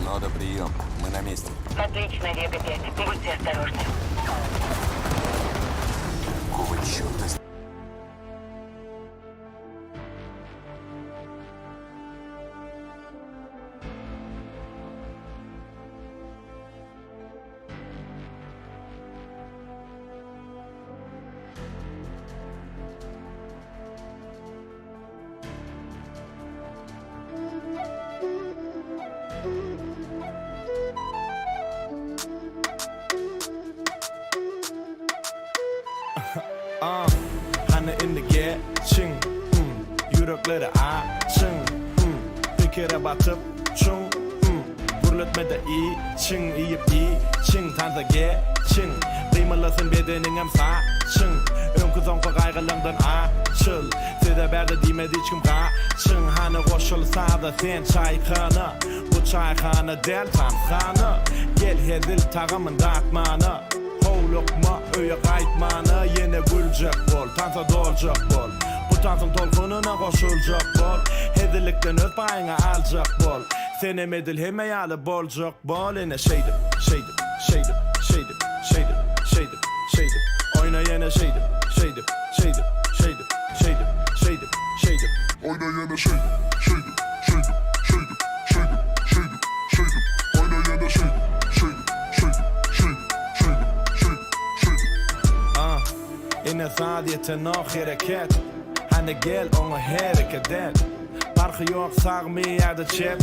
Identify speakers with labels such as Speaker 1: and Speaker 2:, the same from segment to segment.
Speaker 1: Нода, прием. Мы на месте.
Speaker 2: Отлично, Вега-5. Будьте осторожны.
Speaker 1: Какого черта
Speaker 3: Ah, hany indi geçiň, mm, ýürekleri açyň, mm, pikire batyp çuň, mm, gürletme-de içiň, iýip içiň, tansa geçiň, gymyldasyn bedeniňem saçyň, öňki-soňky gaýgylaňdan açyl, size bärde diýmez hiç kim gaçyň, hany goşul saza sen çaýhana, bu çaýhana däl tanshana, gel hezil tagamyn datmana. Howlukma öýe gaýtmana ýene güljek bol, tansa doljak bol. Bu tansyň tolkunyna goşuljak bol, hezillikden öz paýyňy aljak bol. Senem edil hemme ýaly boljak bol ene şeýdip, şeýdip, şeýdip, şeýdip, şeýdip, şeýdip, şeýdip. Oýna ýene şeýdip, şeýdip, şeýdip, şeýdip, şeýdip, şeýdip, şeýdip.
Speaker 4: Oýna ýene şeýdip, şeýdip, şeýdip, şeýdip, şeýdip, şeýdip, şeýdip. Oýna ýene şeýdip, şeýdip, şeýdip, şeýdip, şeýdip, şeýdip, şeýdip.
Speaker 3: Ah, ine saz ýetenok hereket Hany gel oňa hereket et Parhy ýok sagmy ýa-da çep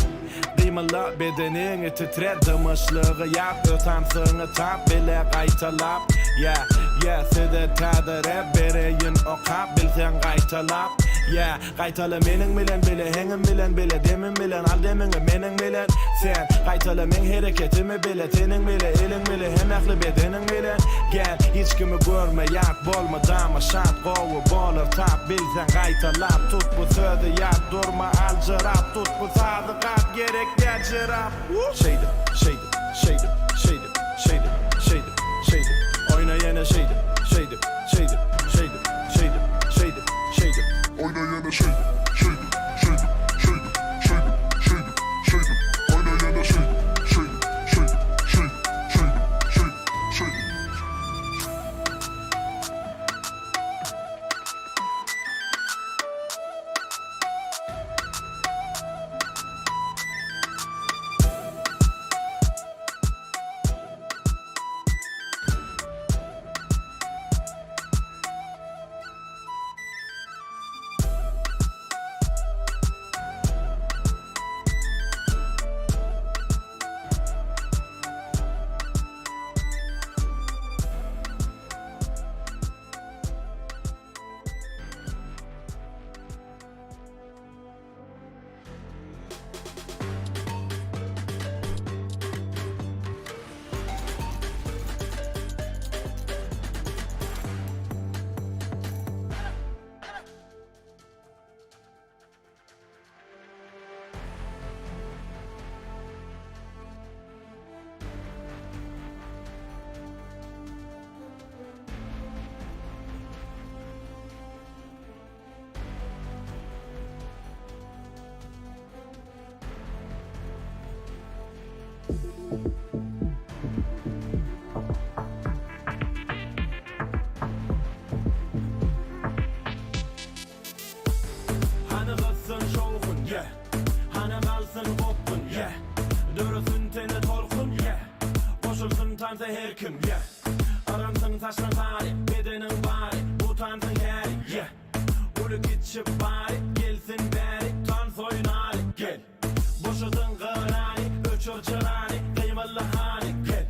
Speaker 3: Gymylda bedeniňi titret Dymyşlygy ýap öz tansyňy tap Bile gaýtalap, yeah, yeah Size täze rap bereýin okap Bilseň gaýtalap, yeah Gaýtala meniň bilen bile Heňim bilen bile Demim bilen al demiňi meniň bilen Sen gaýtala meň hereketimi bile Teniň bile eliň bile hem ähli bedeniň bilen Gel hiç kimi görme ýat bolma dama şat Gowy bolar tap bilseň gaýtalap Tut bu sözi ýat durma aljyrap Tut bu sazy gap gerek däl žirap Şeýdip şeýdip şeýdip şeýdip şeýdip şeýdip şeýdip Oýna ýene şeýdip şeýdip şeýdip şeýdip şeýdip şeýdip şeýdip.
Speaker 4: Oýna ýene şeýdip, şeýdip, şeýdip, şeýdip, şeýdip, şeýdip, şeýdip. Oýna ýene şeýdip, şeýdip, şeýdip, şeýdip, şeýdip, şeýdip, şeýdip.
Speaker 3: Hany gyzsyn şowhun, yeah. Hany galsyn gopgun, yeah. Döresin tende tolkun, yeah. Goşulsyn tansa her kim, yeah. Yransyn saçlaň sary, bedeniň bary, bu tansyň häri, yeah. Uly kiçi bary, gelsin bäri, tans oýnaly, gel. Boşadyň gyrany, öçür çyrany, gymylda hany, gel.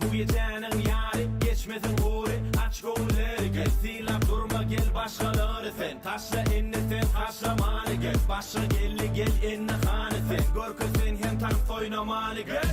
Speaker 3: Bu gijäniň ýary, geçmesin gury, aç göwünleri, gel. Sylap durma gel başgalary sen, taşla indi sen haşlamany, gel. Başga geldi gel indi hany sen, görkez sen hem tans oýnamany, gel.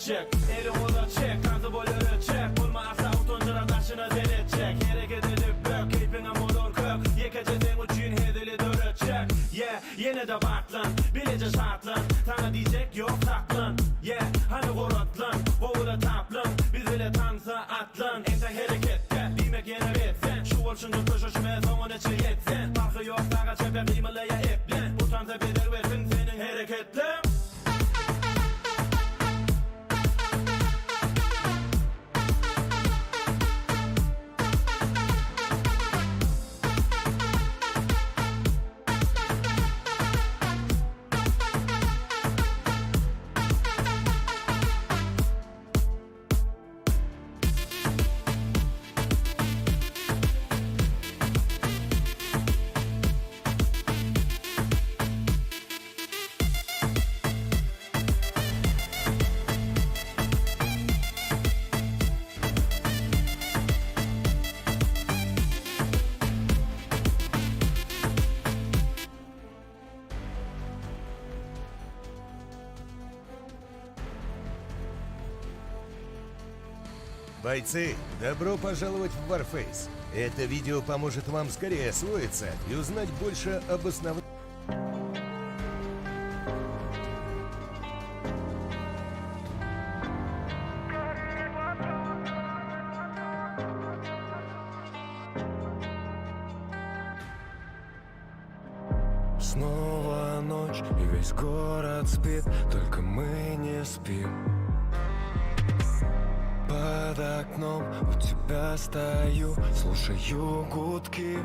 Speaker 3: etjek Eli gola çek, tansy bol öretjek Bolma asla utanjyra daşyna seretjek Hereket edip bök, keýpiňem bolar kök Ýekeje seň üçin hezili döretjek Yeah, ýene-de batlan, bileje şatlan Saňa diýjek ýok saklan, yeah, hany goratlan Gowula taplan, biz bile tansa atlan Entek hereketde, diýmek ýene bet sen Şu bolşuňda köşeşme, soňa neçe ýetsen Parhy ýok saga çepe gymyla ýa eplen Utansa bezer bersin seniň hereketleň.
Speaker 5: Бойцы, добро пожаловать в Warface. Это видео поможет вам скорее освоиться и узнать больше об основных...
Speaker 6: Снова ночь и весь город спит, только мы не спим. Под окном у тебя стою, слушаю гудки.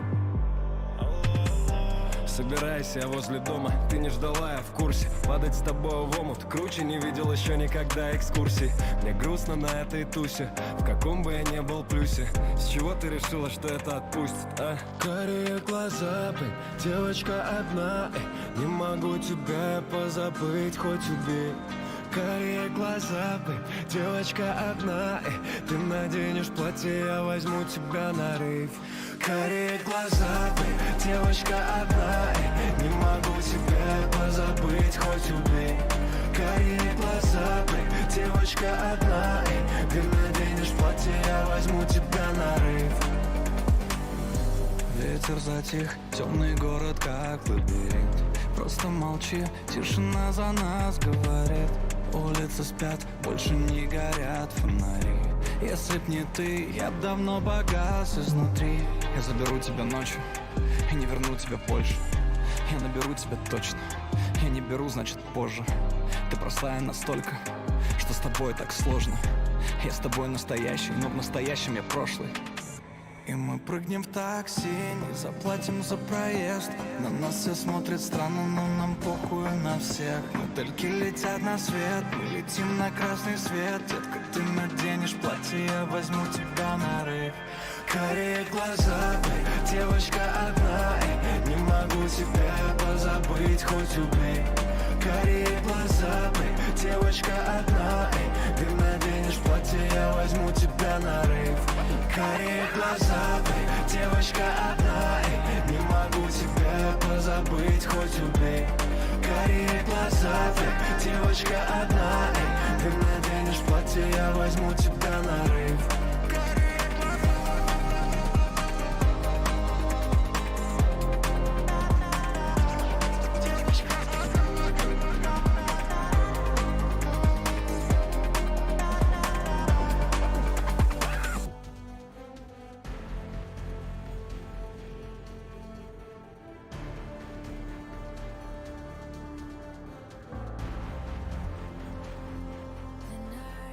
Speaker 7: Собирайся, я возле дома, ты не ждала, я в курсе Падать с тобой в омут, круче не видел еще никогда экскурсий Мне грустно на этой тусе, в каком бы я ни был плюсе С чего ты решила, что это отпустит, а?
Speaker 6: Карие глаза, бэй, девочка одна, эй, Не могу тебя позабыть, хоть убей Карие глаза, бэй, девочка одна, эй, Ты наденешь платье, я возьму тебя на рейв Карие глаза, бэй, девочка одна, эй, Не могу тебя позабыть, хоть убей Карие глаза, бэй, девочка одна, эй, Ты наденешь платье, я возьму тебя на рейв
Speaker 8: Ветер затих, темный город как лабиринт Просто молчи, тишина за нас говорит Улицы спят, больше не горят фонари Если б не ты, я б давно погас изнутри Я заберу тебя ночью и не верну тебя больше Я наберу тебя точно, я не беру, значит позже Ты простая настолько, что с тобой так сложно Я с тобой настоящий, но в настоящем я прошлый и мы прыгнем в такси, не заплатим за проезд На нас все смотрят странно, но нам похуй на всех Модельки летят на свет, мы летим на красный свет Детка, ты наденешь платье, я возьму тебя на рейв
Speaker 6: Карие глаза, бэй, девочка одна, эй, Не могу тебя позабыть, хоть убей Карие глаза, бэй, девочка одна, эй, Ты наденешь платье, я возьму тебя на рейв Карие глаза, бэй, девочка одна, эй, Не могу тебя позабыть, хоть убей Карие глаза, бэй, девочка одна, эй, Ты наденешь платье, я возьму тебя на рейв
Speaker 9: The night,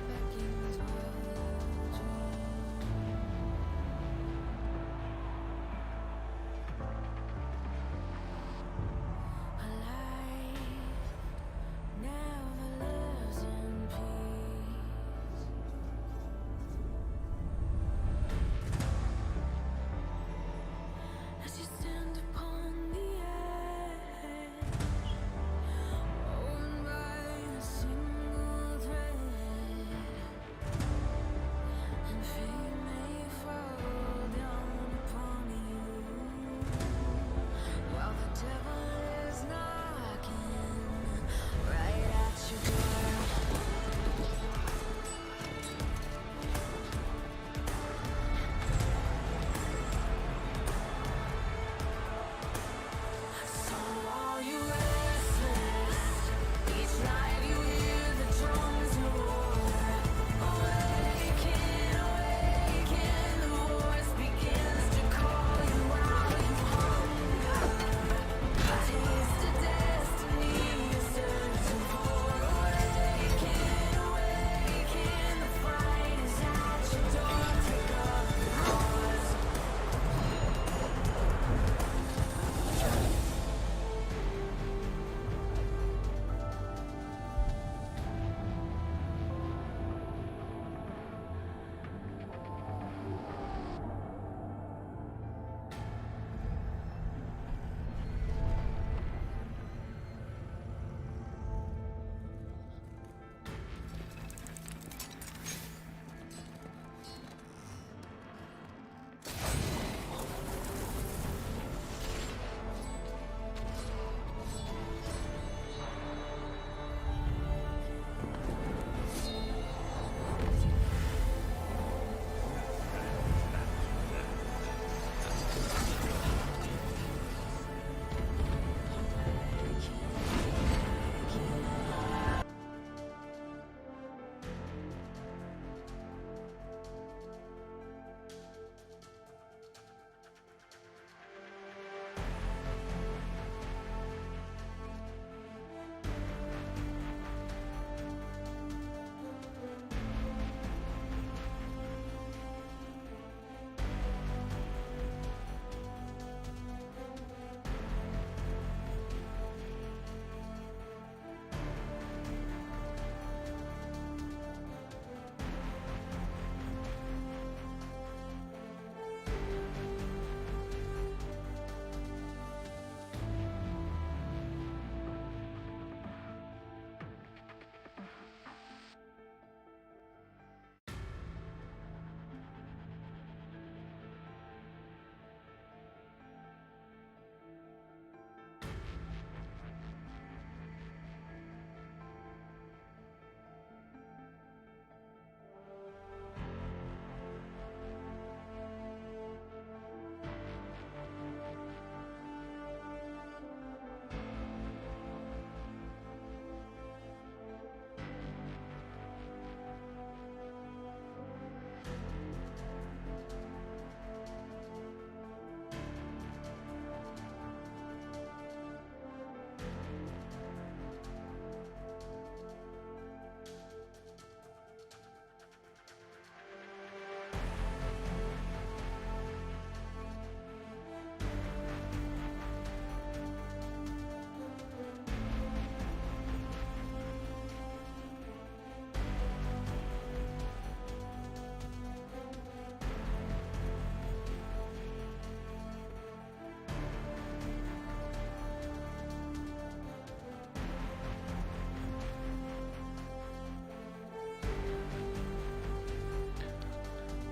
Speaker 9: back in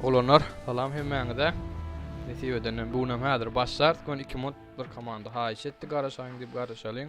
Speaker 9: Oglanlar, salam hemmäňize. Nesip edenden bu günem häzir başlarys. Göni 2 minut bir komanda haýyş etdi garaşaýyň diýip garaşalyň.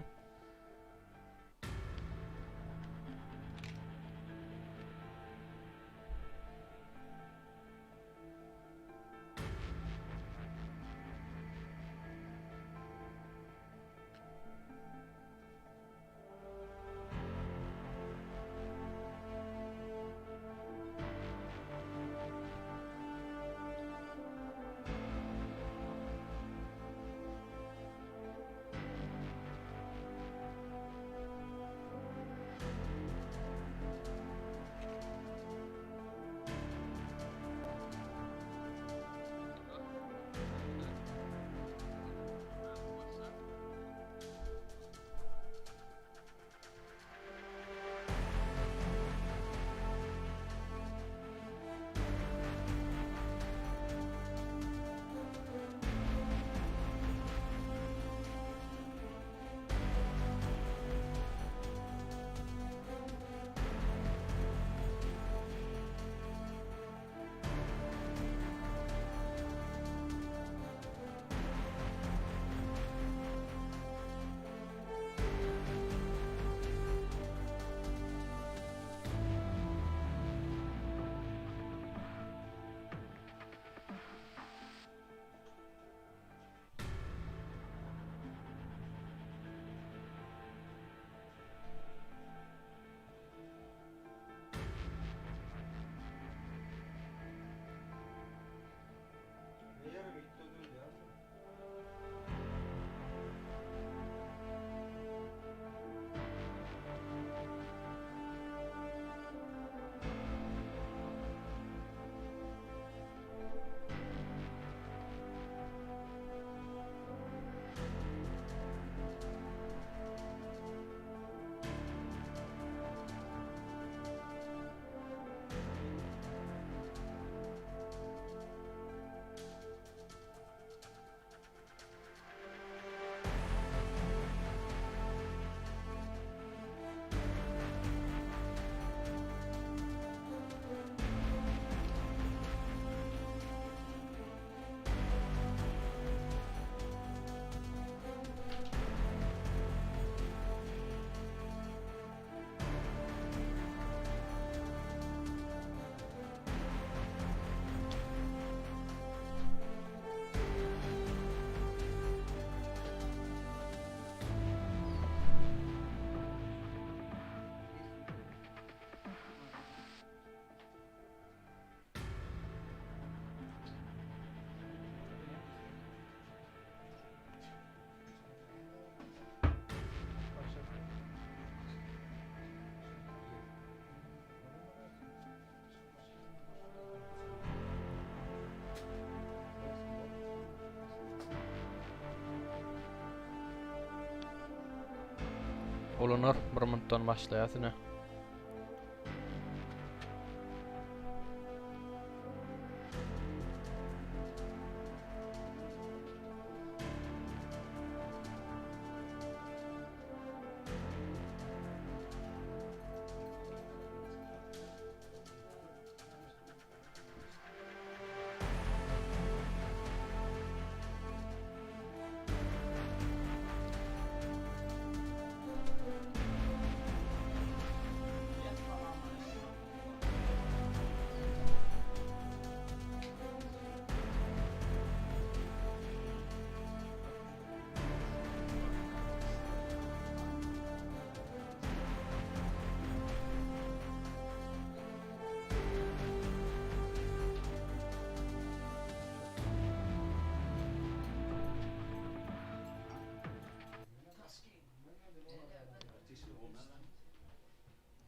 Speaker 9: Oglanlar, bir minutdan başlaýas ine.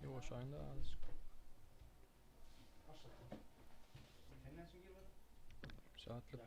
Speaker 9: Ýuwaşaýyn-da azajyk. Saatlik.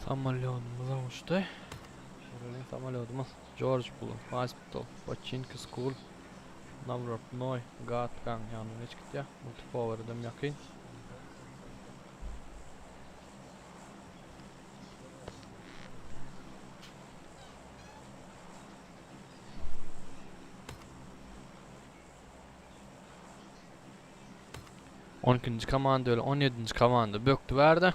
Speaker 9: Samolýodymyz uçdy. Göreliň samolýodymyz. George Bull Hospital, Pochinki School, Nawrotnoý, Gatgaň ýanyna geçip gitýär. Multipower'dan ýakyn. On ikinji komanda öyle 17. komanda bökdü verdi.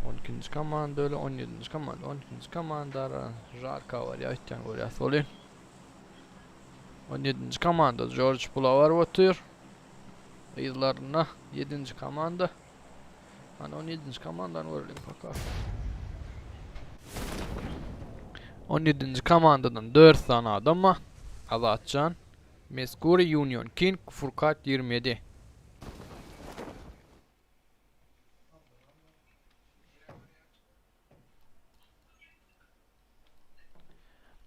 Speaker 9: 12. komanda öyle 17. komanda 12. komanda Jarka var ya itýän görýäs bolýan. 17. komanda George Pula var otyr. Yzlarynda 7. komanda. Hani 17. komandan görelim paka. 17. komandadan 4 sany adam var. Azatjan, Meskuri Union King, Furkat 27.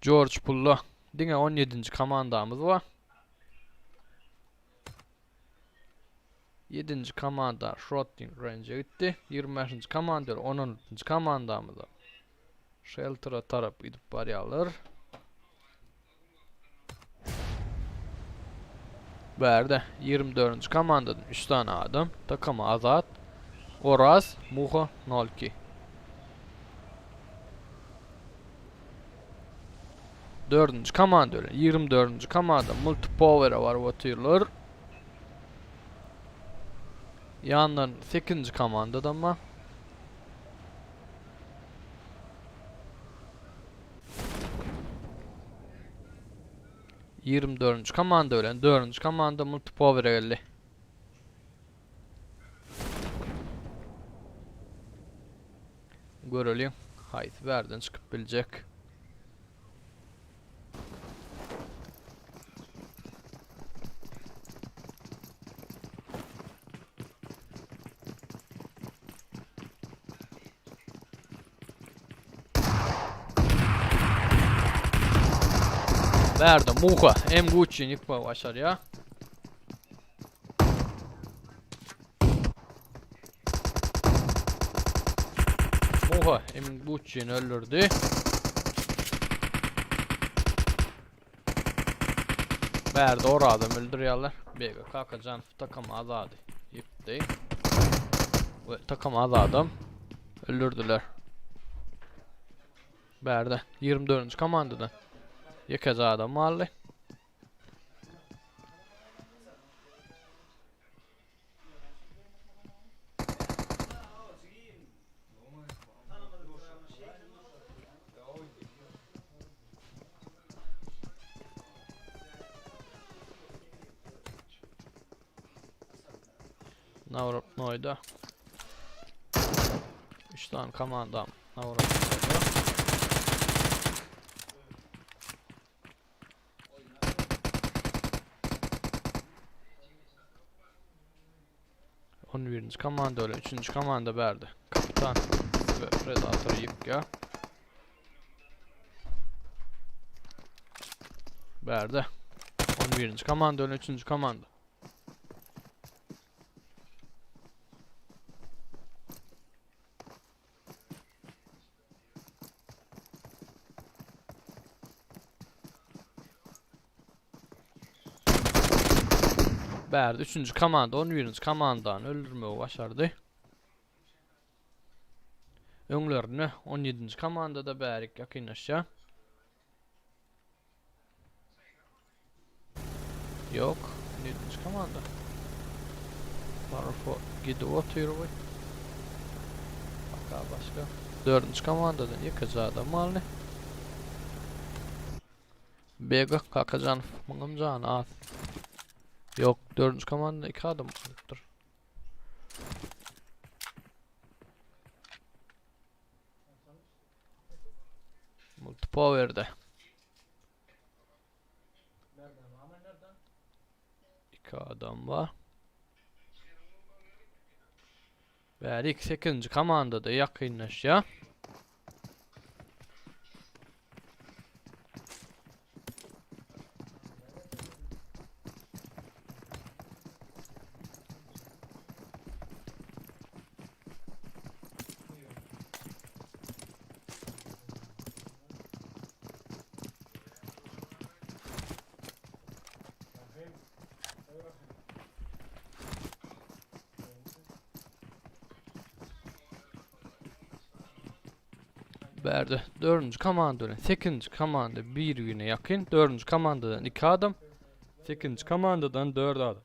Speaker 9: George Pulla. Diňe 17-nji komandamyz bar. 7-nji komanda Shotting Range gitdi. 25-nji komanda 16-njy komandamyz Shelter'a tarap gidip barýarlar. Bärde 24-nji komandadan 3 sany adam. Takama Azat, Oraz, Muha 02. Dördünji komanda öyle. 24. komanda Multipower'e var otyrlar. Yandan 8. komandadan mı? 24. komanda bilen 4. komanda multipower'e geldi. Göreliň haýsy bärden çykyp biljek. Bärde Muha M Gucci ýykmagy başarýar. Muha M Gucci'ni öldürdi. Bärde or adam öldürýärler. Bege Kakajan takam azady. Ýykdy. We takam azadam öldürdüler. Bärde 24-nji komandadan ýekeje adam galdy. Nawrotnoýda. 3 tane komandam Nawrotnoýda. On birinji komanda öyle. Üçünji komanda berdi. Kapitan ve Predator ýykýar. Berdi. 11. komanda öyle. 3. komanda. Bärde üçünji komanda on birinji komandany öldürmegi başardy. Öňlerinde on ýedinji komanda-da bärik ýakynlaşýar. Ýok, on ýedinji komanda. Barfo gidip otyr bu. Baka başga. Dördünji komandadan ýekeje adam galdy. Bega Kakajanow muňam jany az. Ýok, dördünji komandada iki adam galypdyr. Multipower'de. İki adam var. Bärik 8. komandada ýakynlaşýar. Bärde dördünji komanda bilen sekizinji komanda bir-birine ýakyn. Dördünji komandadan iki adam, sekizinji komandadan dört adam.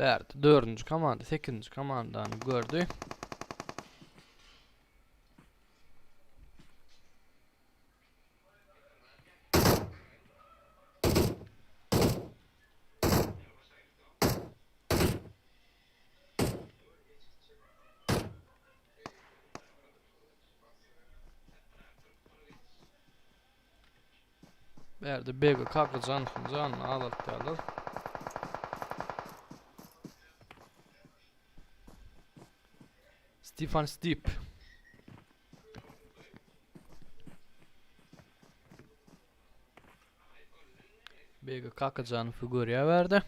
Speaker 9: Bärde dördünji komanda sekizinji komandany gördi. Bärde Bego Kakajanowyň janyny azaltýarlar. Stefan Stip. Bego Kakajanowy görýär bärde.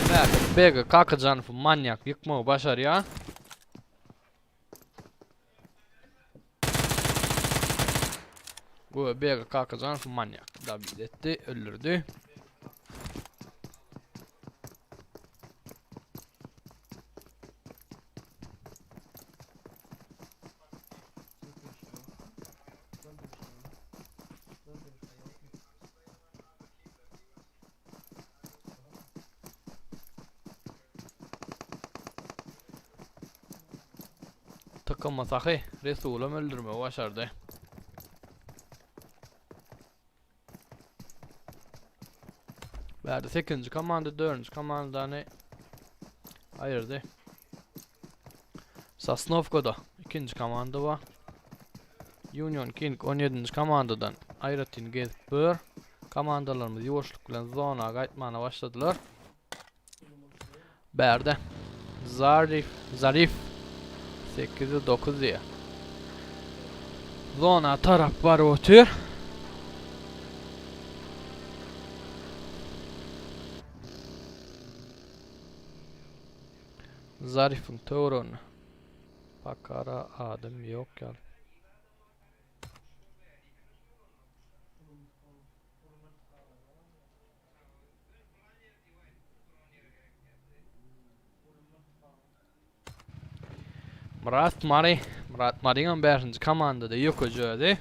Speaker 9: Bärde Bega Kakajanowy manýak ýykmagy başarýar. Bu Bega Kakajanow manýak dabit etdi, öldürdi. Takama sahy Resulam öldürmegi başardy. Bärde 8-nji komanda 4-nji komandany aýyrdy. Sosnowkada ikinji komanda bar. Union King 17-nji komandadan aýratyn gezip bör. Komandalarymyz ýuwaşlyk bilen zona gaýtmana başladylar. Bärde Zarif, Zarif 809 diýýär. Zona tarap baryp otyr. Zarifiň töwereginde Pakara adam ýok ýaly. Murat Mary, Murat Maryňam 5-nji komandada ýokeji özi.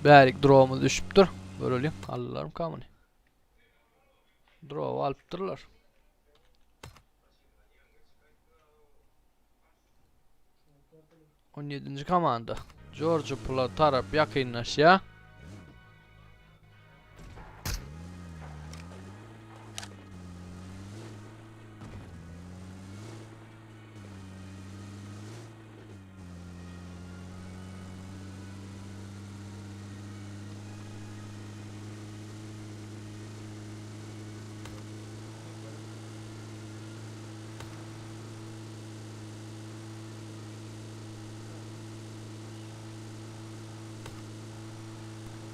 Speaker 9: Bärik dromuz düşüpdir. Göreliň, aldylarmyka muny? Drowy alypdyrlar. On ýedinji komanda. Jorji pula tarap ýakynlaşýar.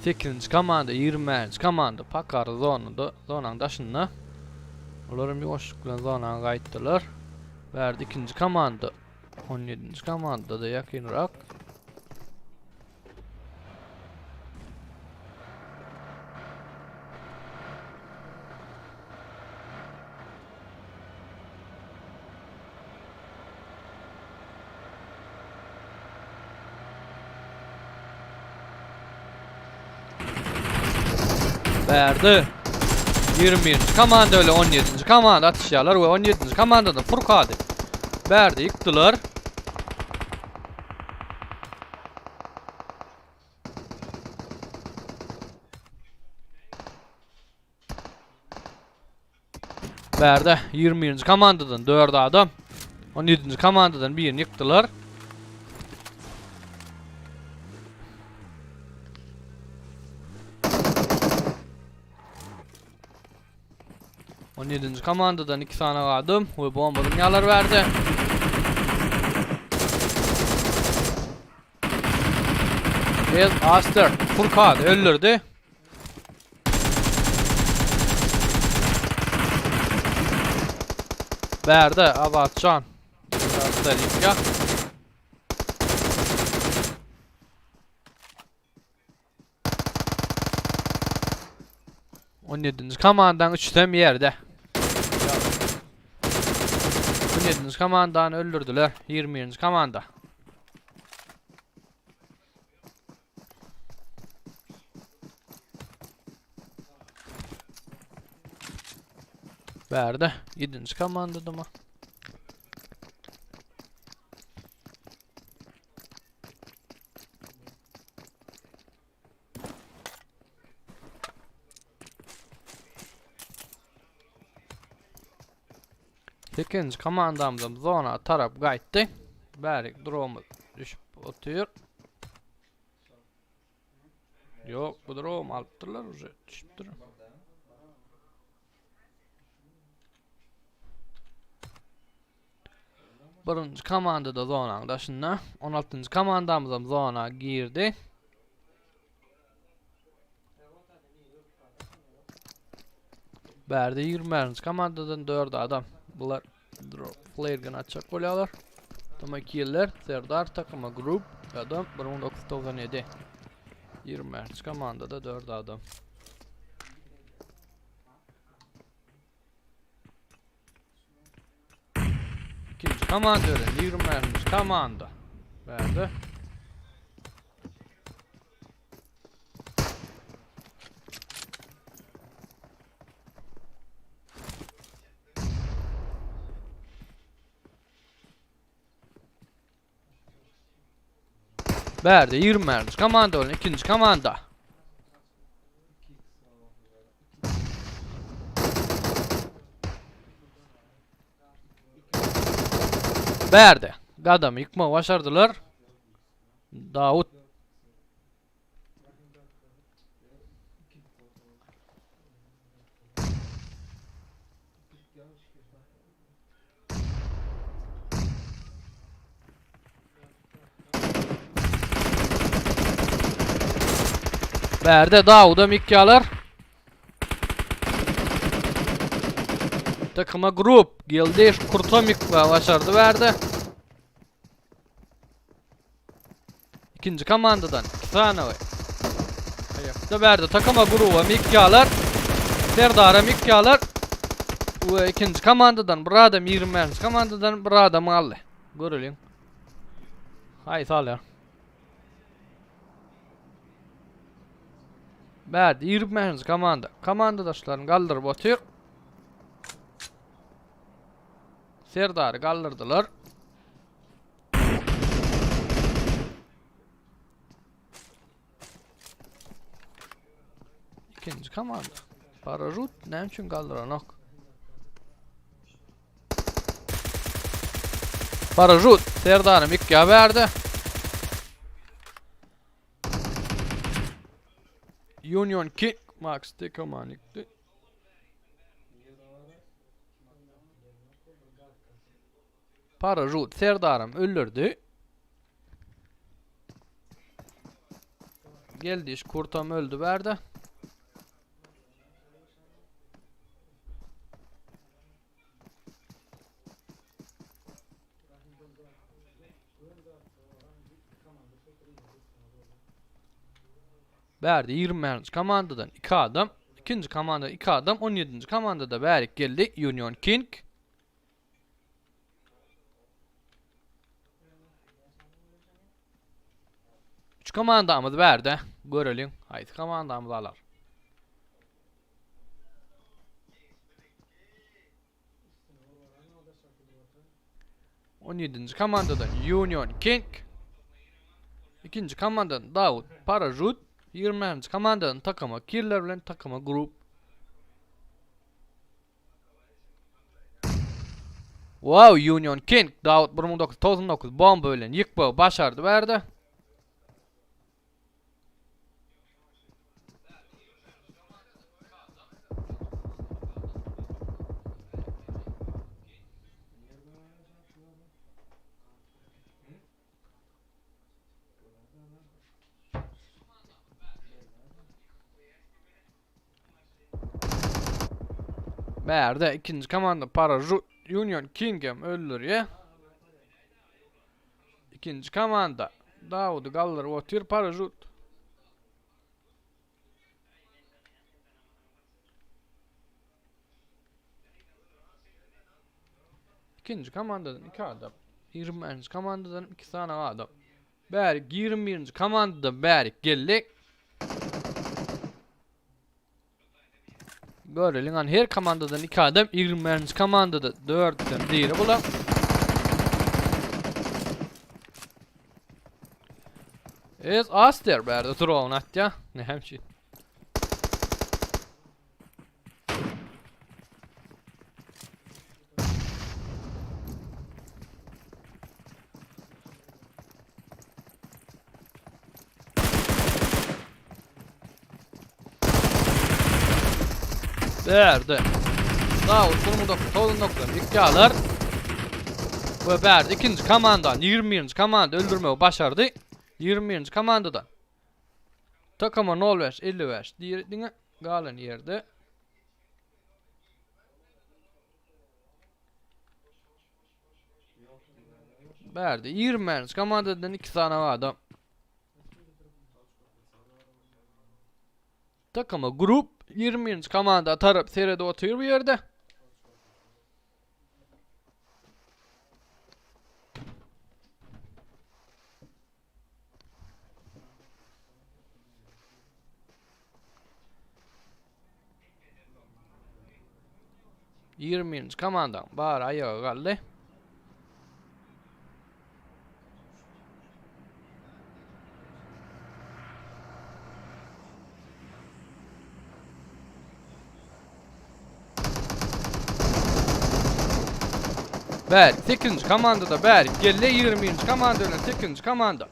Speaker 9: Sekizinji komanda, 25-nji komanda Pakar zonada, zonanyň daşynda. Olar hem ýuwaşlyk bilen zonana gaýtdylar. Bärde ikinji komanda, 17-nji komanda-da ýakynrak. Bärde 21-nji komanda bilen 17-nji komanda atyşýarlar we 17-nji komandadan Furkady bärde ýykdylar. Bärde 21-nji komandadan 4 adam, 17-nji komandadan birini ýykdylar. On ýedinji komandadan 2 sany adam we bomba dünýalar bärde. El Aster Furkan öldürdü. Bärde Abatjan. Aster ýykýar. On ýedinji komandaň üçüsem ýerde. On ýedinji komandany öldürdüler. Ýigrimi birinji komanda. Bärde ýedinji komandadamy? Sekizinji komandamyzam zona tarap gaýtdy. Bärik dromuz düşüp otyr. Ýok, bu drom alypdyrlar uje, düşüpdir. Birinji komanda-da zonanyň daşynda. 16-njy komandamyzam zona girdi. Bärde 21-nji komandadan 4 adam. Bular drop flare gun atjak bolýarlar. Toma killer, Serdar takıma group adam 1997. 21-nji komandada 4 adam. İkinci komanda öyle. 21. komanda. Verdi. Bärde 21. komanda bilen ikinji komanda. Bärde gadamy ýykmagy başardylar. Dawut Bärde Dawudam ýykýarlar. Takıma grup geldi. Kurtam ýykmagy başardy bärde. Ikinji komandadan iki sany. Aýakda bärde takama gruba mikýalar. Serdara mikýalar. We ikinji komandadan bir adam 25-nji komandadan bir adam galdy. Göreliň. Haýsy alýar? Bärde 25-nji komanda. Komandadaşlaryny galdyryp otyr. Serdary galdyrdylar. İkinci komanda. Parajut näme üçin galdyranok? Parajut Serdarym ikkä berdi. Union King Max Dikomanikdi. Parajut Serdarym öldürdi. Geldi iş kurtam öldü verdi. Bärde 20-nji komandadan 2 adam, ikinji komanda 2 adam, 17-nji komandada bärik geldi Union King. Üç komandamyz bärde. Göreliň, haýsy komandamyz alar. On ýedinji komandadan Union King. Ikinji komandadan Dawut Parajut. Ýigriminji komandadan takama Killer bilen takama Group. Wow, Union King Dawut 1999 bomba bilen ýykmagy başardy bärde. Bärde ikinji komanda para Union Kingem öldürýär. Ikinji komanda Dawudy galdyryp otyr Parajut. Ikinji komandadan 2 adam. 21-nji komandadan 2 sany adam. Bärik 21-nji komandadan bärik geldik. Göreliň an her komandadan 2 adam, 21-nji komandada 4-den biri bular. Ez Aster bärde turugyny atýa. Näme üçin? Bärde. Davut 1999 ýykýarlar. We bärde ikinji komandan 21-nji komanda öldürmegi başardy. 21-nji komandadan. Takama 05 55 diýip diňe galan ýerde. Bärde 20-nji komandadan 2 sany adam. Takama grup 20-nji komanda tarap seredip otyr bu ýerde. Ýigriminji komandaň bary aýaga galdy. Bärik sekizinji komandada bärik geldi. Ýigriminji komanda bilen sekizinji komanda.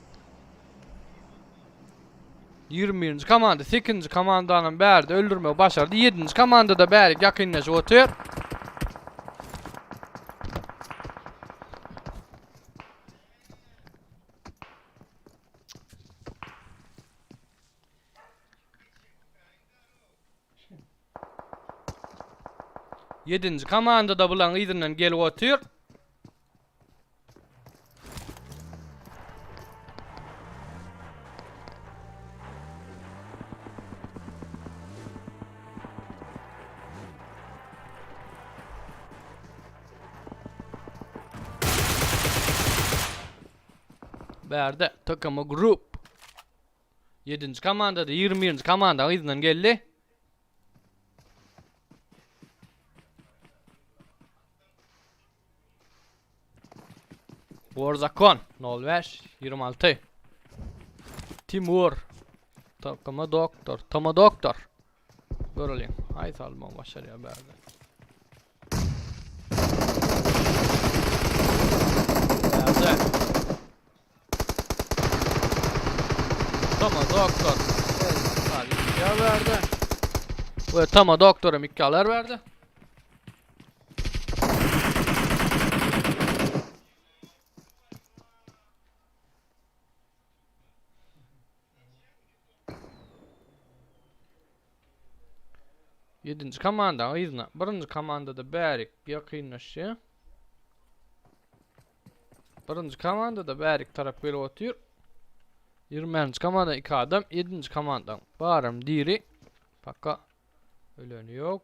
Speaker 9: Ýigriminji komanda sekizinji komandanam bärde öldürmegi başardy. Ýedinji komandada bärik ýakynlaşyp otyr. Ýedinji komanda-da bulaň yzyndan gelip otyr. Bärde takama grup. Ýedinji komanda-da 21-nji komanda yzyndan geldi. Warzakon 05 26 Timur Takıma doktor Tama doktor Görelim. Hay salma başarıya berdi. Berdi. Tama doktor. Ya verdi. Ve Tama doktora mikkalar verdi. Ýedinji komanda yzyna. Birinji komandada bärik ýakynlaşýar. Birinji komandada bärik tarap gelip otyr. 20-nji komanda 2 adam, 7-nji komandaň baram diri. Paka öleni ýok.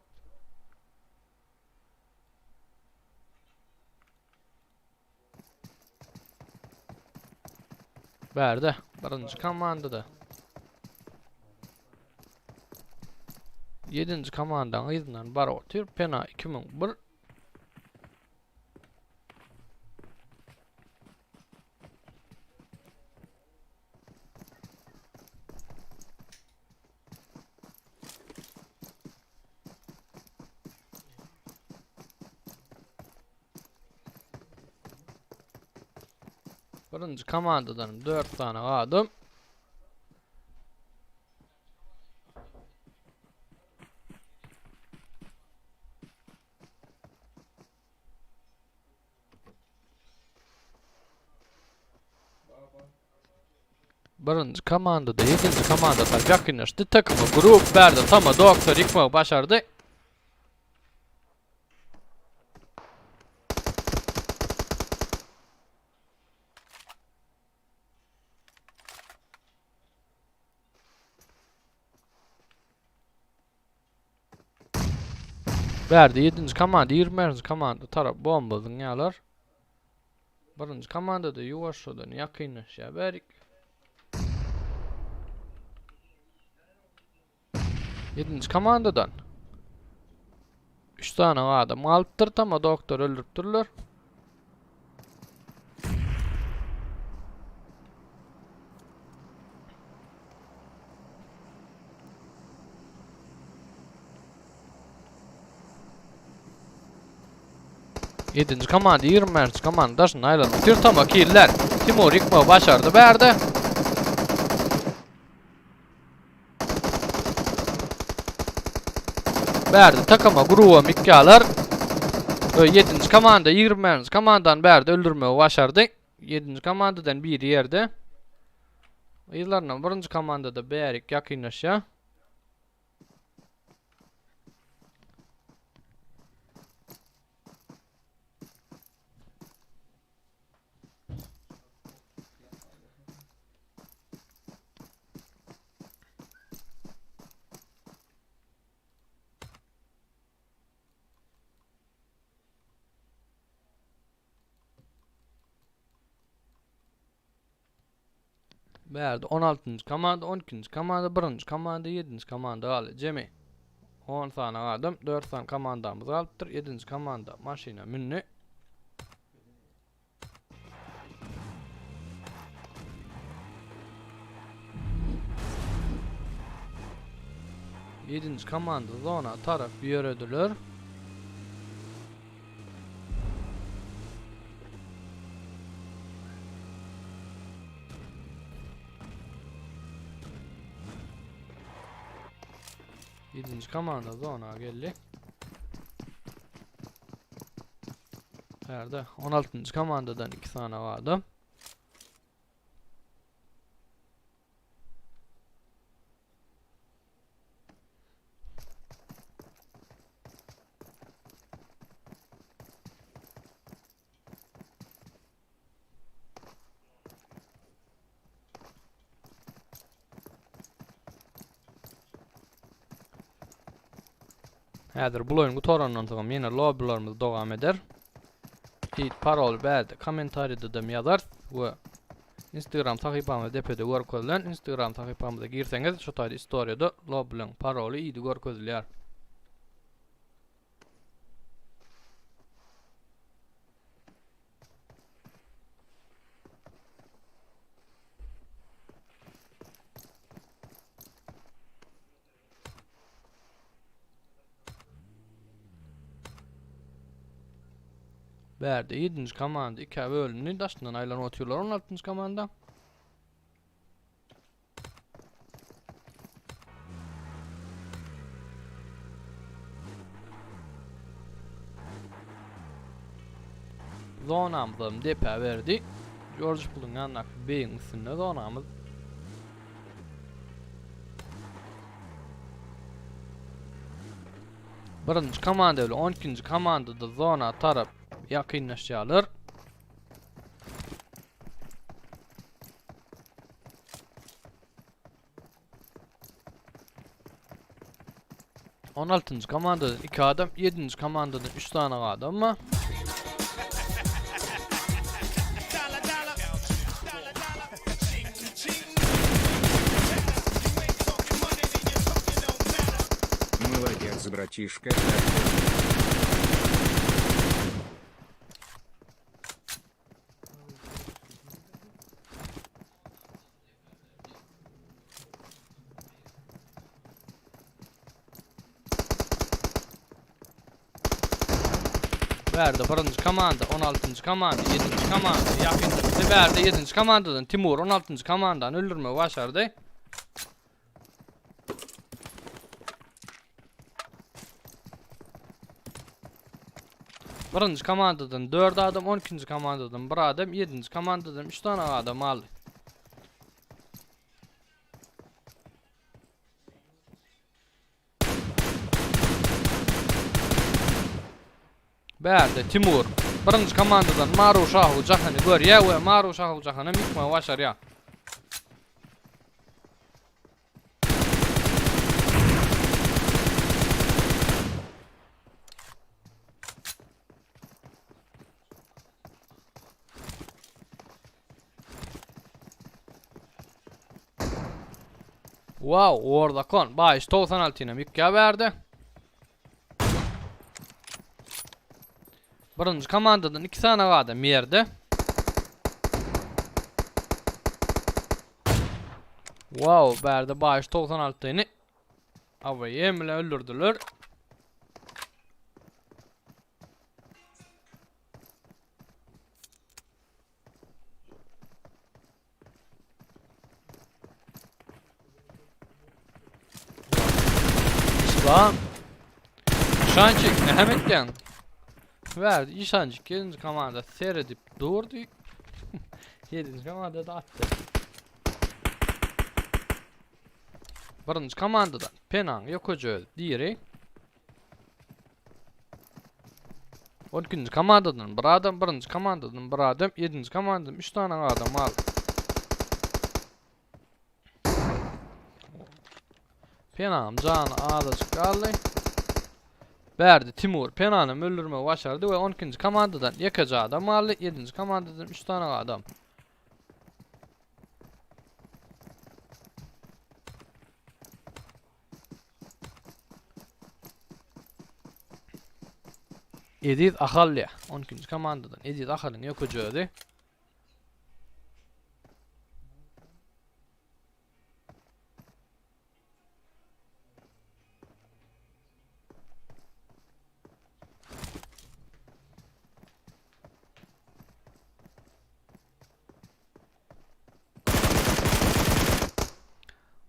Speaker 9: Bärde birinji komandada. 7-nji komandaň yzyndan baryp otyr. Pena 2001. Birinji komandadan 4 sany adam. Birinji komandada, ýedinji komanda tarap ýakynlaşdy. Takymy grup berdi. Tama doktor ýykmagy başardy. Bärde 7-nji komanda, 21-nji komanda tarap bomba zyňýarlar. Birinji komandada ýuwaşjadan ýakynlaşýar bärik. 7-nji komandadan 3 sany adam galypdyr, tama doktor öldüripdirler. Ýedinji komanda, 21-nji komanda daşynda aýlanyp otyr. Tama killer. Timur ýykmagy başardy bärde. Bärde takama gruba mikýalar. 7-nji komanda 21-nji komandany bärde öldürmegi başardy. 7-nji komandadan biri ýerde. Yzlaryndan birinji komandada bärik ýakynlaşýar. Bärde 16-njy komanda, 12-nji komanda, 1-nji komanda, 7-nji komanda galdy. Jemi 10 sany adam, 4 sany komandamyz galypdyr. 7-nji komanda maşyna mündi. Ýedinji komanda zona tarap ýörediler. Ýedinji komanda zona geldi. Bärde 16-njy komandadan 2 sany adam. Häzir bul oýun gutarandan soň ýene lobbylarymyz dowam eder. Diýip parol bärde kommentariýada-da ýazarys we. Instagram sahypamyz depede görkezilen. Instagram sahypamyza girseňiz, şu taýda istoriýada lobbylaryň paroly idi görkezilýär. Bärde 7-nji komanda ikä bölündi. Daşyndan aýlanyp otyrlar 16-njy komanda. Zonamyzam depä berdi. George Puluň ýanyndaky beýiň üstünde zonamyz. Birinji komanda bilen 12-nji komandada zona tarap ýakynlaşýarlar. On altynjy komandadan iki adam, ýedinji komandadan üç sany adam bar.
Speaker 10: Молодец, братишка.
Speaker 9: Bärde birinji komanda, 16-njy komanda, 7-nji komanda, ýakynda bärde 7-nji komandadan Timur 16-njy komandany öldürmegi başardy. Birinji komandadan 4 adam, 12-nji komandadan 1 adam, 7-nji komandadan 3 tane adam aldy. Bärde Timur birinji komandadan Maru Şahu Jahany görýär we Maru Şahu Jahany ýykmagy başarýar. Wow, Wardakon baýyş 96-ynam ýükgä berdi. Birinji komandadan 2 sany adam ýerde. Wow, bärde baýyş 96-yny AWM bilen öldürdüler. İslam. Şançik näme etýäň? Verdi Işançik 7. komanda seredip durdy. 7. komanda da atdy. Birinji komandadan Penaň ýokajöz diri. 12-nji komandadan bir adam, birinji komandadan bir adam, 7-nji komandadan 3 tane adam al. Penam jany azajyk galdy. Berdi Timur Penany öldürmegi başardy we 12-nji komandadan ýekeje adam aldy, 7-nji komandadan 3 tane adam. Eziz Ahal diýýär. 12-nji komandadan Eziz Ahalyň ýokeji özi.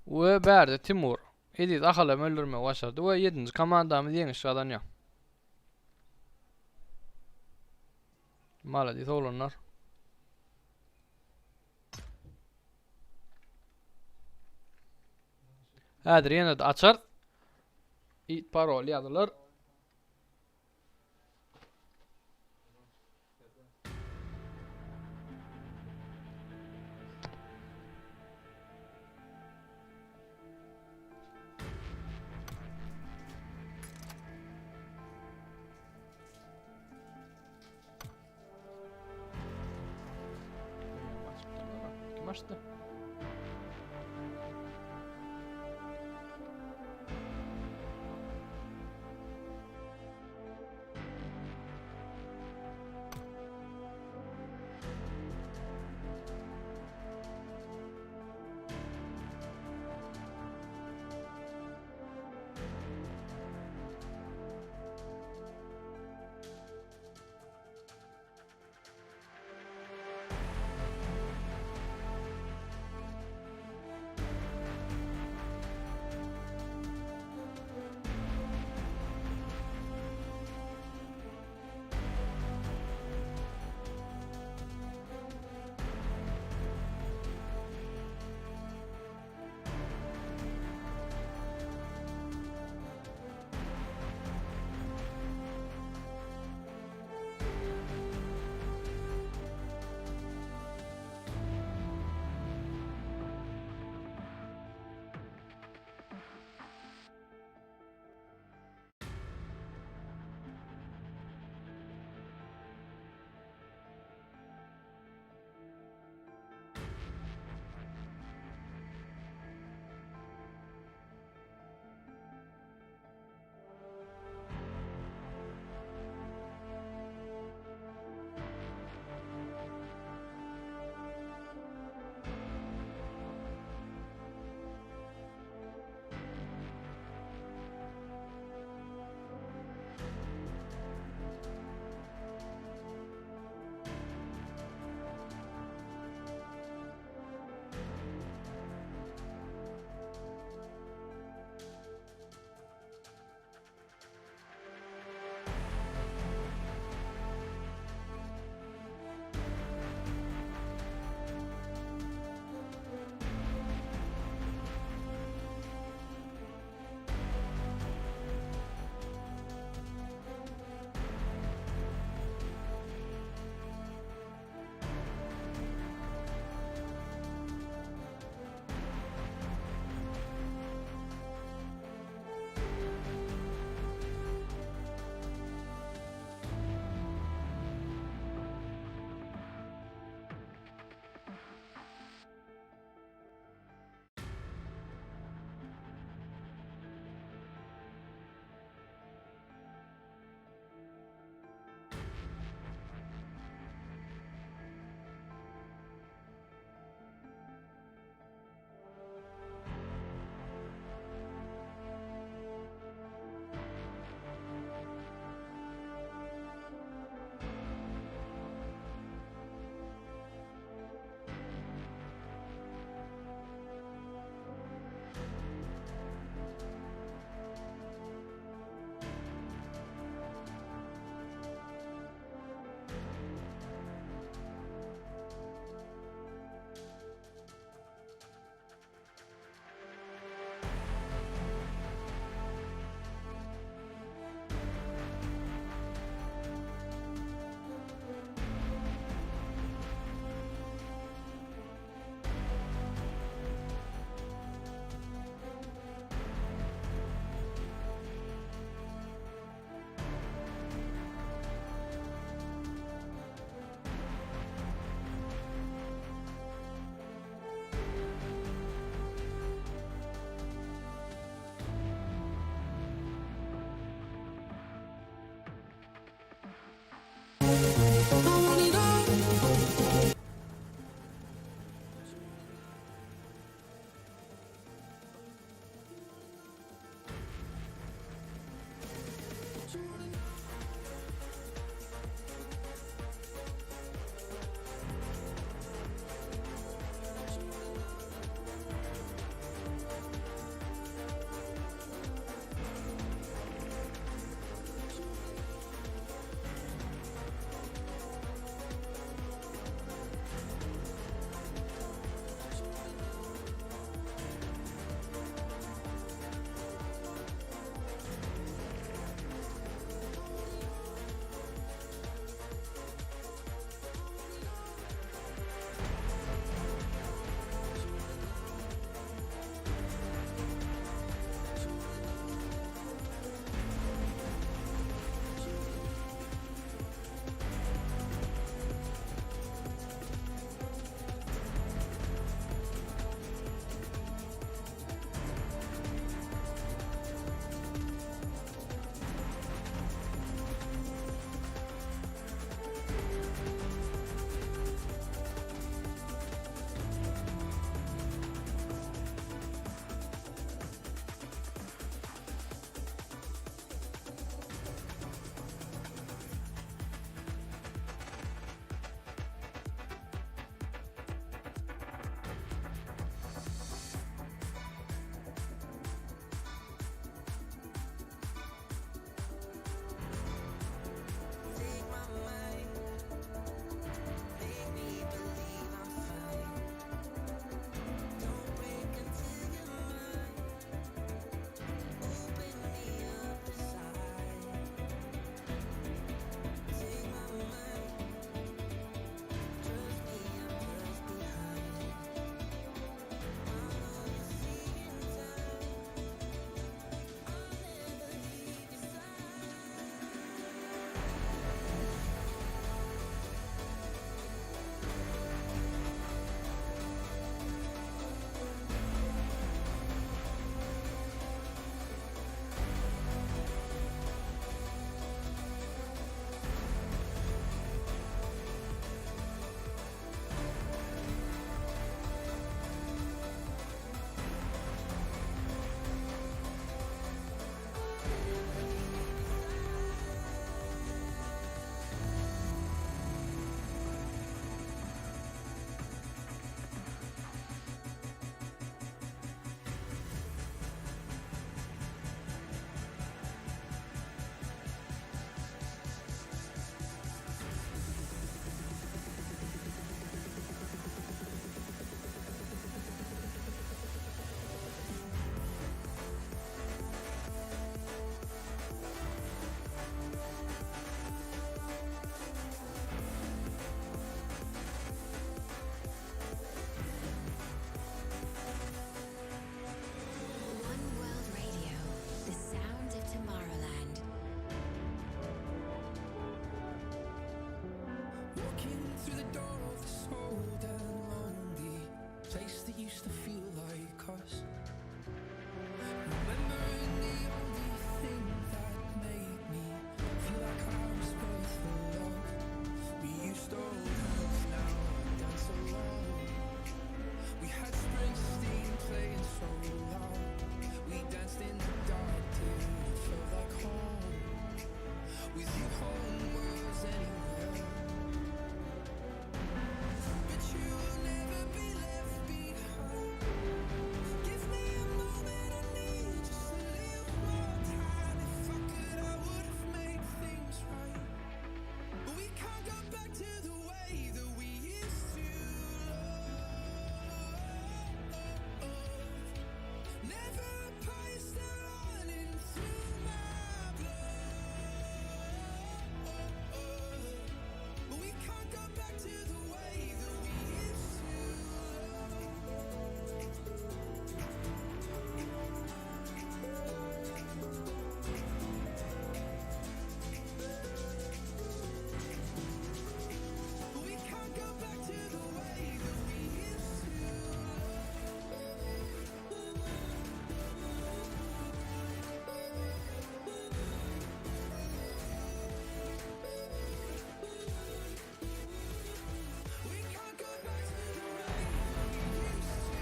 Speaker 9: We bärde Timur Eziz Ahalam öldürmegi başardy we 7-nji komandamyz ýeňiş gazanýar. Maladis oglanlar. Häzir ýene-de açar. It parol ýazylar. Kim açdy?
Speaker 8: Walked through the door of this old and lonely place that used to feel like us. Remembering the only thing that made me feel like I was worth the love. We used to hold hands, now I dance alone. We had Springsteen playing so loud. We danced in the dark till it felt like home. With you, home was anywhere. But you will never be left behind. Give me a moment, I need just a little more time. If I could, I would have made things right. But we can't go back to the way that we used to love. Never a place that running through my blood. But we can't go back to the way that we used to love. But we can't go back to the way that we used to. We can't go back to the way that we used to.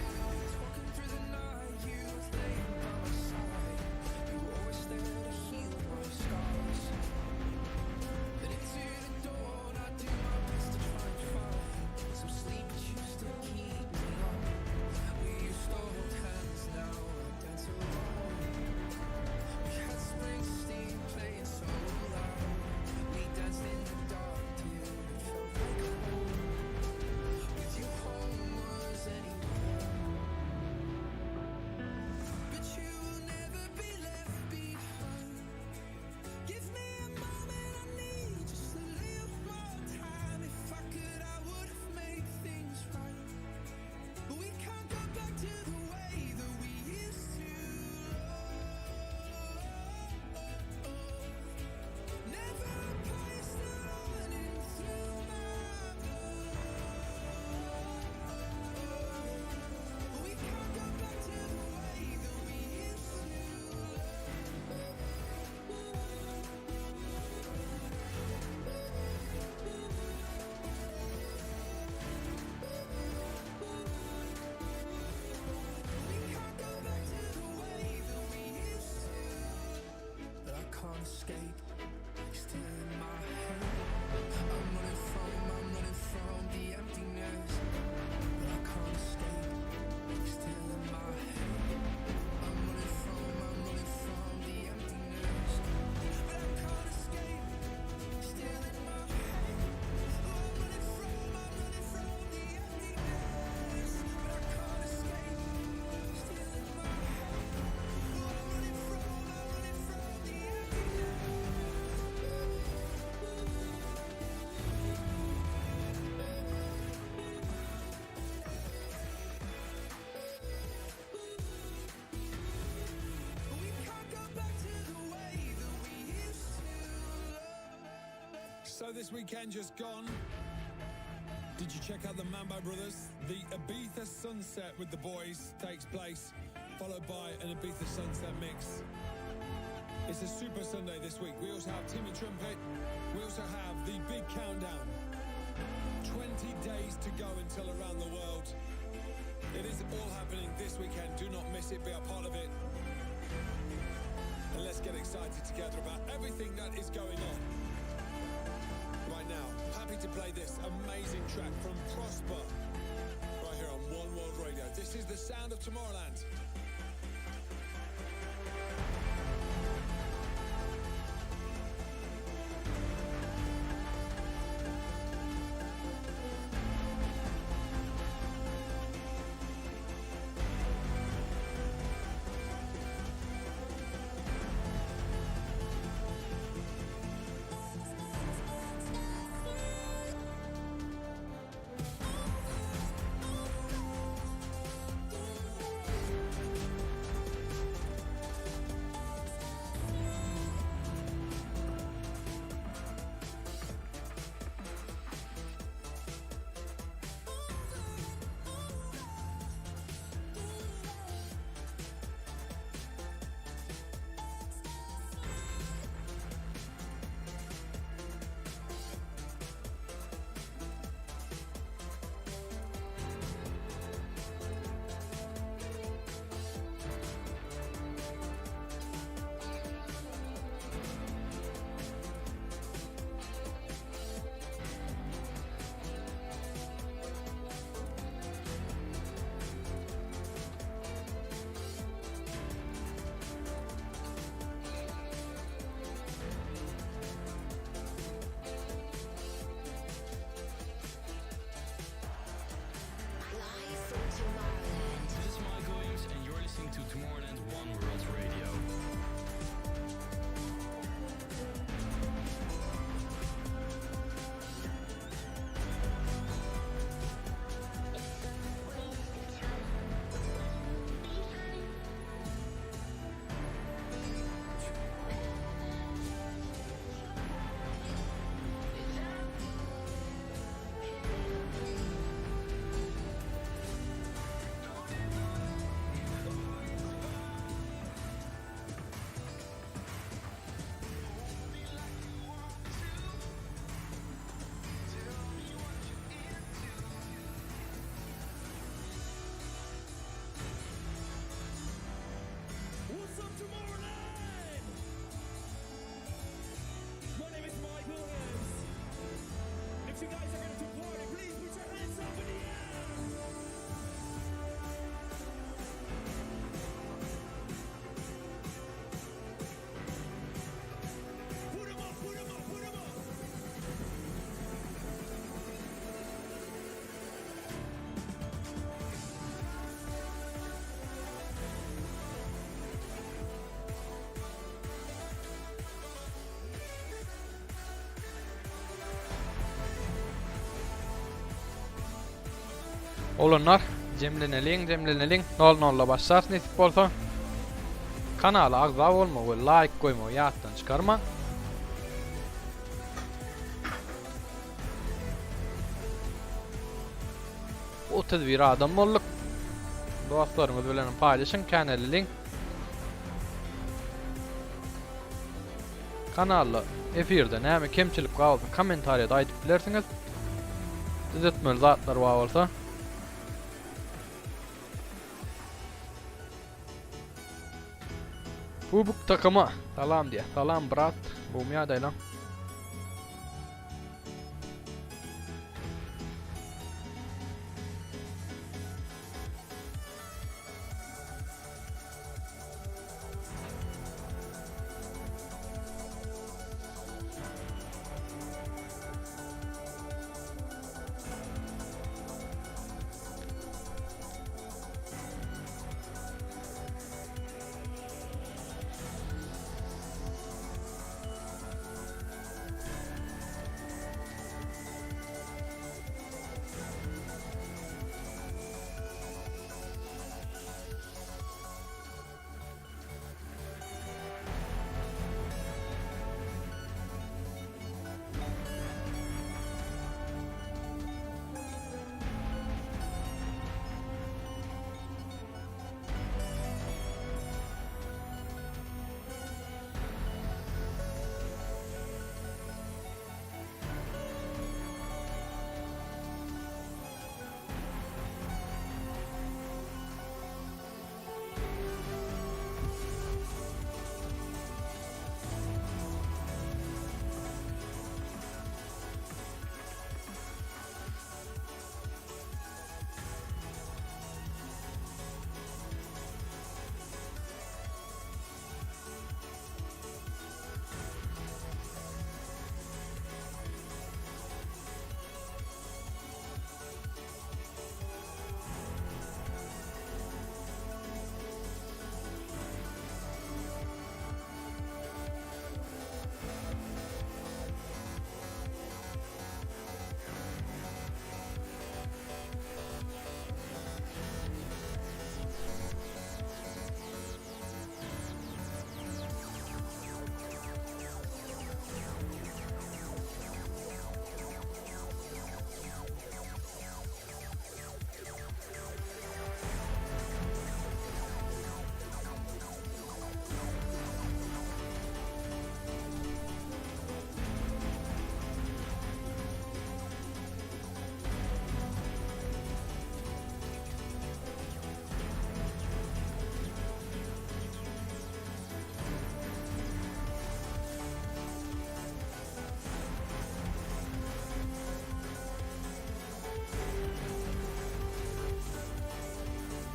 Speaker 8: Talking through the night, you were laying by my side. You were always there to heal my scars. Then into the dawn, I do my best to try and find some sleep, but you still keep me up. We used to hold hands, now I dance alone. We had Springsteen playing so loud. We danced in the dark till it felt like home. With you, home was anywhere. But you will never be left behind. Give me a moment, I need just a little more time. If I could, I would have made things right. But we can't go back to the way that we used to love. Never a place that running through my blood. But we can't go back to the way that we used to love. We can't go back to the way that we used to. But I can't escape. Still in my head. I'm running from, I'm running from the emptiness. But I can't escape. Still in my head. I'm running from, I'm running from the emptiness. But I can't escape. Still in my head. I'm running from, I'm running from the emptiness. But I can't escape. Still in my head. I'm running from, I'm running from the emptiness. We can't go back to the way that we used to love.
Speaker 11: So this weekend just gone. Did you check out the Mambo Brothers? The Ibiza Sunset with the boys takes place, followed by an Ibiza Sunset mix. It's a super Sunday this week. We also have Timmy Trumpet. We also have the big countdown. 20 days to go until around the world. It is all happening this weekend. Do not miss it. Be a part of it. And let's get excited together about everything that is going on right now. Happy to play this amazing track from Prosper right here on One World Radio. This is the sound of Tomorrowland.
Speaker 8: Thank
Speaker 9: Oglanlar jemleneliň jemleneliň nol nolda başlarys nesip bolsa. Kanala agza bolmagy we laýk goýmagy ýatdan çykarmaň. 31 adam bolduk. Dostlaryňyz bilen paýlaşyň käneleliň. Kanalda efirde näme kemçilik bar bolsa kommentariýada aýdyp bilersiňiz. Düzetmeli zatlar bar bolsa. Bubuk takama salam diýä. Salam brat. Gowmy ýagdaýlaň?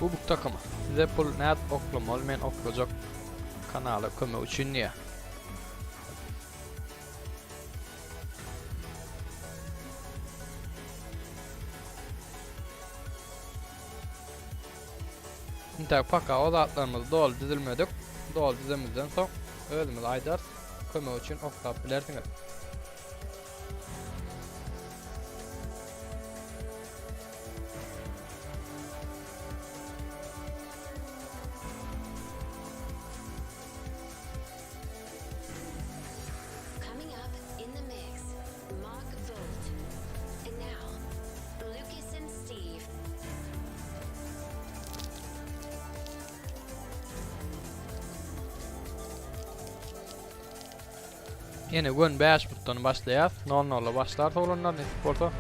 Speaker 9: Bubuk takamy. Size pul nädip oklamaly men oklajak kanala kömek üçin diýä. Intäk paka o zatlarymyz doly düzülmedik. Doly düzemizden soň özümiz aýdarys. Kömek üçin oklap bilersiňiz.
Speaker 12: Coming up in the mix, Mark Volt. And now, Lucas and Steve.
Speaker 9: Ýene gün 5 butdan başlaýas. 0-0 başlar oglanlar nesip bolsa.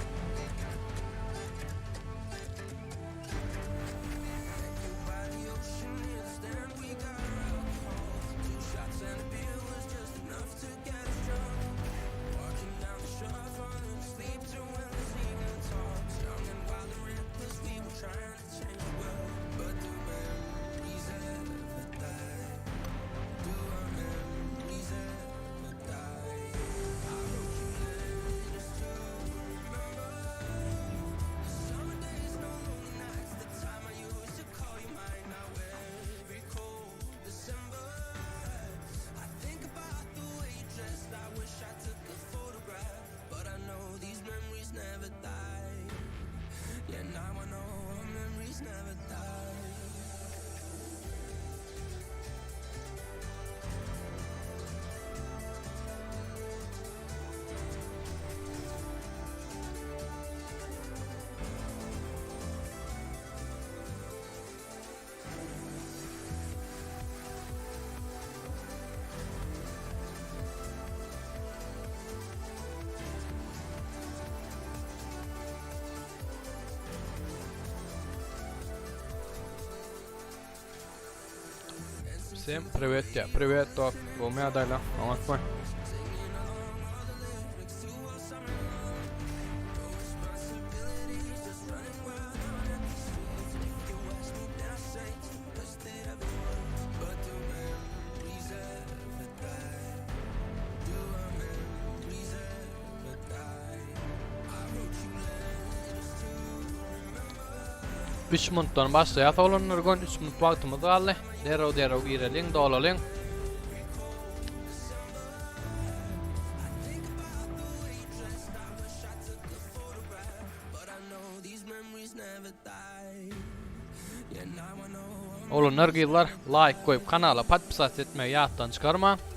Speaker 9: Всем priwet diýýär. Priwet dost. Gowymy ýagdaýlar? Oňatmy? Üç minutdan başlaýas oglanlar gön 3 minut wagtymyz galdy. Derrew derrew gireliň, dolalyň. Oglanlar gyzlar laýk goýup kanala podpisat etmegi ýatdan çykarmaň.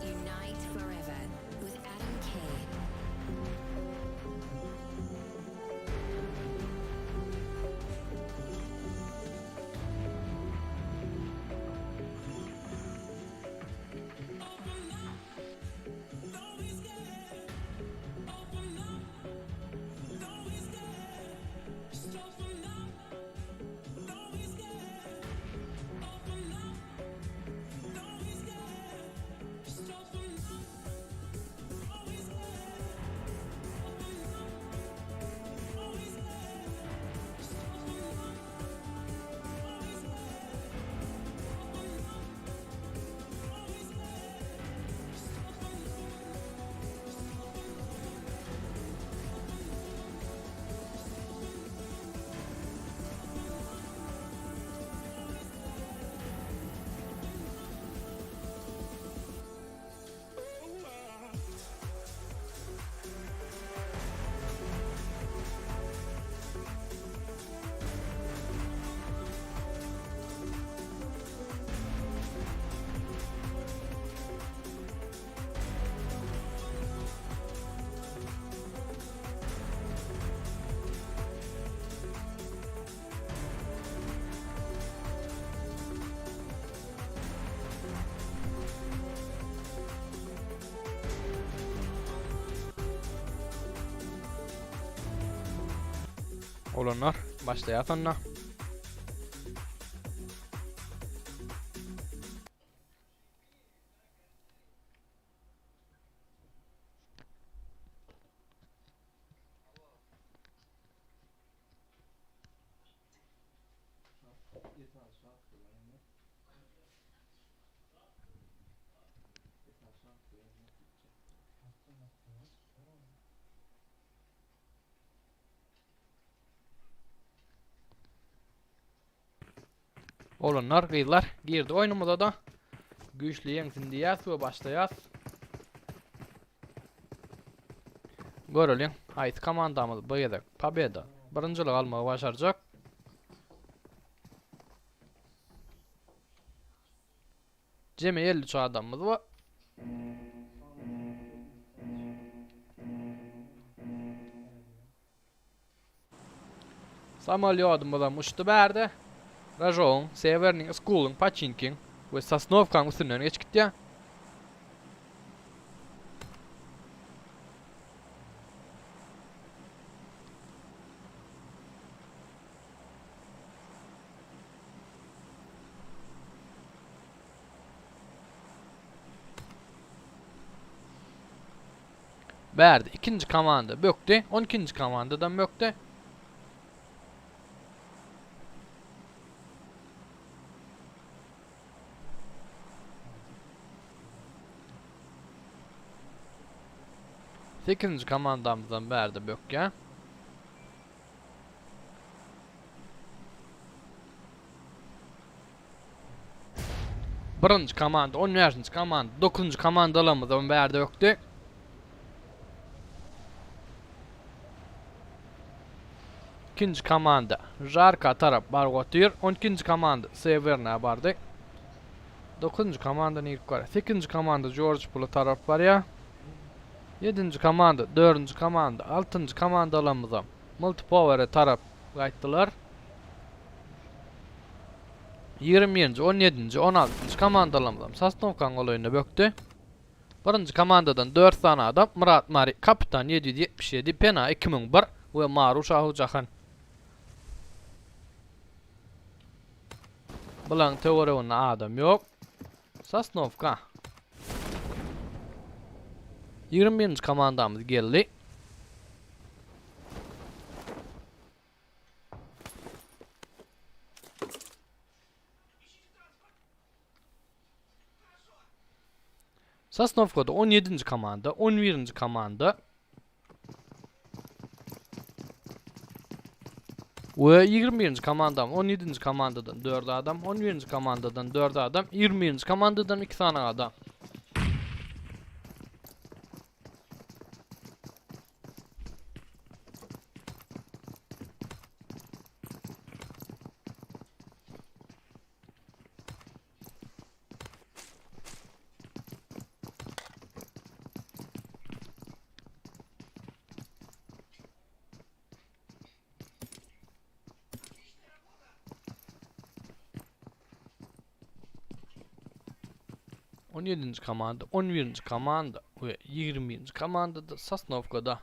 Speaker 12: Unite Forever with Adam K.
Speaker 9: Oglanlar başlaýas onda. Oglanlar, gyzlar girdi oýnumyza da. Güýçli ýeňsin diýýäs we başlaýas. Göreliň, haýsy komandamyz bu gezek pobeda, birinjilik almagy başarjak. Jemi 53 adamymyz bar. Samolýodymyzam uçdy bärde. Ražowyň, Sewerniň, Iskulyň, Paçinkiň we Sosnowkaň üstünden geçip gitýär. Bärde ikinji komanda bökdi. On ikinji komandadan bökdi. Sekizinji komandamyzam bärde bökýär. Birinji komanda, 15-nji komanda, 9-njy komandalarymyzam bärde bökdi. Ikinji komanda Žarka tarap baryp otyr. 12-nji komanda Sewerna bardy. 9-njy komanda nirip barýar? 8-nji komanda Jorj Pula tarap barýar. 7-nji komanda, 4-nji komanda, 6-njy komandalarymyzam Multipowere tarap gaýtdylar. 21-nji, 17-nji, 16-njy komandalarymyzam Sosnowkaň golaýynda bökdi. Birinji komandadan dört sany adam, Myrat Mary, Kapitan 777, Pena 2001 we Maru Şahu Jahan. Bulaň töwereginde adam ýok. Sosnowka. 21-nji komandamyz geldi. Sosnowkada 17-nji komanda, 11-nji komanda we 21-nji komanda, 17-nji komandadan 4 adam, 11-nji komandadan 4 adam, 21-nji komandadan 2 sany adam. On ýedinji komanda, on birinji komanda we ýigriminji komanda-da Sosnowkada.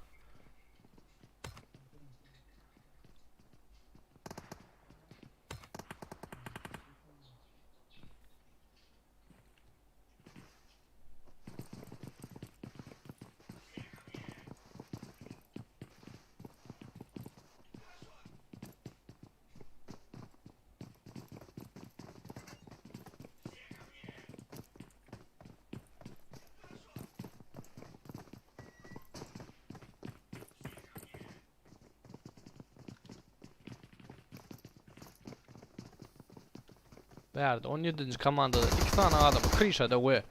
Speaker 9: Bärde 17-nji komandada 2 sany adam kryşada we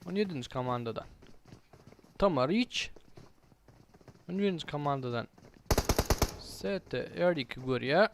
Speaker 9: 17-nji komandadan Tamariç 11-nji komandadan ST R2 görýär.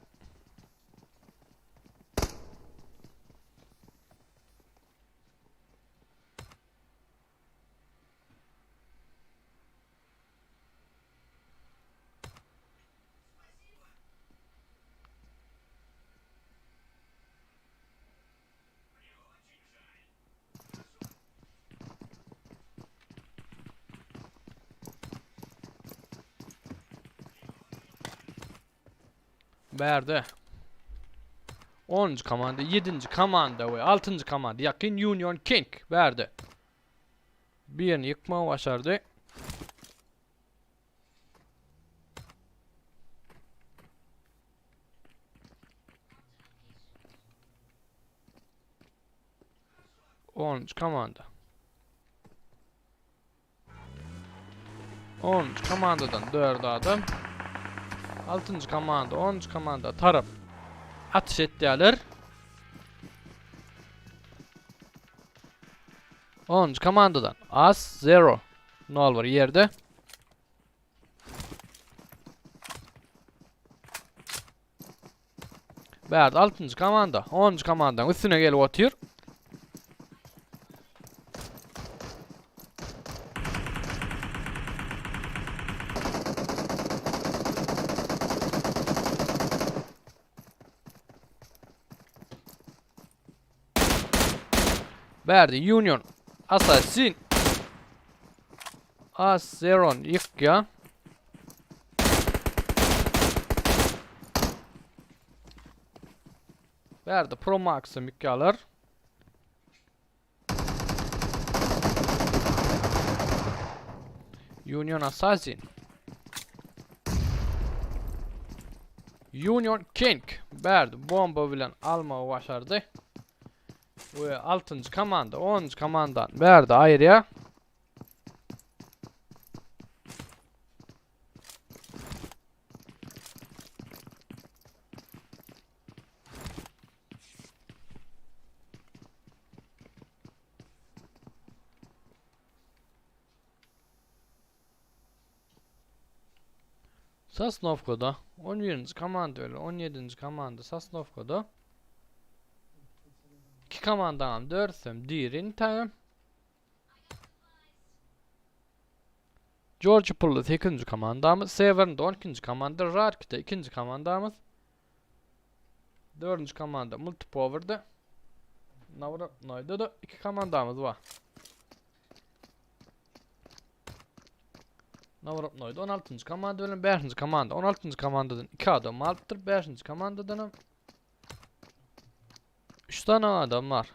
Speaker 9: Bärde. 10-njy komanda, 7-nji komanda we 6-njy komanda ýakyn Union King bärde. Birini ýykmagy başardy. Onuncu komanda. Onuncu komandadan 4 adam. Altıncı komanda, onuncu komanda tarap atış etýärler. Onuncu komandadan As Zero 0 bir ýerde. Bärde 6-njy komanda, 10-njy komandaň üstüne gelip otyr. Bärde Union Assassin Azeron ýykýa. Bärde Pro Max-y ýykýarlar. Union Assassin. Union King bärde bomba bilen almagy başardy. We 6-njy komanda 10-njy komandan bärde aýyrýar. Sosnowkada 11-nji komanda bilen 17-nji komanda Sosnowkada. Iki komandaňam dördüsem diri intägem. George Pully 8-nji komandamyz, Severnde 12-nji komanda, Rarkide 2-nji komandamyz. 4-nji komanda Multipower'da. Nawrotnoýda da 2 komandamyz bar. Nawrotnoýda 16-njy komanda bilen 5-nji komanda. 16-njy komandadan 2 adam alypdyr, 5-nji komandadan hem 3 tane adam var.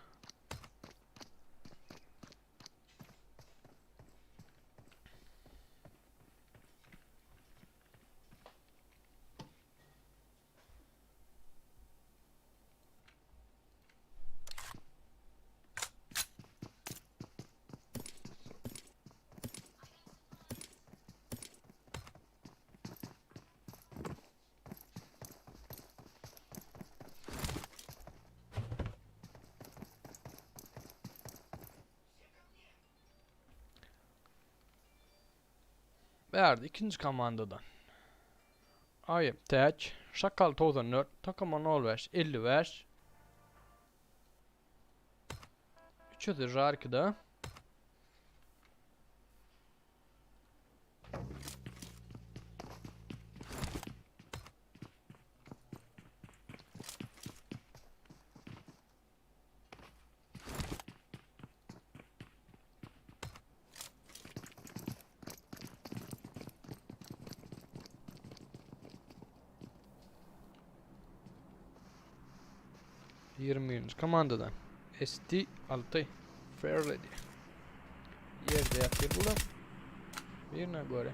Speaker 9: Bärde ikinji komandadan. Aýym Täç, Şakal 94, Takama 05, 55. Üçüsi Jarkida. Ýigrimi birinji komandadan ST 6 Fair Lady. Ýerde ýatyr bular. Birine göre.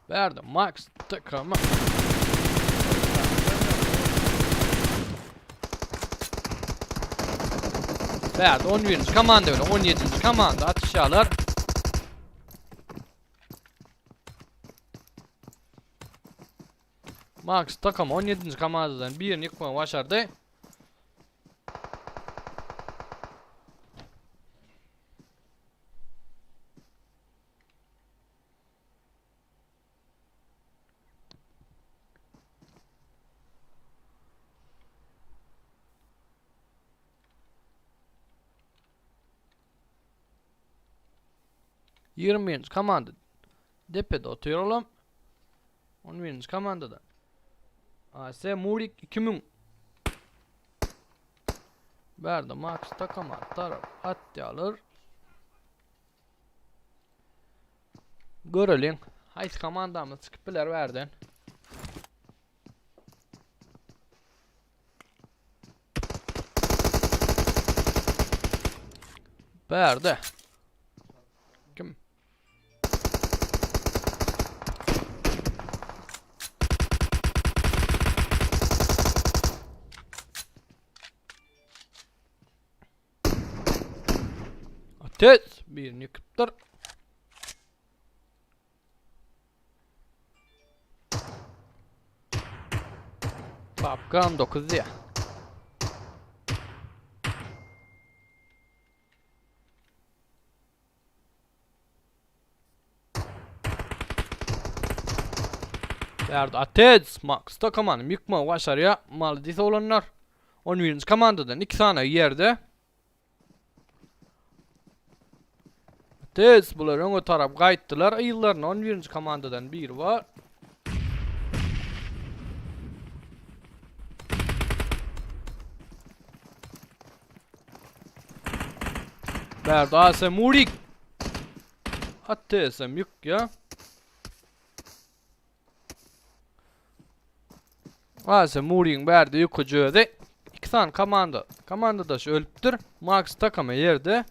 Speaker 9: Bärde Max takama. Bärde 11. komanda bilen 17. komanda atyşýarlar. Max takam 17. komandadan birini ýykmagy başardy. Ýigrimi birinji komanda depede otyr olam. On birinji komandada. AS Murik 2000. Bärde Max takama tarap atýarlar. Göreliň. Haýsy komandamyz çykyp biler bärden. Bärde. Kim? Ateş birini ýykypdyr. Papkam 9 diýä. Bärde Atez Max takamany ýykmagy başarýar. Malades oglanlar. 11-nji komandadan 2 sany ýerde. Tez bular öňe tarap gaýtdylar. Yzlarynda 11-nji komandadan biri bar. Bärde AS Murik. ATSM ýük ya. AS Muriň bärde ýüküji özi. Iki sany komanda. Komandadaş ölüpdir. Max takama ýerde.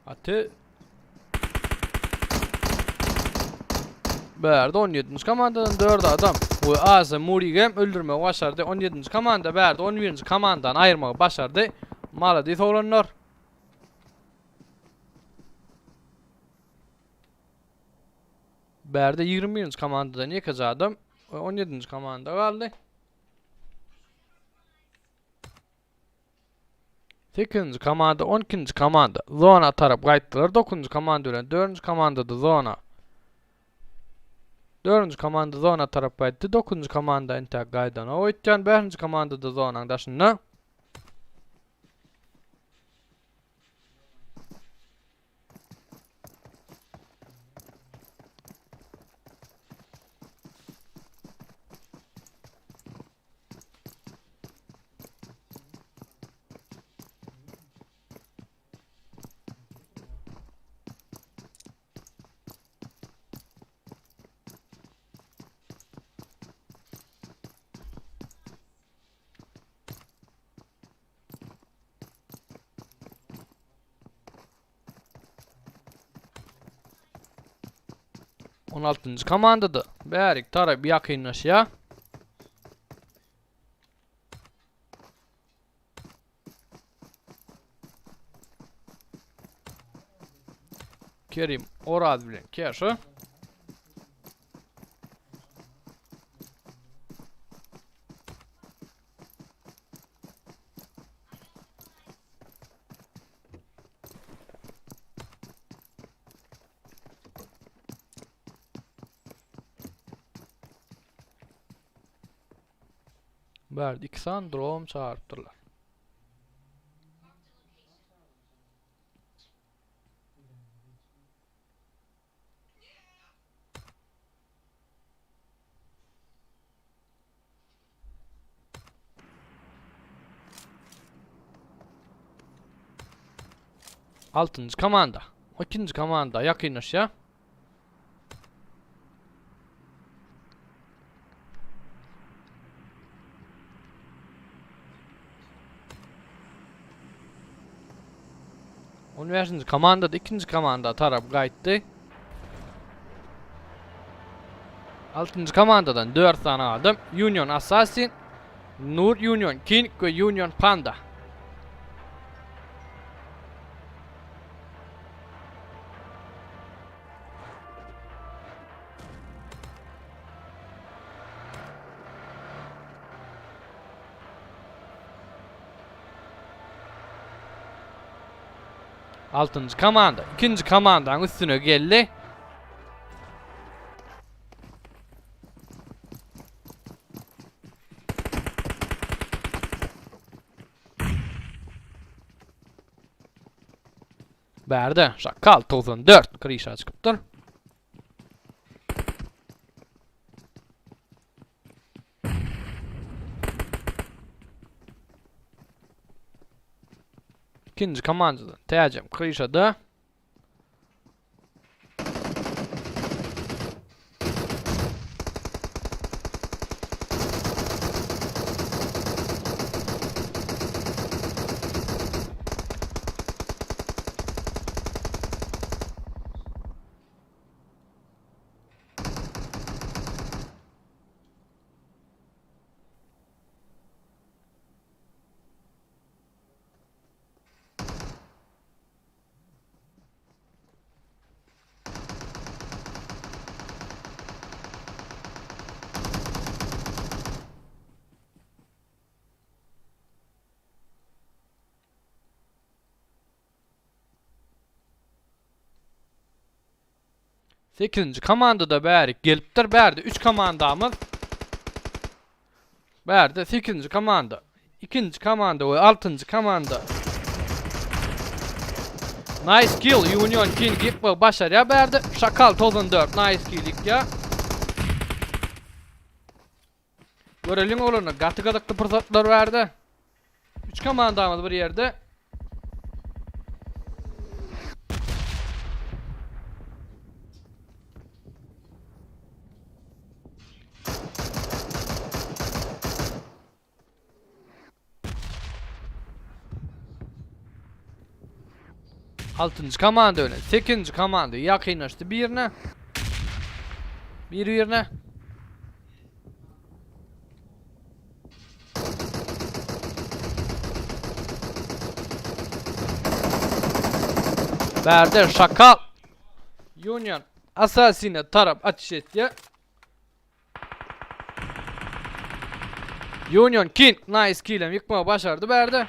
Speaker 9: Aty. Bärde 17-nji komandadan 4 adam we Aza Murigem öldürmegi başardy. 17-nji komanda bärde 11-nji komandany aýyrmagy başardy. Maladis oglanlar. Bärde 21-nji komandadan ýekeje adam we 17-nji komanda galdy. Sekizinji komanda, on ikinji komanda zona tarap gaýtdylar. Dokuzynjy komanda bilen dördünji komanda-da zona. Dördünji komanda zona tarap gaýtdy. Dokuzynjy komanda entäk gaýdanok öýtýän. Bäşinji komanda-da zonaň daşynda. On altynjy komandada bärik tarap ýakynlaşýar. Kerim Oraz bilen Keşa. Bärde iki sany drom çagyrypdyrlar. Altynjy komanda. Ikinji komanda ýakynlaşýar. On beşinji komanda da ikinji komanda tarap gaýtdy. Altynjy komandadan 4 sany adam Union Assassin, Nur Union King we Union Panda. Altynjy komanda ikinji komandanyň üstüne geldi. Bärde Şakal 94 krişa çykypdyr. Ikinji komandadan Täjem krişada. Sekizinji komanda-da bärik gelipdir. Bärde üç komandamyz. Bärde sekizinji komanda, ikinji komanda we altynjy komanda. Nice kill Union King ýykmagy başarýar bärde. Şakal 94 nice kill ýykýar. Göreliň oglanlar gaty gyzykly pursatlar bärde. Üç komandamyz bir ýerde. Altynjy komanda bilen sekizinji komanda ýakynlaşdy birine. Bir-birine. Bärde Şakal Union Assassin'e tarap ateş etdi. Union King nice kill'em yıkma başardı bärde.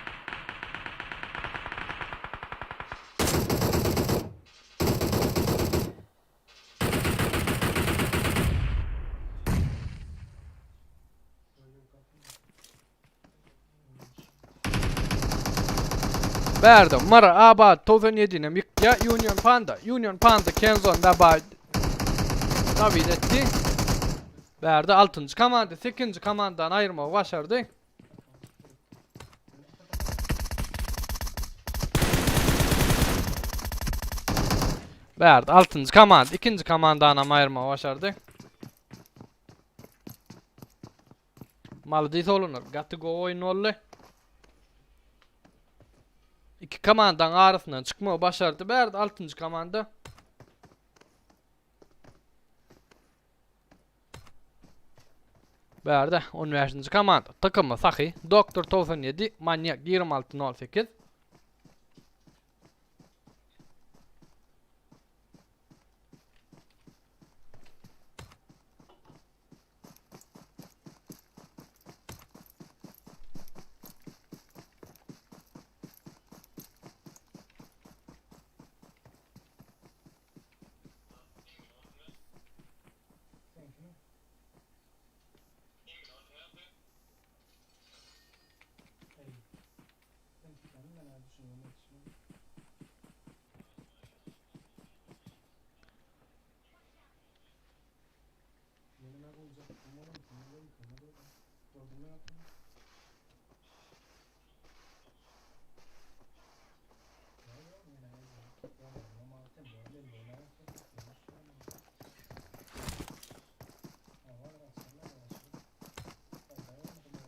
Speaker 9: Bärde Mara Abat 97-nem ýykýa Union Panda Union Panda Kenzon da David etdi. Bärde 6-njy komanda 8-nji komandan aýyrmagy başardy. Bärde 6-njy komanda 2-nji komandanam aýyrmagy başardy. Malady solunar. Gaty gowy oýun boldy. Iki komandaň arasyndan çykmagy başardy. Bärde 6-njy komanda. Bärde 15-nji komanda. Takymy Sahy, Doktor 97, Manyak 2608.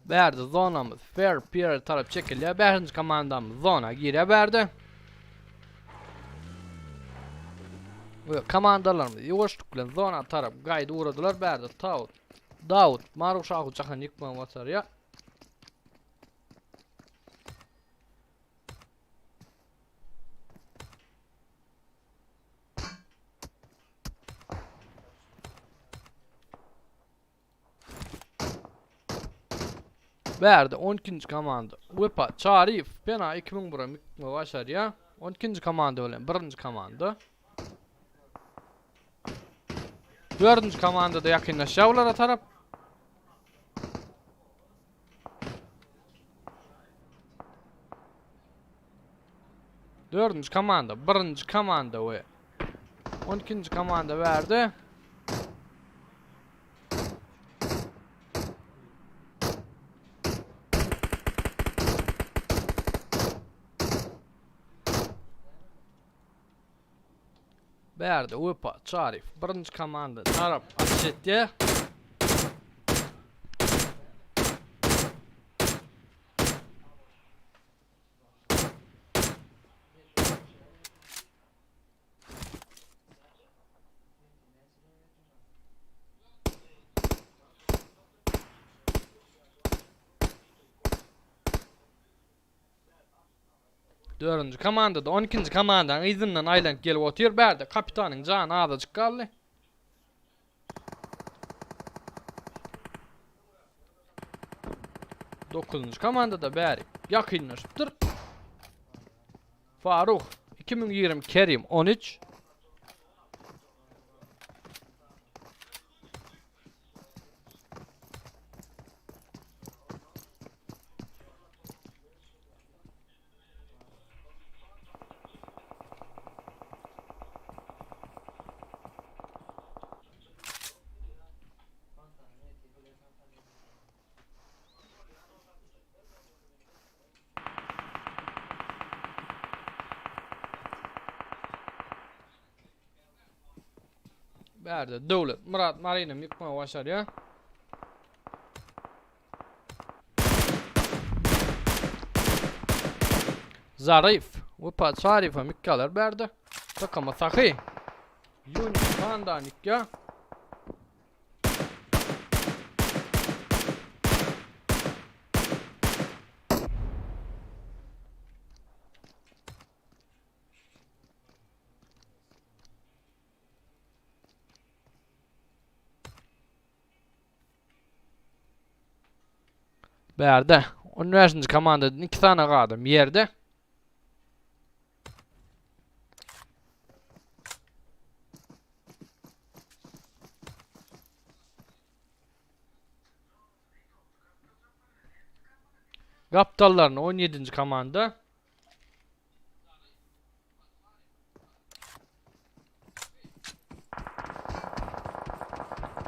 Speaker 9: Bärde zonamyz Fair Pier tarap çekilýär. Bäşinji komandamyz zona girýär bärde. We komandalarymyz ýuwaşlyk bilen zona tarap gaýdy ugradylar. Bärde Taut, Dawut, Maruf Şahu Jahan ýykmagy başarýar. Bärde 12-nji komanda Wepa Çaryýew Pena 2001 ýykmagy başarýar. 12-nji komanda bilen 1-nji komanda. 4-nji komanda da ýakynlaşýar bulara tarap. Dördünji komanda, birinji komanda we 12-nji komanda berdi. Bärde Wepa Çaryýew birinji komanda tarap atyş etýär. Dördünji komandada 12-nji komandanyň yzyndan aýlanyp gelip otyr. Bärde kapitanyň jany azajyk galdy. Dokuzunjy komandada bäri ýakynlaşypdyr. Faruh 2020 Kerim 13. Bärde Döwlet Myrat Maryny ýykmagy başarýar. Zarif. Wepa Çaryýewe mikkalar berdi. Takama Sahy. Ýunus Pandan ikka. Bärde 15-nji komandadan 2 sany adam ýerde. Gapdallaryny 17-nji komanda.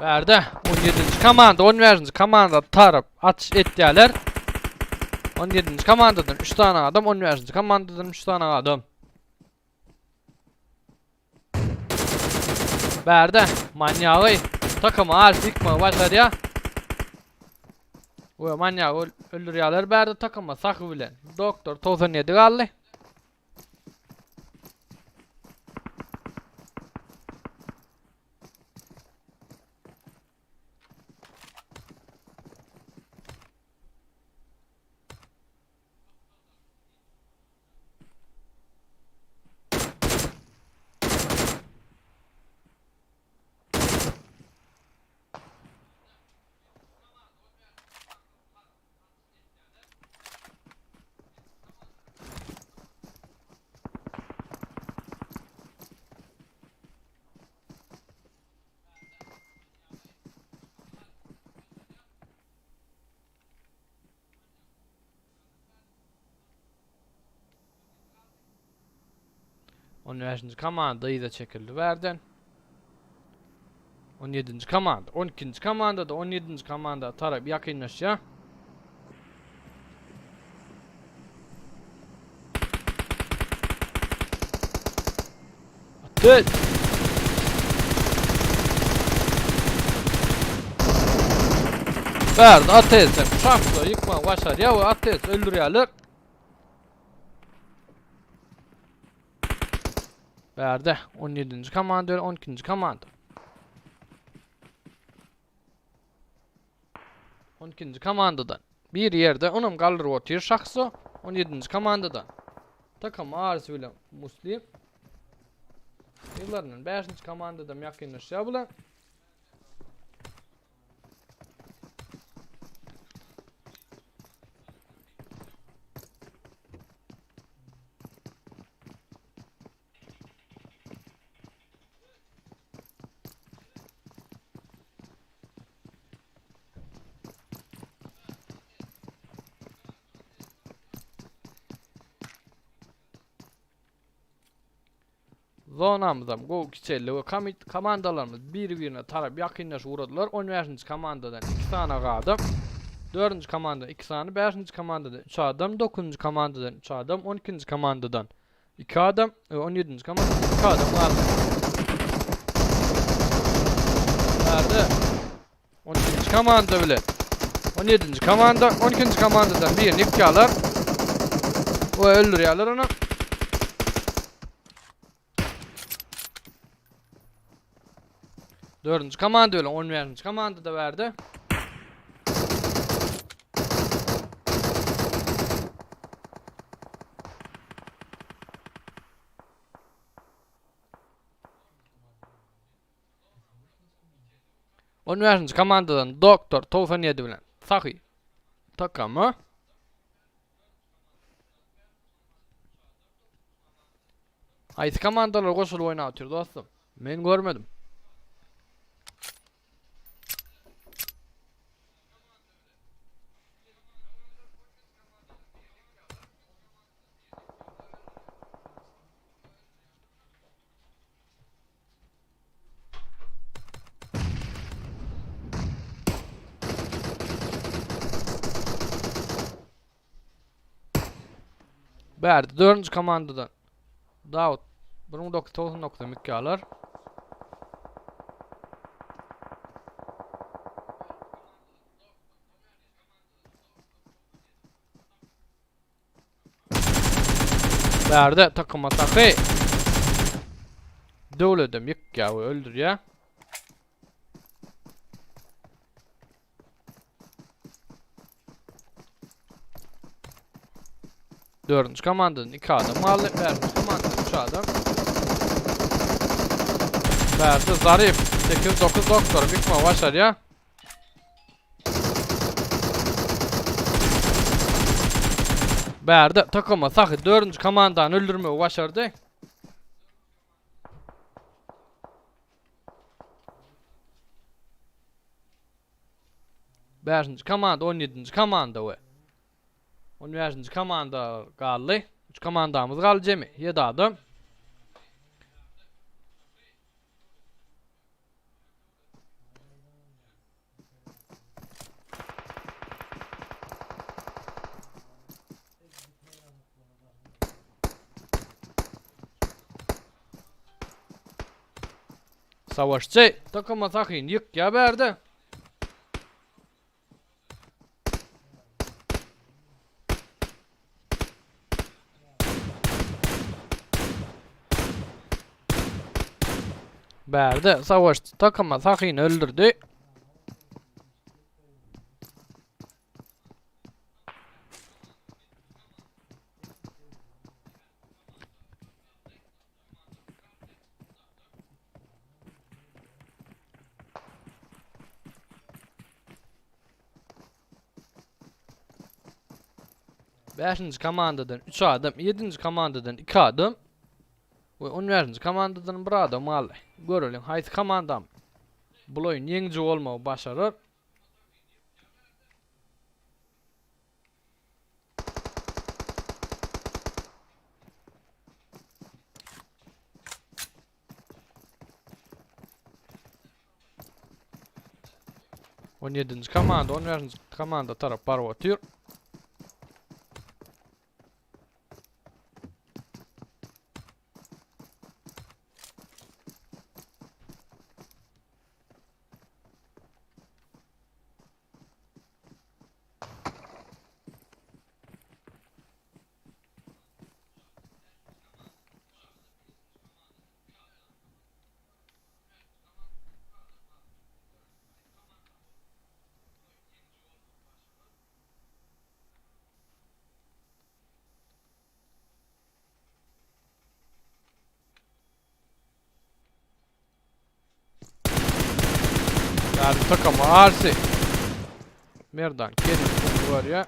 Speaker 9: Bärde 17-nji komanda, 15-nji komanda tarap atyş etýärler. 17-nji komandadan 3 sany adam, 15-nji komandadan 3 sany adam. Bärde manýagy takym arş ýykmagy başarýar. We manýagy öldürýärler bärde takyma sahy bilen. Doktor 97 galdy. On beşinji komanda yza çekildi bärden. On ýedinji komanda, on ikinji komanda da on ýedinji komanda tarap ýakynlaşýar. Atdy. Berdi ateşem şahsa ýykma başarýar we ateş öldürýärler. Bärde 17-nji komanda 12-nji komanda. 12-nji komandadan. Bir ýerde onam galdyryp otyr şahsa 17-nji komandadan. Takam Aris bilen Muslim. Ýyllaryndan 5-nji komandadan ýakynlaşýar bular. Zonamyzam gowy kiçeldi we komandalarymyz bir-birine tarap ýakynlaşyp ugradylar. 15-nji komandadan 2 sany adam, 4-nji komandadan 2 sany, 5-nji komandadan 3 adam, 9-njy komandadan 3 adam, 12-nji komandadan 2 adam we 17-nji komandadan 2 adam galdy. Bärde 12-nji komanda bilen 17-nji komanda 12-nji komandadan birini ýykýarlar we öldürýärler ony. Dördünji komanda bilen 15-nji komanda da berdi. On beşinji komandadan Doktor 97 bilen Sahy takamy. Haýsy komandalar goşulyp oýnap otyr dostum? Men görmedim. Bärde dördünji komandadan Dawut 1999 mükýalar. Bärde takym ataky. Döwledem ýykýar we öldürýär. Dördünji komandadan 2 adam galdy. Bäşinji komandadan 3 adam. Bärde Zarif 8-9 doktor ýykma başarýar. Bärde takama Sahy dördünji komandany öldürmegi başardy. Bäşinji komanda, 17-nji komanda we 15-nji komanda galdy. 3 komandamyz galdy jemi. 7 adam. Savaşçy takıma sakyn ýykýa bärde. Bärde savaşçy takıma sakyn öldürdi. Beşinji komandadan 3 adam, 7-nji komandadan 2 adam we 15-nji komandadan 1 adam galdy. Göreliň haýsy komandam bul oýun ýeňiji bolmagy başarar. On ýedinji komanda, on bäşinji komanda tarap baryp otyr. Yani takama Arsi. Merdan Kerim var ya.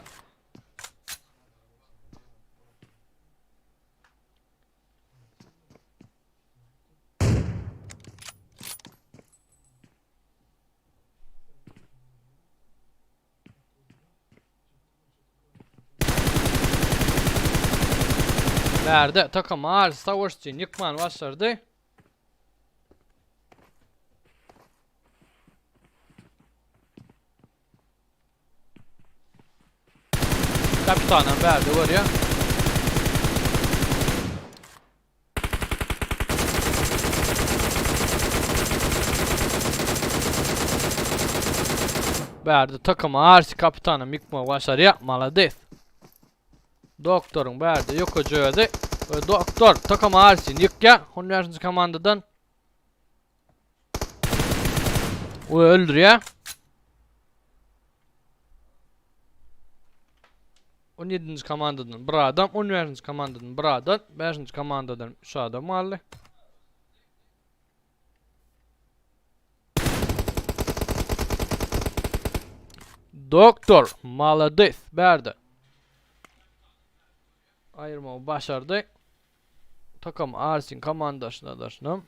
Speaker 9: Bärde takam Arsi savaş üçin ýykman başardy. Kapitanam bärde görýär. Bärde takama arsi kapitanam ýykmagy başarýar. Malades. Doktoryň bärde ýokaja özi. We doktor takama arsini ýykýar. 15-nji komandadan. We öldürýär. 17-nji komandadan bir adam, 15-nji komandadan bir adam, 5-nji komandadan 3 adam galdy. Doktor malades bärde. Aýyrmagy başardy. Takam Arsin komandaşyna daşynam.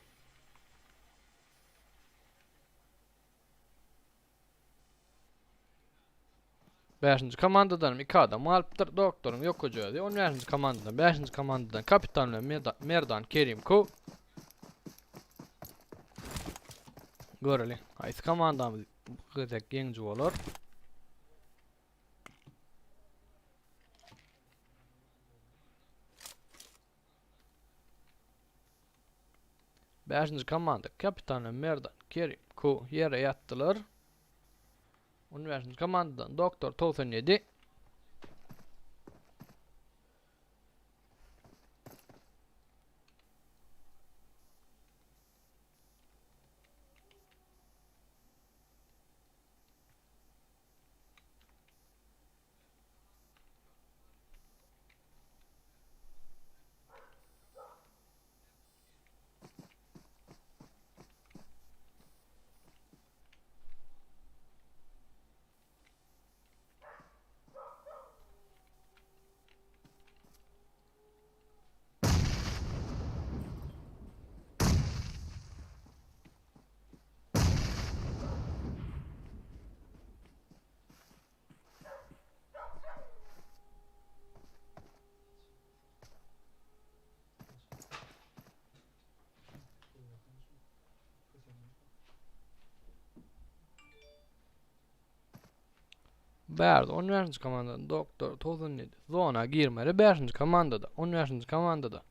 Speaker 9: Beşinji komandadan iki adam galypdyr. Doktoryň ýokaja özi. On beşinji komandadan, beşinji komandadan kapitan bilen Merdan Kerimkow. Göreli. Haýsy komandamyz bu gezek ýeňiji bolar? Beşinji komanda kapitan Merdan Kerim Ku ýere ýatdylar. 15-nji komandadan Doktor 97. Bärde 15-nji komandadan Doktor 97. Zona girmeli 5-nji komandada, 15-nji komandada.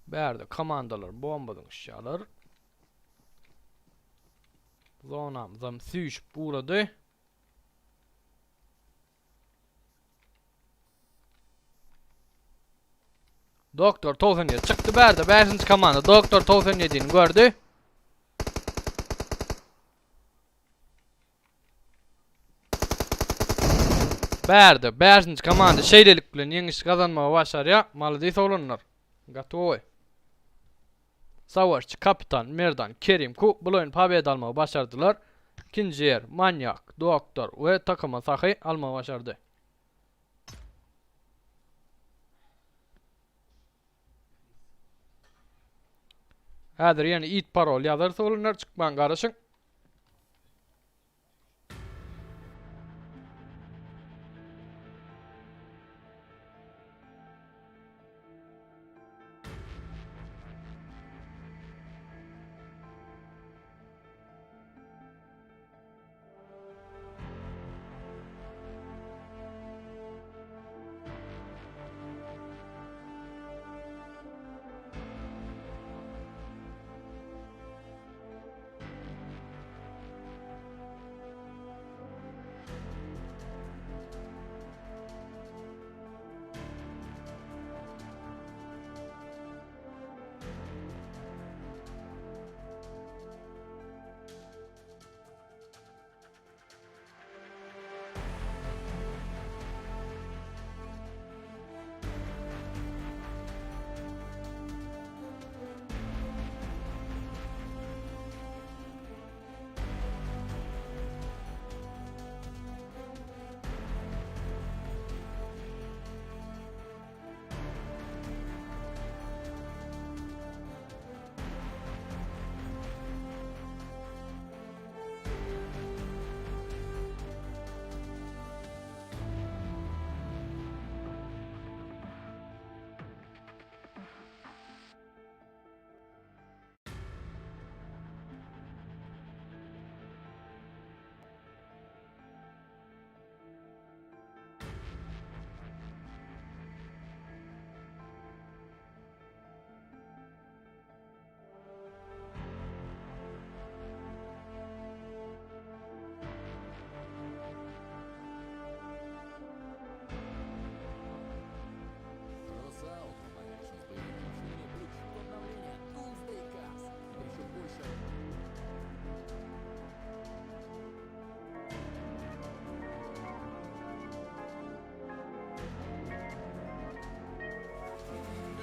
Speaker 9: Bärde komandalar bomba zyňyşýarlar. Zonamyzam süýşüp ugrady. Doktor 97 çykdy bärde 5-nji komanda Doktor 97-ni gördi. Bärde 5-nji komanda şeýlelik bilen ýeňiş gazanmagy başarýar. Malades oglanlar. Gaty gowy. Savaşçy kapitan Merdan Kerim Ku bul oýun pobeda almagy başardylar. Ikinji ýer Manýak, Doktor we Takama Sahy almagy başardy. Häzir ýene it parol ýazarys oglanlar çykman garaşyň.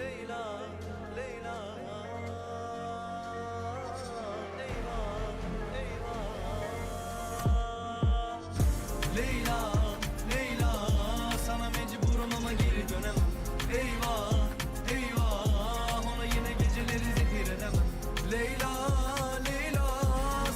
Speaker 6: Leýla, Leýla, eýwah, eýwah. Leýla, Leýla, sana mejburum ama geri dönemem. Eýwah, eýwah, ona ýene gejeleri zehir edemem. Leýla, Leýla,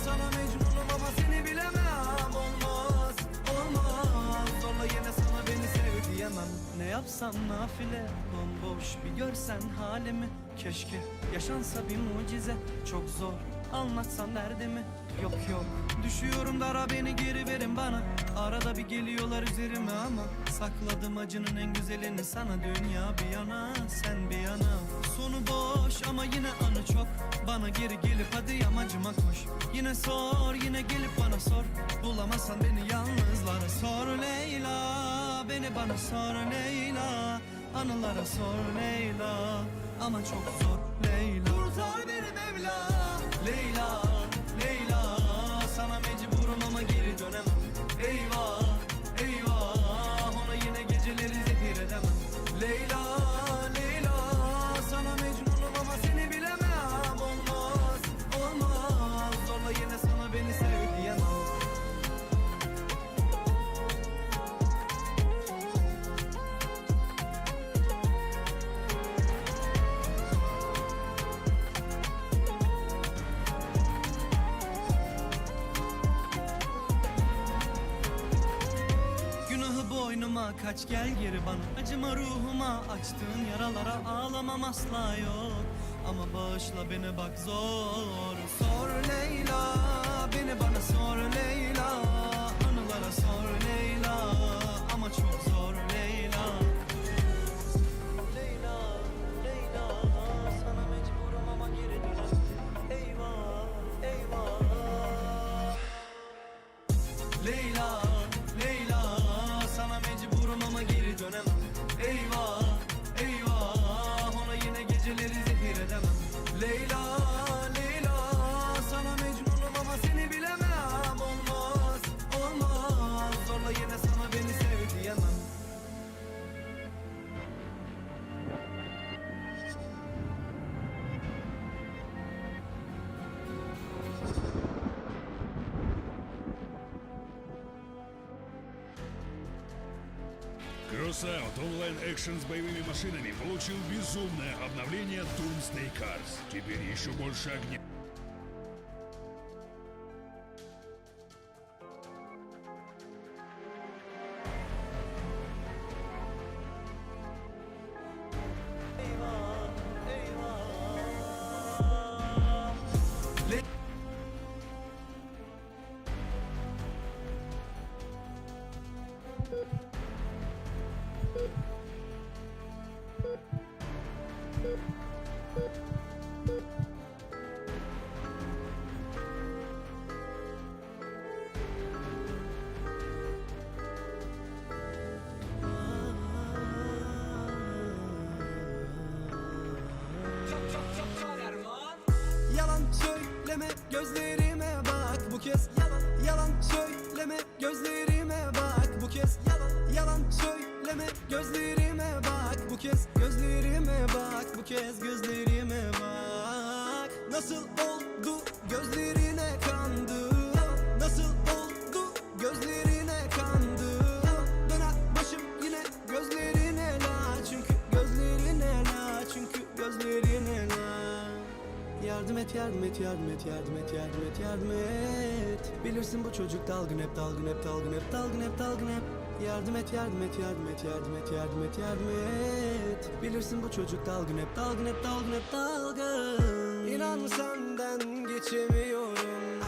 Speaker 6: sana mejnunum ama seni bilemem. Olmaz, olmaz, zorla ýene sana beni sev diýemem. Ne yapsam nafile bomboş bir görsen halimi Keşke yaşansa bir mucize çok zor anlatsam derdimi Yok yok düşüyorum dara beni geri verin bana Arada bir geliyorlar üzerime ama Sakladım acının en güzelini sana Dünya bir yana sen bir yana Sonu boş ama yine anı çok Bana geri gelip hadi yamacıma koş Yine sor yine gelip bana sor Bulamazsan beni yalnızlara sor Leyla Beni bana sor Leyla Anılara sor Leyla Ama çok zor Leyla Kurtar beni Mevla Leyla Leyla Sana mecburum ama geri dönemem Eyvah Eyvah Ona yine geceleri zehir edemem Leyla Leyla Sana mecnunum ama seni bilemem Olmaz Olmaz Zorla yine sana beni sev diyemem
Speaker 8: Kaç gel geri bana Acıma ruhuma açtığın yaralara Ağlamam asla yok Ama bağışla beni bak zor Sor Leyla Beni bana sor Leyla Anılara sor Leyla Ama çok zor Leyla Leyla, Leyla Sana mecburum ama geri dönemem Eyvah, eyvah Leyla, Leyla Sana mecburum ama geri dönemem Eyvah, eyvah Ona yine geceleri zehir edemem Leyla, Leyla Sana mecnunum ama seni bilemem Olmaz, olmaz Zorla yine sana beni sev diyemem
Speaker 4: Crossout онлайн-экшен с боевыми машинами получил безумное обновление Doomsday Cars. Теперь еще больше огня.
Speaker 8: Eyvah, eyvah Yalan söyleme gözlerime bak bu kez Yalan yalan söyleme gözlerime bak bu kez Yalan yalan söyleme gözlerime bak bu kez Gözlerime bak bu kez gözlerime bak Nasıl oldu gözlerine kandım Nasıl oldu gözlerine kandım Döner başım yine gözlerine la Çünkü gözlerine la Çünkü gözlerine la Yardım et yardım et yardım et yardım et yardım et yardım et Bilirsin bu çocuk dalgın hep dalgın hep dalgın hep dalgın hep dalgın hep Yardım et yardım et yardım et yardım et yardım et yardım et Bilirsin bu çocuk dalgın hep dalgın hep dalgın hep dalgın İnan senden geçemiyorum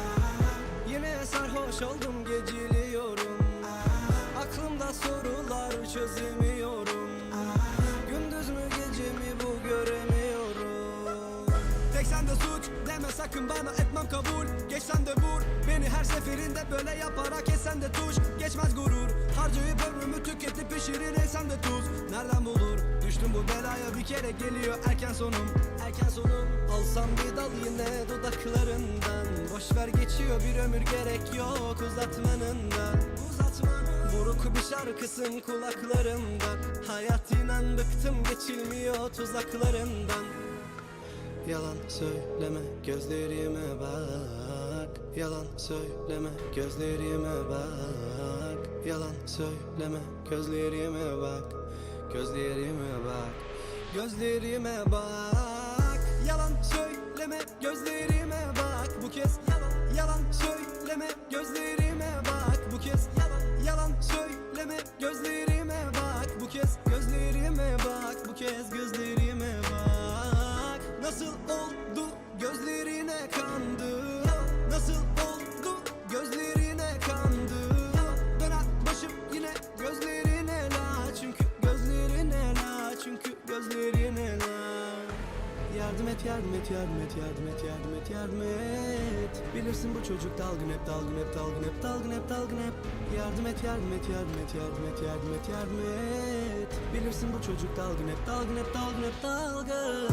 Speaker 8: Yine sarhoş oldum geciliyorum Aklımda sorular çözemiyorum Gündüz mü gece mi bu göremiyorum Tek sende suç deme sakın bana etmem kabul Geç sen de vur beni her seferinde böyle yaparak esen de tuş Geçmez gurur harcayıp ömrümü tüketip pişirir esen de tuz Nereden bulur düştüm bu belaya bir kere geliyor erken sonum Erken sonum alsam bir dal yine dudaklarından Boş ver geçiyor bir ömür gerek yok uzatmanın da Uzatmanın Buruk bir şarkısın kulaklarımda Hayat inan bıktım geçilmiyor tuzaklarından Yalan söyleme gözlerime bak Yalan söyleme gözlerime bak Yalan söyleme gözlerime bak Gözlerime bak Gözlerime bak Yalan söyleme gözlerime bak Bu kez yalan yalan söyleme gözlerime bak Bu kez yalan yalan söyleme gözlerime bak Bu kez gözlerime bak Bu kez gözlerime bak Nasıl oldu gözlerine kandım Nasıl oldu gözlerine kandım Döner başım yine gözlerine la Çünkü gözlerine la Çünkü gözlerine la Yardım et yardım et yardım et yardım et yardım et yardım et Bilirsin bu çocuk dalgın hep dalgın hep dalgın hep dalgın hep dalgın hep Yardım et yardım et yardım et yardım et yardım et yardım et Bilirsin bu çocuk dalgın hep dalgın hep dalgın hep dalgın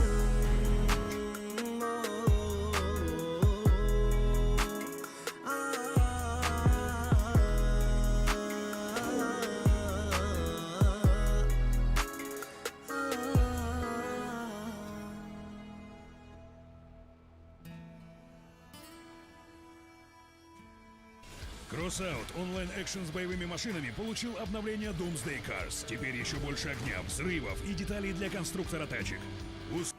Speaker 4: Crossout онлайн-экшен с боевыми машинами получил обновление Doomsday Cars. Теперь еще больше огня, взрывов и деталей для конструктора тачек. Ус-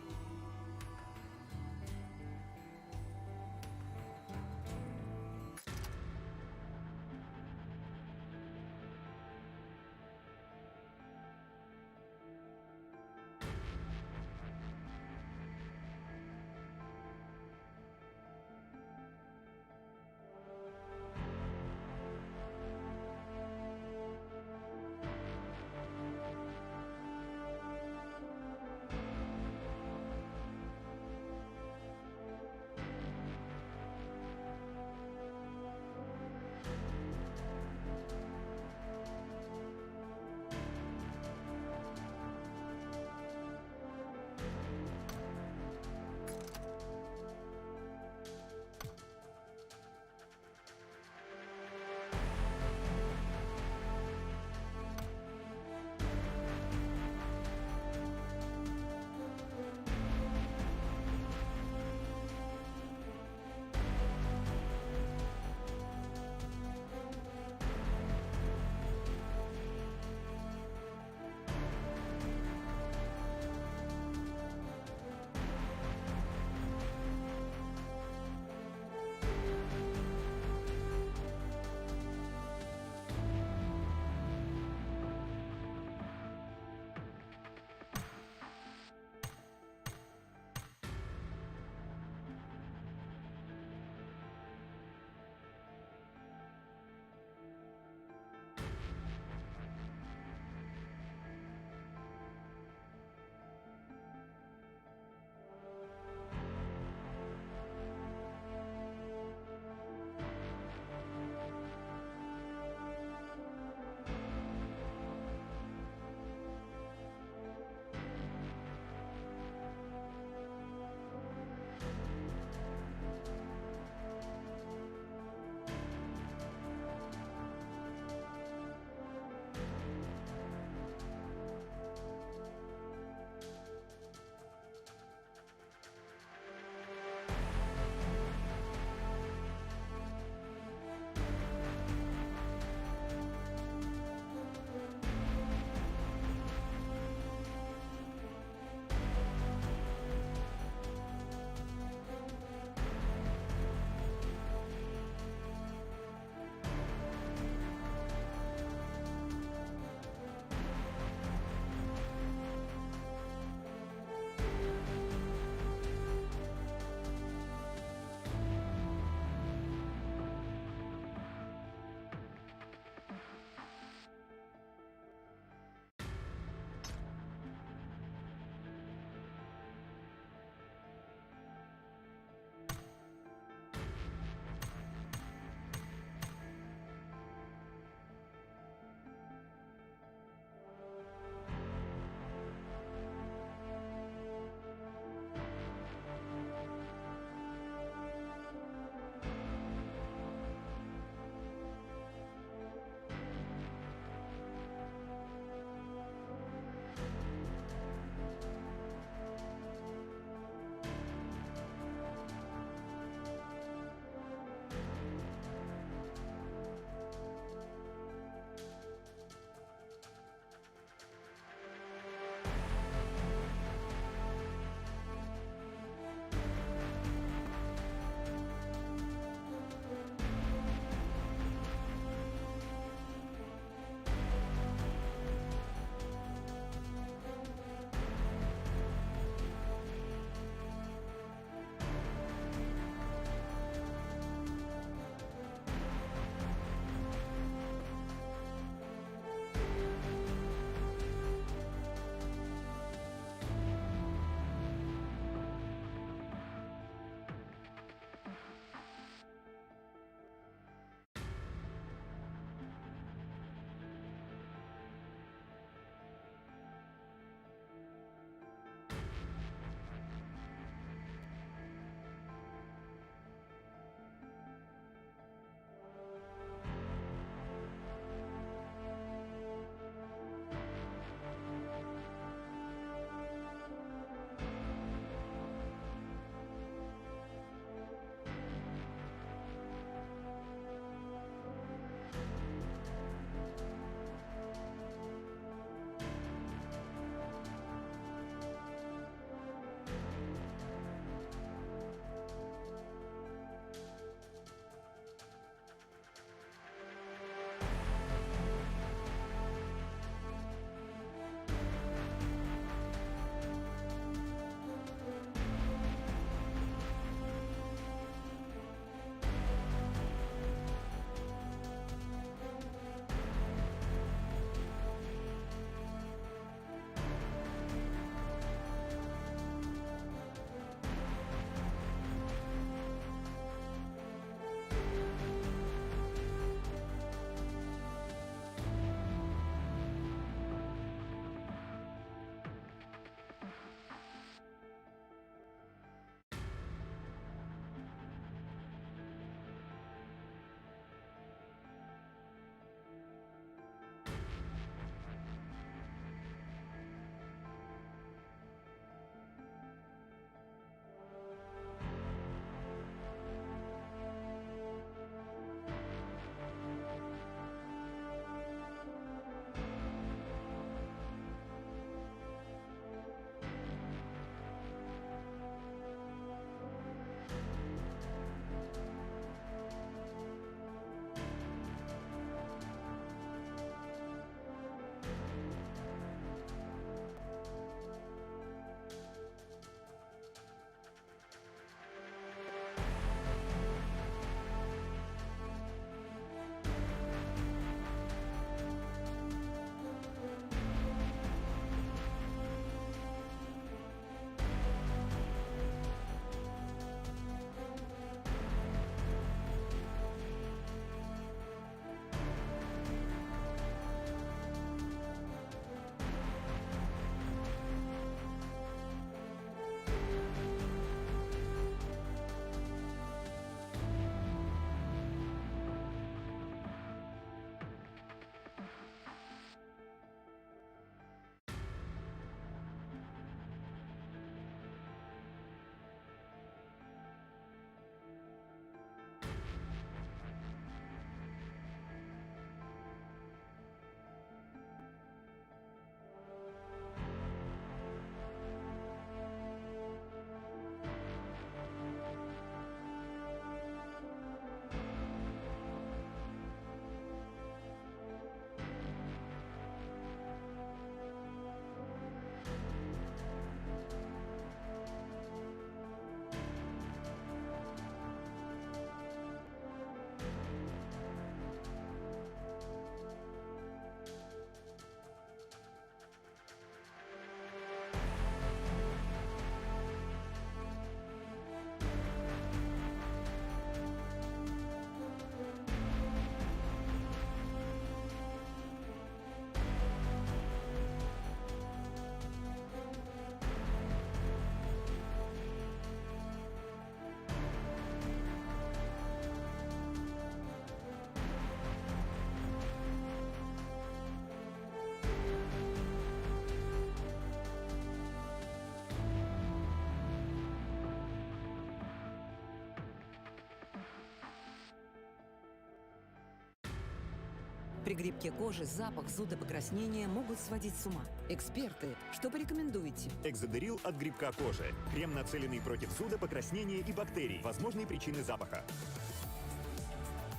Speaker 13: При грибке кожи запах, зуд и покраснение могут сводить с ума. Эксперты, что порекомендуете?
Speaker 14: Экзодерил от грибка кожи. Крем, нацеленный против зуда, покраснения и бактерий. Возможные причины запаха.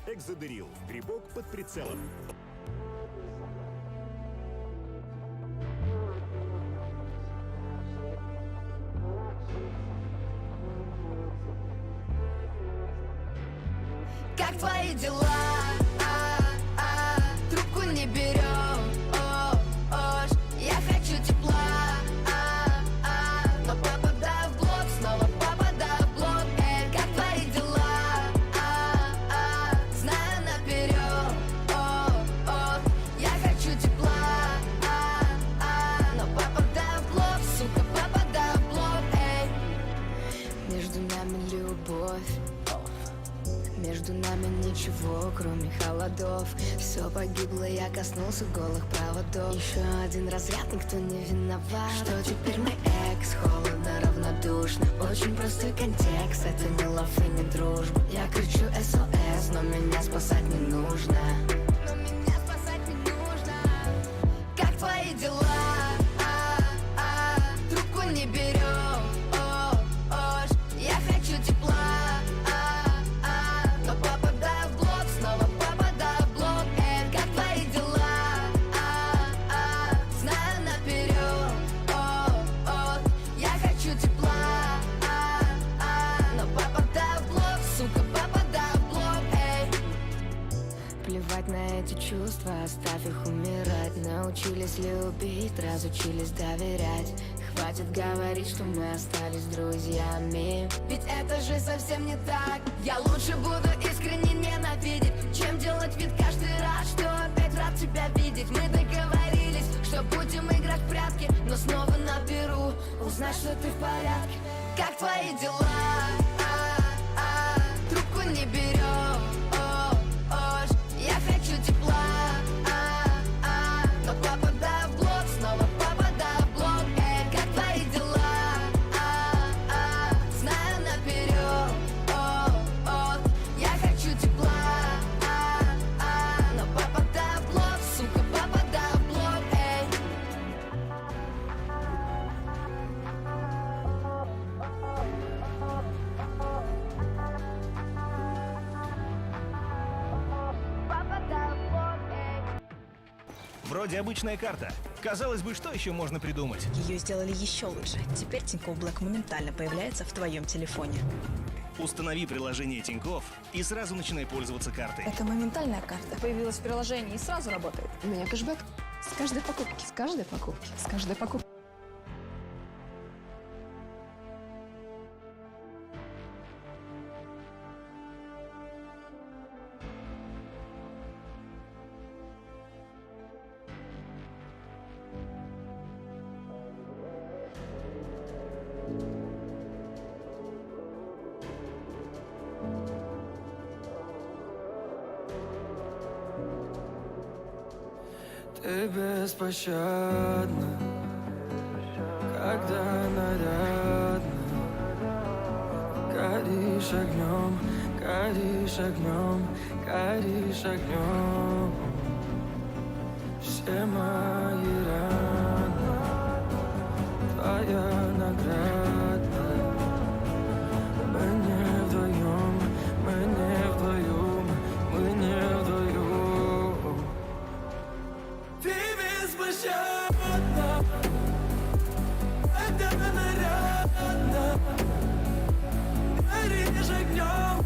Speaker 14: Экзодерил. Грибок под прицелом.
Speaker 12: Как твои дела? А, а, трубку не берем. О, ош, я хочу тепла. А, а, но попадаю в блок, снова попадаю в блок. Эй, как твои дела? А, а, знаю наперед. О, о, я хочу тепла. А, а, но попадаю в блок, сука, попадаю в блок. Эй,
Speaker 15: Между нами любовь. Между нами ничего, кроме холодов. Все погибло, я коснулся голых проводов. Еще один разряд, никто не виноват. Что теперь мой экс, холодно, равнодушно. Очень простой контекст, это не love и не дружба. Я кричу SOS, но меня спасать не нужно.
Speaker 12: Но меня спасать не нужно. Как твои дела? А, а, трубку не берем. О, ош, я хочу тепла. А, а, но попадаю в блок, снова попадаю в блок. Эй, как твои дела? А, а, знаю наперед. О, о, я хочу тепла. А, а, но попадаю в блок, сука, попадаю в блок. Эй.
Speaker 15: Плевать на эти чувства, оставь их умирать. Научились любить, разучились доверять. Хватит говорить, что мы остались друзьями.
Speaker 12: Ведь это же совсем не так. Я лучше буду искренне ненавидеть, чем делать вид каждый раз, что опять рад тебя видеть. Мы договорились, что будем играть в прятки, но снова наберу, узнать, что ты в порядке. Как твои дела? А, а, трубку не берем. О, ош, я хочу тепла. А, а, но попадаю в блок, снова попадаю в блок. Эй, как твои дела? А, а, знаю наперед. О, о, я хочу тепла. А, а, но попадаю в блок, сука, попадаю в блок. Эй. Попадаю в блок, эй.
Speaker 16: Вроде обычная карта. Казалось бы, что еще можно придумать?
Speaker 17: Ее сделали еще лучше. Теперь Тинькофф Блэк моментально появляется в твоем телефоне.
Speaker 16: Установи приложение Тинькофф и сразу начинай пользоваться картой.
Speaker 17: Это моментальная карта. Появилась в приложении и сразу работает. У меня кэшбэк. С каждой покупки. С каждой покупки. С каждой покупки.
Speaker 6: Ты беспощадна, когда нарядно. Горишь огнем, горишь огнем, горишь огнем. Все мои раны, твоя награда. Мы не вдвоем, мы не вдвоем, мы не вдвоем. Ты беспощадна, когда нарядно. Горишь огнем,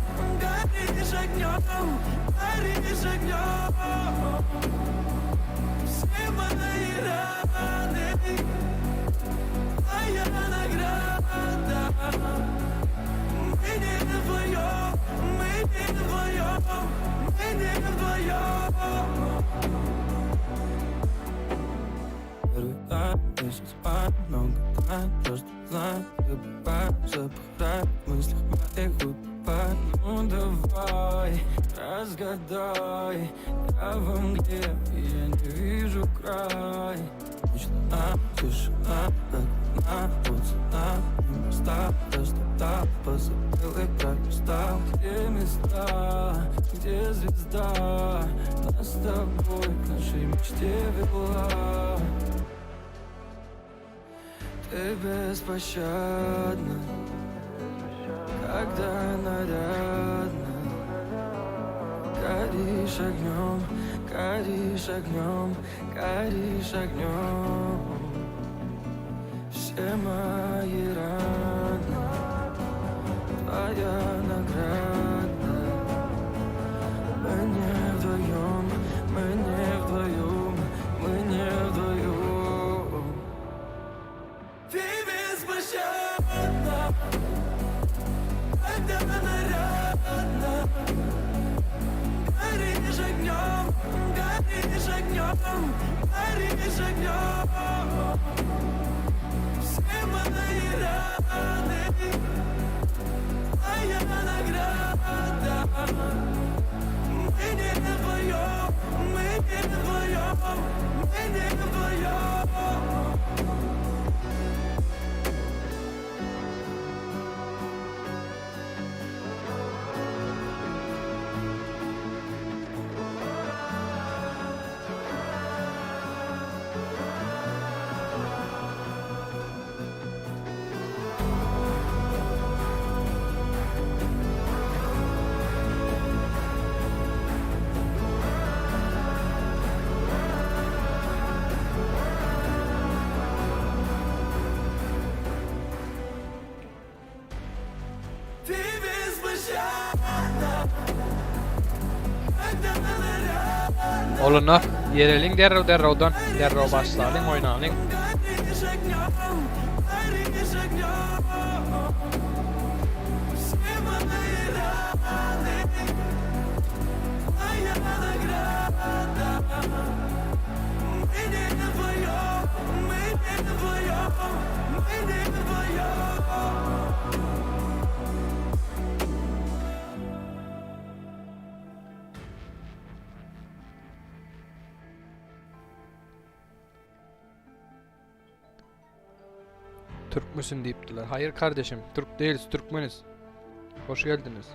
Speaker 6: горишь огнем, горишь огнем. Все мои раны, твоя награда. Мы не вдвоем, мы не вдвоем, мы не вдвоем. Первый месяц много тайн, просто знай, забывай, запах рай, в мыслях моих утопай. Ну давай, разгадай, я во мгле, я не вижу край. Ночная тишина, как луна, вот цена, не места, растоптал, позабыл и пролистал. Где места?
Speaker 8: где звезда Нас с тобой к нашей мечте вела Ты беспощадна, когда нарядно Горишь огнем, горишь огнем, горишь огнем Все мои раны, твоя награда Мы не вдвоем, мы не вдвоем, мы не вдвоем Ты беспощадна, когда нарядно Горишь огнем, горишь огнем, горишь огнем Все мои раны, твоя награда Мы не вдвоем, мы не вдвоем, мы не вдвоем Ты беспощадна, когда нарядно
Speaker 9: Oglanlar, ýereliň derrew derrewden, derrew başlalyň, oýnalyň.
Speaker 8: Горишь огнем, горишь огнем Все мои раны, твоя награда Мы не вдвоем, мы не вдвоем, мы не вдвоем
Speaker 9: Türkmüsün diýipdiler. Haýyr kardeşim, türk değiliz, türkmeniz. Hoş geldiniz.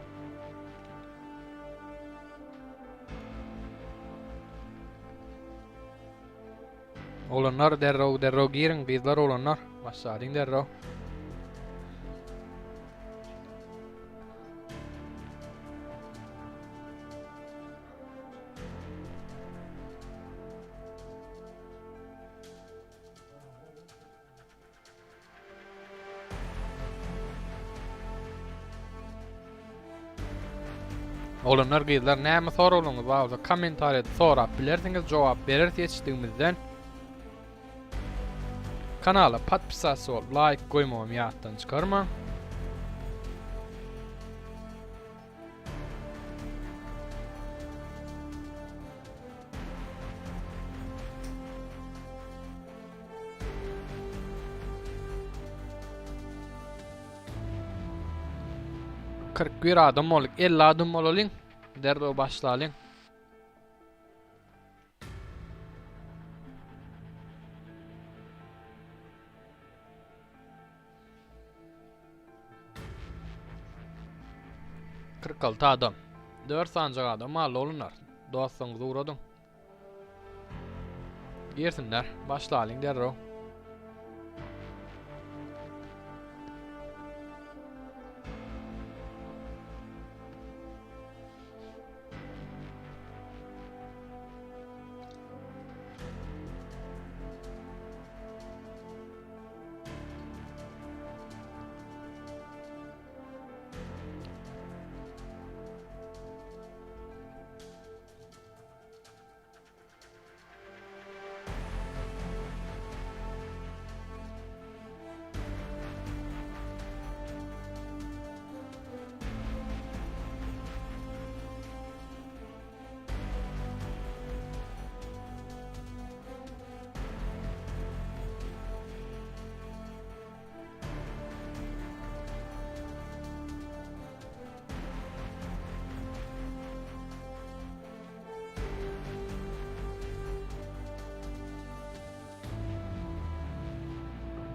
Speaker 9: Oglanlar derrew derrew giriň, gyzlar oglanlar. Başlalyň derrew. Oglanlar gyzlar näme soraglaryňyz bar bolsa kommentariýada sorap bilersiňiz jogap bereris ýetişdigimizden. Kanala podpisasiýa bolup laýk goýmagam ýatdan çykarmaň. 41 adam bolduk. 50 adam bolalyň. Derrew başlalyň. 46 adam. 4 sanjak adam mally olunar. Dostlaryňyzy ugradyň. Girsinler. Başlalyň derrew.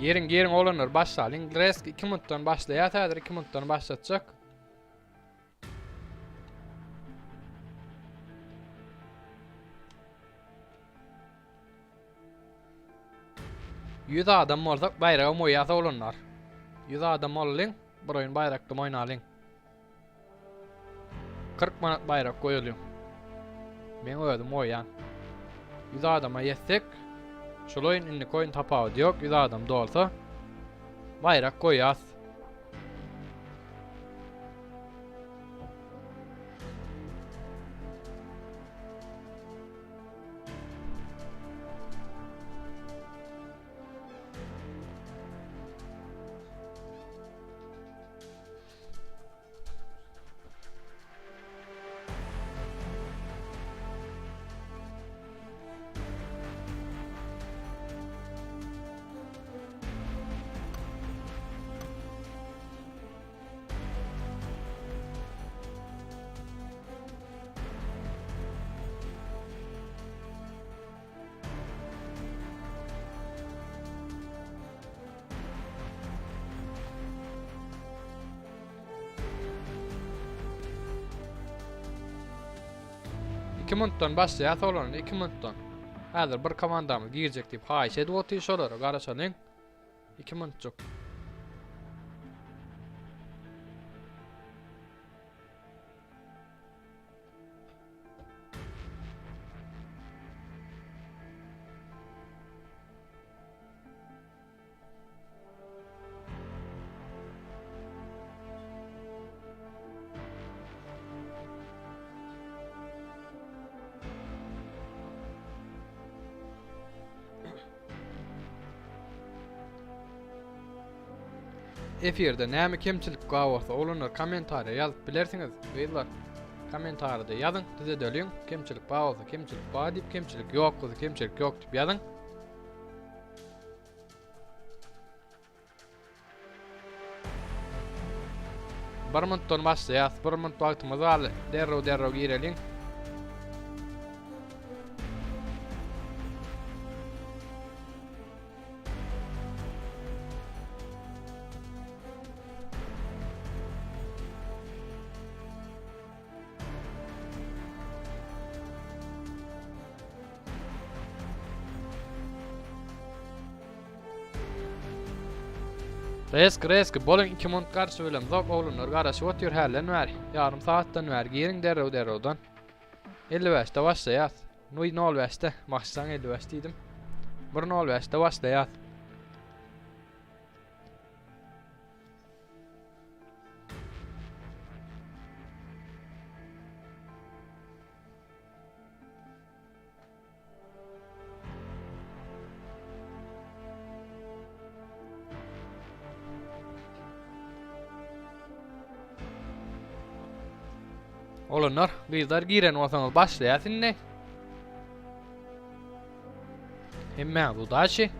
Speaker 9: Giriň giriň oglanlar başlalyň. Resk 2 minutdan başlaýar häzir 2 minutdan başlatjak. 100 adam bolsak baýragam goýýas oglanlar. 100 adam bolalyň, bir oýun baýrakdan oýnalyň. 40 manat baýrak goýalyň. Men özüm goýýan. 100 adama ýetsek, şol oýun indiki oýun tapawudy ýok, 100 adam dolsa baýrak goýýas. Iki minutdan başlaýas oglanlar, iki minutdan. Häzir bir komandamyz girjek diýip haýyş edip otyr şolara garaşalyň. Iki minutjyk. Efirde näme kemçilik bar bolsa oglanlar kommentariýa ýazyp bilersiňiz gyzlar. Kommentariýada ýazyň, düzedeliň. Kemçilik bar bolsa kemçilik bar diýip, kemçilik ýok bolsa kemçilik ýok diýip ýazyň. Bir minutdan başlaýas. Bir minut wagtymyz galdy. Derrew derrew gireliň. Reski reski boluň 2 minut garşy bilen zok oglanlar garaşyp otyr hälden bäri. Ýarym sagatdan bäri giriň derrew derrewden. 55-de başlaýas. Nuý 05-de başlaň 55 diýdim. 1.05-de başlaýas. Olanlar, gyzlar giren bolsaňyz başlaýas indi. Hemmäňiz udaçi.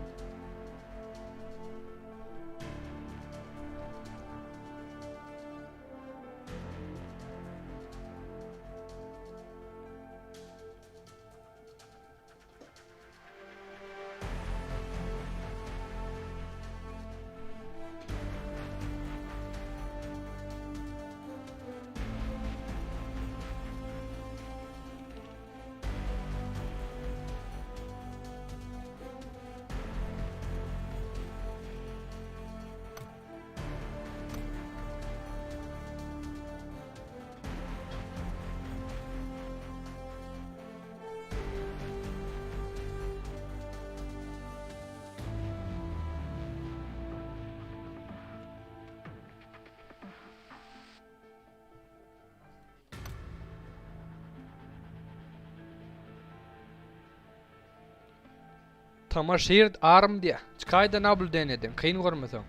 Speaker 9: Tama şirt arm diýä. Çykaýda nabludeniýeden kyn görmeseň.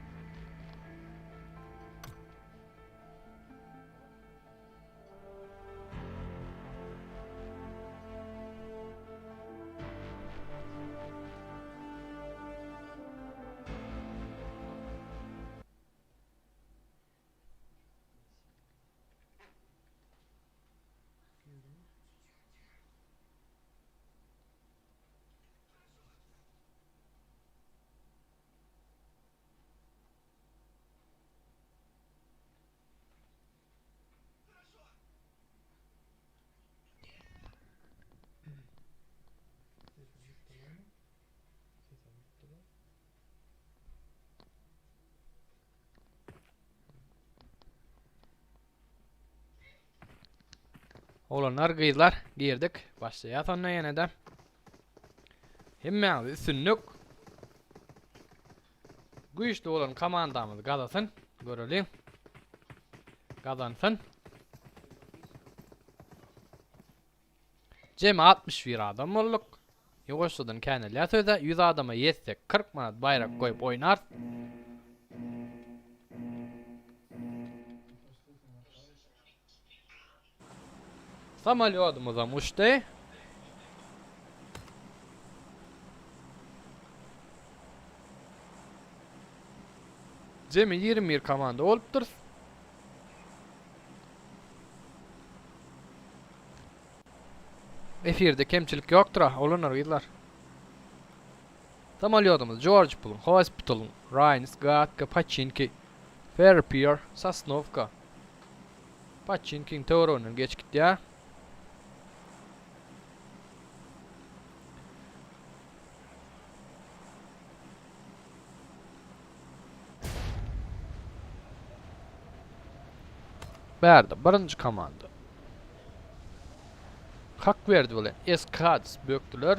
Speaker 9: Oglanlar, gyzlar girdik. Başlaýas onda ýene-de. Hemmäňize üstünlik. Güýçli bolan komandamyz gazasyn. Göreliň. Gazansyn. Jemi 61 adam bolduk. Ýuwaşjadan känelýär söze. 100 adama ýetsek 40 manat baýrak goýup oýnarys. Samolýodymyzam uçdy. Jemi 21 komanda bolupdyr. Efirde kemçilik ýokdur-a, oglanlar, gyzlar. Samolýodymyz Jorj Puluň, Hospitalyň, Raýns, Gatka, Paçinki, Fairpier, Sosnowka. Paçinkiň töwereginden geçip gitýär. Bärde birinji komanda. Hak berdi bilen Eskades bökdüler.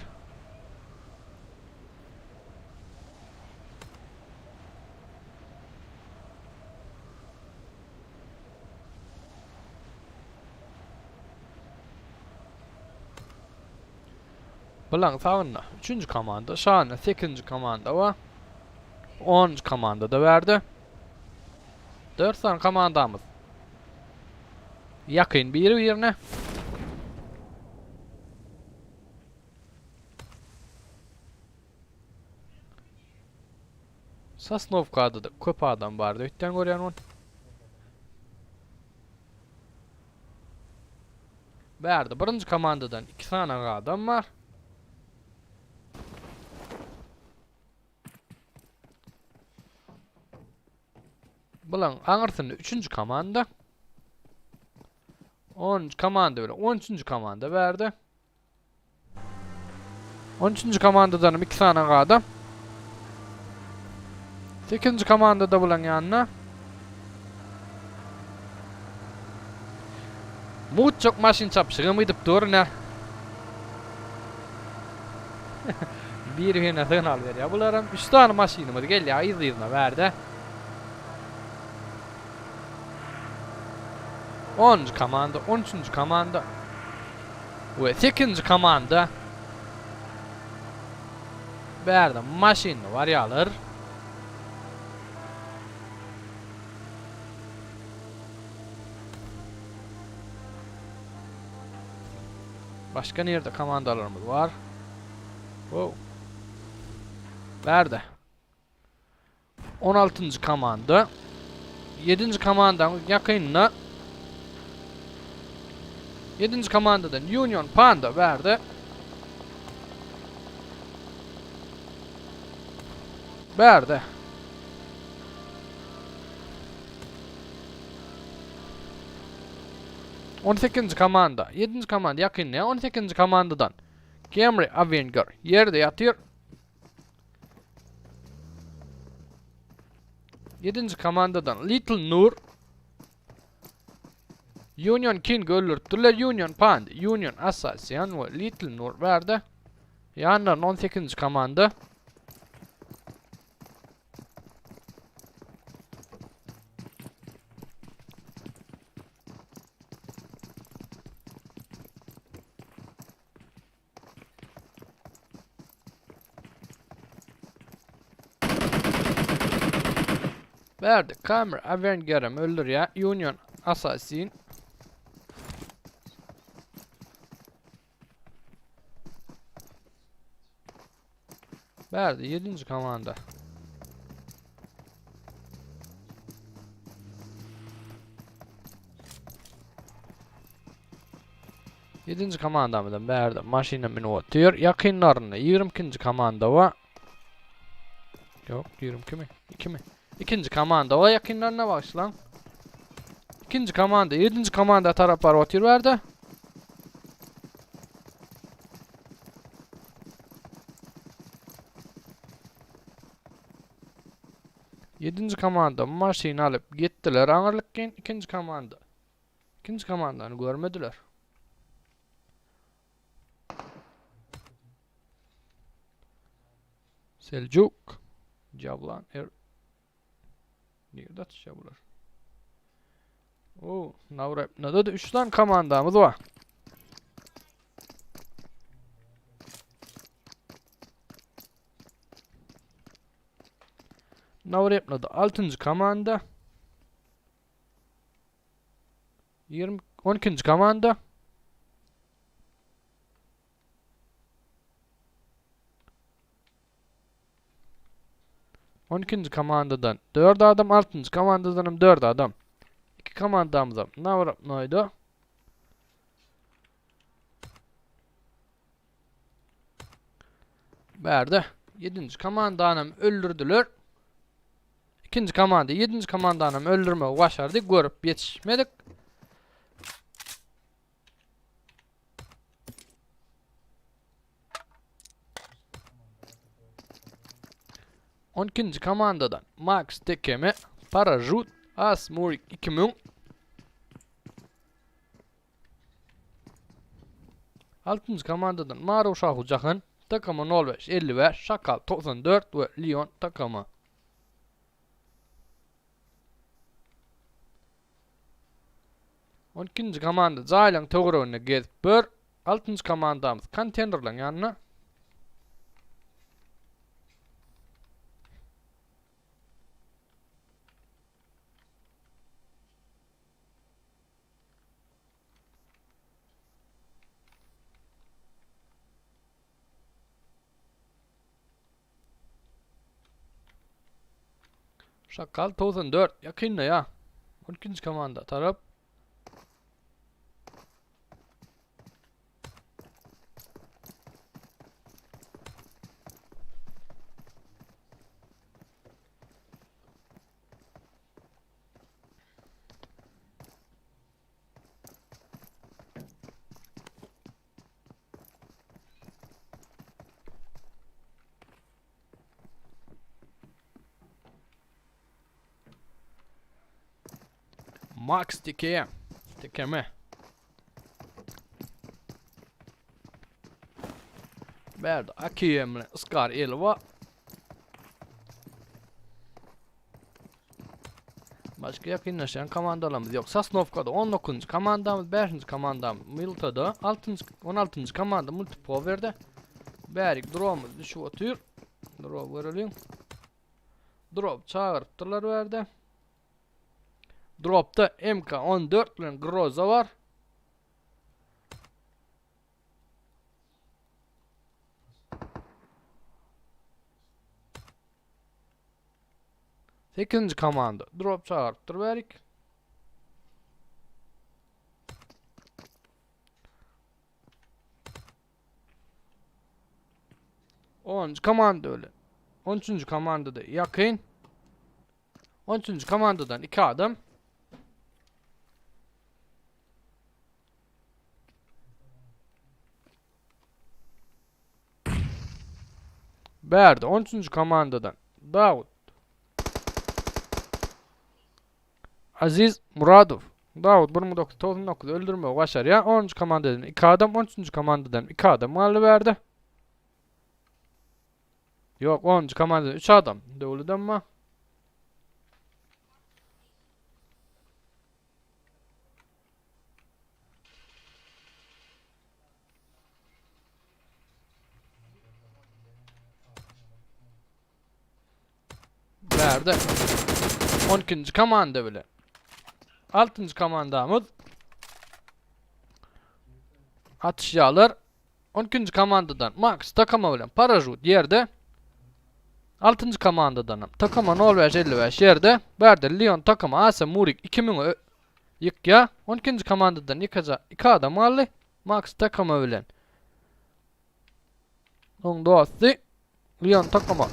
Speaker 9: Bilaň sagynda üçünji komanda, şanynda sekizinji komanda bar. Onunjy komanda da bärde. Dört sany komandamyz. Ýakyn biri-birine. Sosnowkada da köp adam bardy öýtýän görýän ony. Bärde birinji komandadan 2 sany adam bar. Bulaň aňyrsynda üçünji komanda. 10 komanda bilen 13-nji komanda bärde. 13-nji komandadanam 2 sany adam. 8-nji komanda da bulaň ýanynda. Mutjak maşyn çapyşygam gidip dur ne. Bir birine signal berýär. Bularam 3 sany maşynymyz gelýär yzly-yzyna bärde. 10-njy komanda, 13-nji komanda we 8-nji komanda bärde maşynda barýarlar. Başga nirde komandalarymyz bar? Wow. Bärde. 16-njy komanda. 7-nji komandanyň ýakynynda 7-nji komandadan Union Panda bärde. Bärde. On sekizinji komanda. Ýedinji komanda ýakynda. On sekizinji komandadan. Camry Avenger ýerde ýatyr. Ýedinji komandadan Little Nur. Union King öldüripdirler. Union Pand, Union Assassin we Little Nur bärde. Ýanlarynda 18-nji komanda. Berdi. Kamera Avenger'im öldürýär. Union Assassin. Berdi. 7. komanda. Ýedinji komandamyzam bärde maşyna münüp otyr. Ýakynlarynda 22-nji komanda bar. Ýok, 22 mi? 2 mi? Ikinji komanda bar ýakynlarynda bagyşlaň. Ikinji komanda, ýedinji komanda tarap baryp otyr bärde. Ýedinji komanda maşyn alyp gitdiler aňyrlyk ikinji komanda. Ikinji komandany görmediler. Seljuk. Javlan Er. Nirede atışýar bular? O, Nawrepnada da 3 tane komandamyz bar. Nawrepnada 6-njy komanda. 20 12-nji komanda. On ikinji komandadan 4 adam, 6-njy komandadan hem 4 adam. Iki komandamyzam Nawrepnoýda. Bärde 7-nji komandanam öldürdiler. Ikinji komanda 7-nji komandanam öldürmegi başardy, görüp ýetişmedik. On ikinji komandadan Max Tekeme, Parajut, Asmurik 2000. Altynjy komandadan Maru Şahu Jahan, takamy 05 55, Şakal 94 we Lion takamy. On ikinji komanda jaýlaryň töwereginde gezip ber. Altynjy komandamyz konteýnerleriň ýanynda. Şakal 94 ýakynda ýa. 12-nji komanda tarap. Max TKM. TKM. Bärde AKM bilen Skar Elwa. Başga ýakynlaşýan komandalarymyz ýok. Sosnowkada 19-njy komandamyz, 5-nji komandamyz Miltada, 6-njy, 16-njy komanda Multipowerde. Bärik dromymyz düşüp otyr. Drop göreliň. Drop çagyrypdyrlar bärde. Dropda MK14 bilen Groza bar. Sekizinji komanda drop çagyrypdyr bärik. Onuncu komanda öyle. 13. komanda da yakın. 13. komandadan 2 adam. Bärde 13-nji komandadan Dawut. Aziz Muradow. Dawut 1999 öldürmegi başarýar. 10-njy komandadan 2 adam, 13-nji komandadan 2 adam galdy bärde. Ýok, 10-njy komandadan 3 adam. Döwledem bar. Bärde 12-nji komanda bile. 6-njy komandamyz atyşýarlar. 12-nji komandadan Max takama bilen Parajut ýerde. 6-njy komandadan takama 0555 ýerde. Bärde Leon takama Asa Murik 2000 ýykýar. 12-nji komandadan ýykaja 2 adam galdy. Max takama bilen. Oň dosty Leon takama.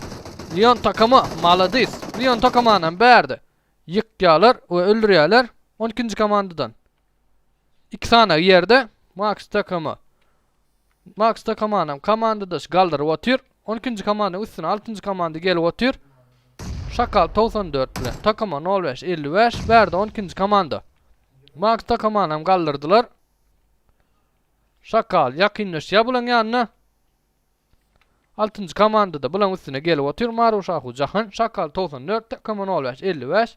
Speaker 9: Leon takama maladis. Leon takamanam bärde. Ýykýarlar we öldürýärler. 12-nji komandadan. 2 sany ýerde Max takama. Max takamanam komandadaş galdyryp otyr. 12-nji komandanyň üstüne 6-njy komanda gelip otyr. Şakal 94 bilen takama 05 55 bärde 12-nji komanda. Max takamanam galdyrdylar. Şakal ýakynlaşýar bulaň ýanyna. Altynjy komandada bulaň üstüne gelip otyr Maru Şahu Jahan, Şakal 94, TKM 05 55.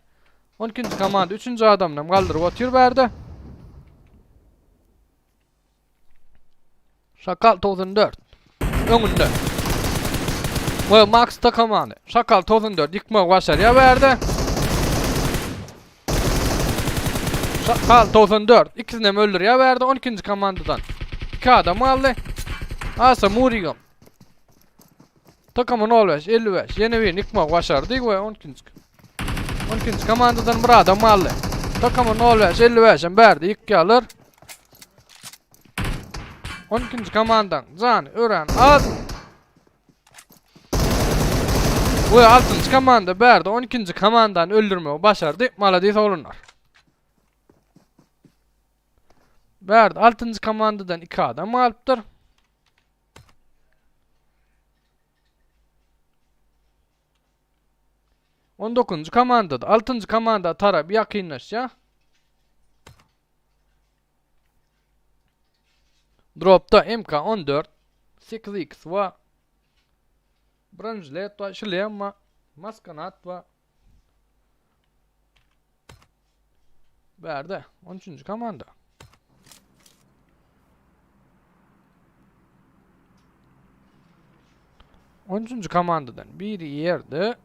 Speaker 9: 12-nji komanda üçünji adamynam galdyryp otyr bärde. Şakal 94. Öňünde. We Max takamany. Şakal 94 ýykmagy başarýar bärde. Şakal 94 ikisini hem öldürýär bärde 12-nji komandadan. 2 adam galdy. Asa Murigam. Takama 05 55 ýene birini ýykmagy başardy we 12-nji 12-nji komandadan bir adam galdy. Takama 05 55 hem bärde ýykýarlar. 12-nji komandaň jany örän az. We 6-njy komanda bärde 12-nji komandany öldürmegi başardy. Maladis oglanlar. Bärde 6-njy komandadan 2 adam galypdyr. On dokuzunjy komandada altynjy komanda tarap ýakynlaşýar. Dropda MK14, 8x we bronjilet we şlem we maskanat we Bärde 13-nji komanda. On üçünji komandadan biri ýerde.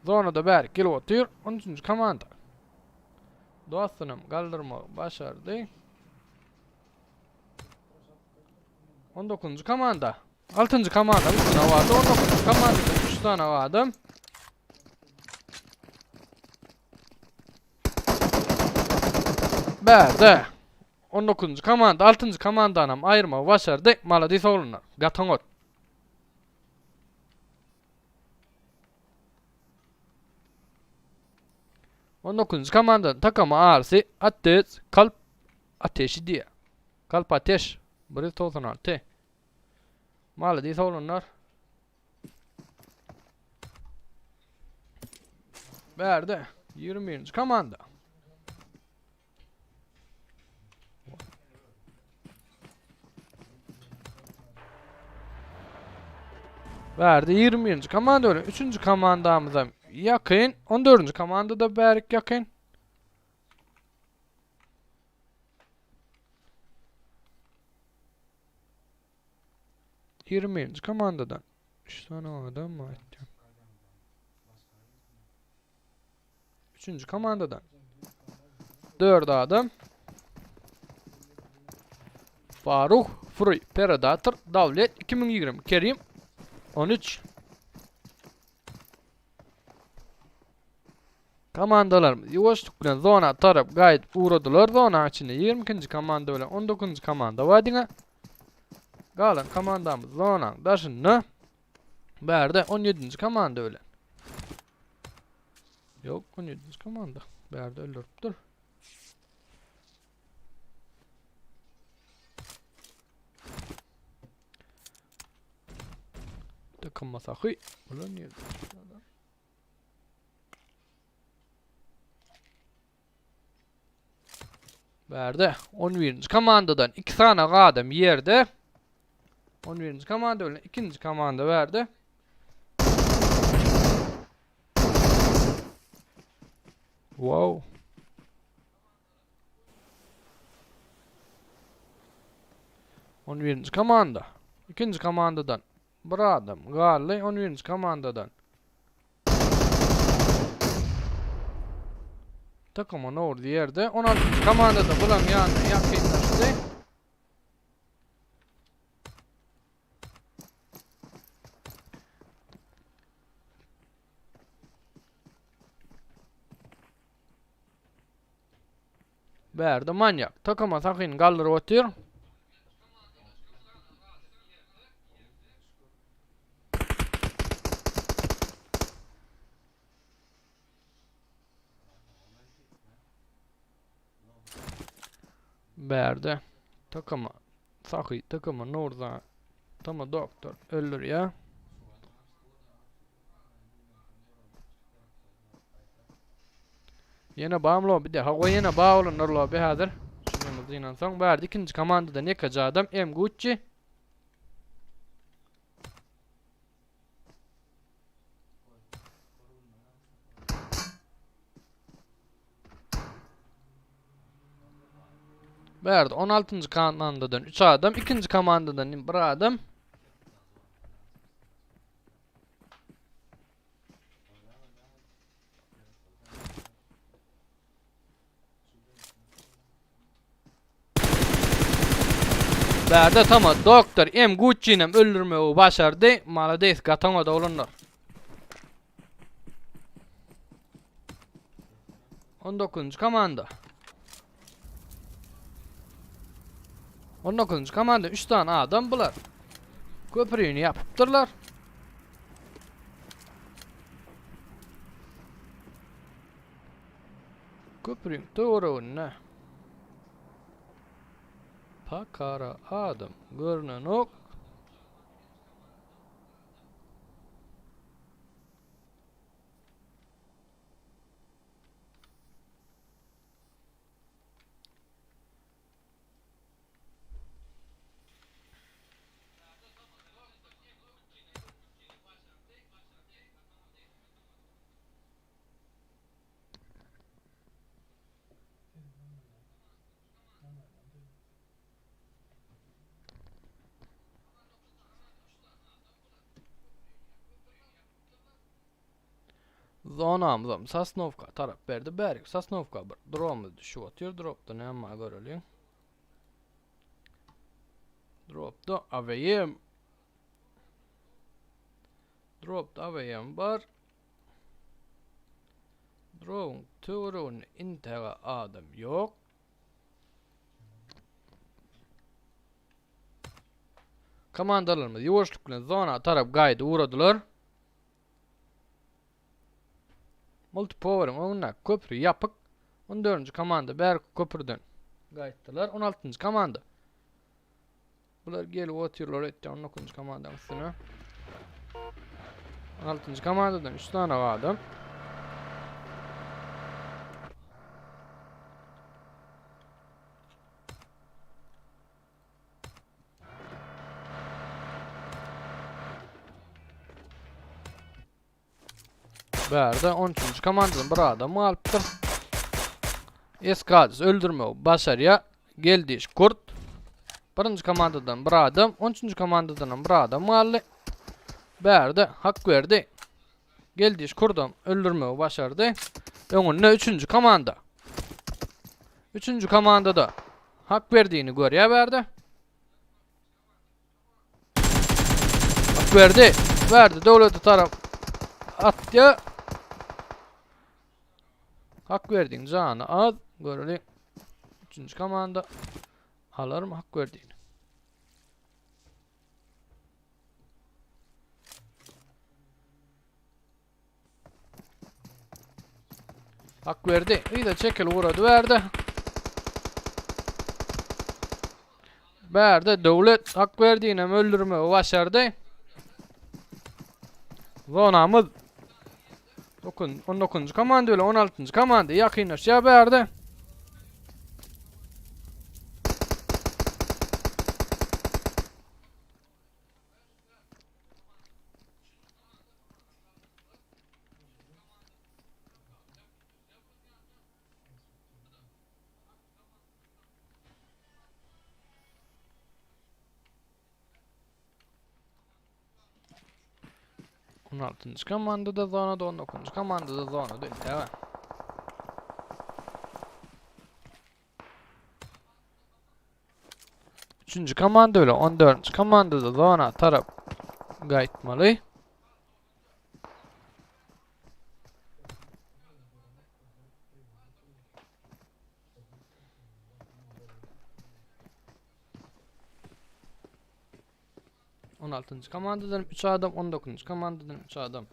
Speaker 9: Zonada bäri gelip otyr. On üçünji komanda. Dostunam galdyrmagy başardy. On dokuzunjy komanda. Altynjy komanda üstüne bardy. On dokuzunjy komandada üç sany adam. Bärde. 19-njy komanda 6-njy komandanam aýyrmagy başardy. Maladis oglanlar. Gaty oňat. On dokuzunjy komandanın takamy arysy Atez Kalp Ateşi diýýär. Kalp Ateş 196. Maladis oglanlar. Bärde 21-nji komanda. Bärde 21-nji komanda bilen 3-nji komandamyza ýakyn, 14-nji komanda da bärik ýakyn. 21-nji komandadan 3 sany adam bar aýtýan. Üçünji komandadan 4 adam. Faruk, Free, Predator, Davlet 2020, Kerim 13. Komandalarymyz ýuwaşlyk bilen zona tarap gaýdyp ugradylar. Zonanyň içinde 22-nji komanda bilen 19-njy komanda bar diňe. Galan komandamyz zonanyň daşynda. Bärde 17-nji komanda bilen. Ýok, 17-nji komanda. Bärde öldüripdir. Takım sahy. Bular niye? Bärde 11-nji komandadan 2 sany adam ýerde. 11-nji komanda bilen 2-nji komanda bärde. Wow. On birinji komanda. Ikinji komandadan bir adam galdy. On birinji komandadan. Takıma Nowruz ýerde. 16-njy komandada bulam ýanyna ýakynlaşdy. Bärde manýak. Takama sakyny galdyryp otyr. Bärde takama saky takama Nurza tama doktor öldürýär. Ýene bam lobby de. Hawa ýene ba bolanlar lobby häzir. Şuny dynansoň bärde ikinji komandadan ýekeje adam M Gucci. Bärde 16-njy komandadan 3 adam, ikinji komandadan 1 adam. Bärde tama doktor M Gucci'nem öldürmegi başardy. Malades gataňa da oglanlar. 19-njy komanda. 19-njy komanda 3 sany adam bular. Köprüni ýapypdyrlar. Köprüň töwereginde pakara adam görnenok. Zonamyzam Sosnowka tarap berdi. Bärik Sosnowka bir dromuz düşüp otyr. Dropda näme bar göreliň. Dropda AVM. Dropda AVM bar. Drowyň töwereginde intega adam ýok. Komandalarymyz ýuwaşlyk bilen zona tarap gaýdy ugradylar. Multipoweriň öňündäki köpri ýapyk. 14-nji komanda bärki köprüden gaýtdylar. 16-njy komanda. Bular gelip otyrlar etdi 19-njy komandanyň üstüne. 16-njy komandadan 3 sany adam. Bärde 13-nji komandadan bir adam galypdyr. Eskadis öldürmegi başarýar. Geldiş Kurt. Birinji komandadan bir adam, 13-nji komandadan hem bir adam galdy. Bärde hak berdi. Geldiş Kurdam öldürmegi başardy. Öňünde 3-nji komanda. 3-nji komandada hak berdiğini görýär bärde. Hak berdi. Berdi döwlete tarap atýar. Hak berdiň jany az. Göreli. Üçünji komanda alarmy hak berdiğini. Hak berdi. Yza çekil ugrady bärde. Bärde Döwlet hak berdiğinem öldürmegi başardy. Zonamyz 19-njy komanda bilen 16-njy komanda ýakynlaşýar bärde. On altynjy komandada zonada, on dokuzynjy komandada zonada intäge. Üçünji komanda bilen 14-nji komanda-da zona tarap gaýtmaly. On altynjy komandadan 3 adam, 19-njy komandadan 3 adam.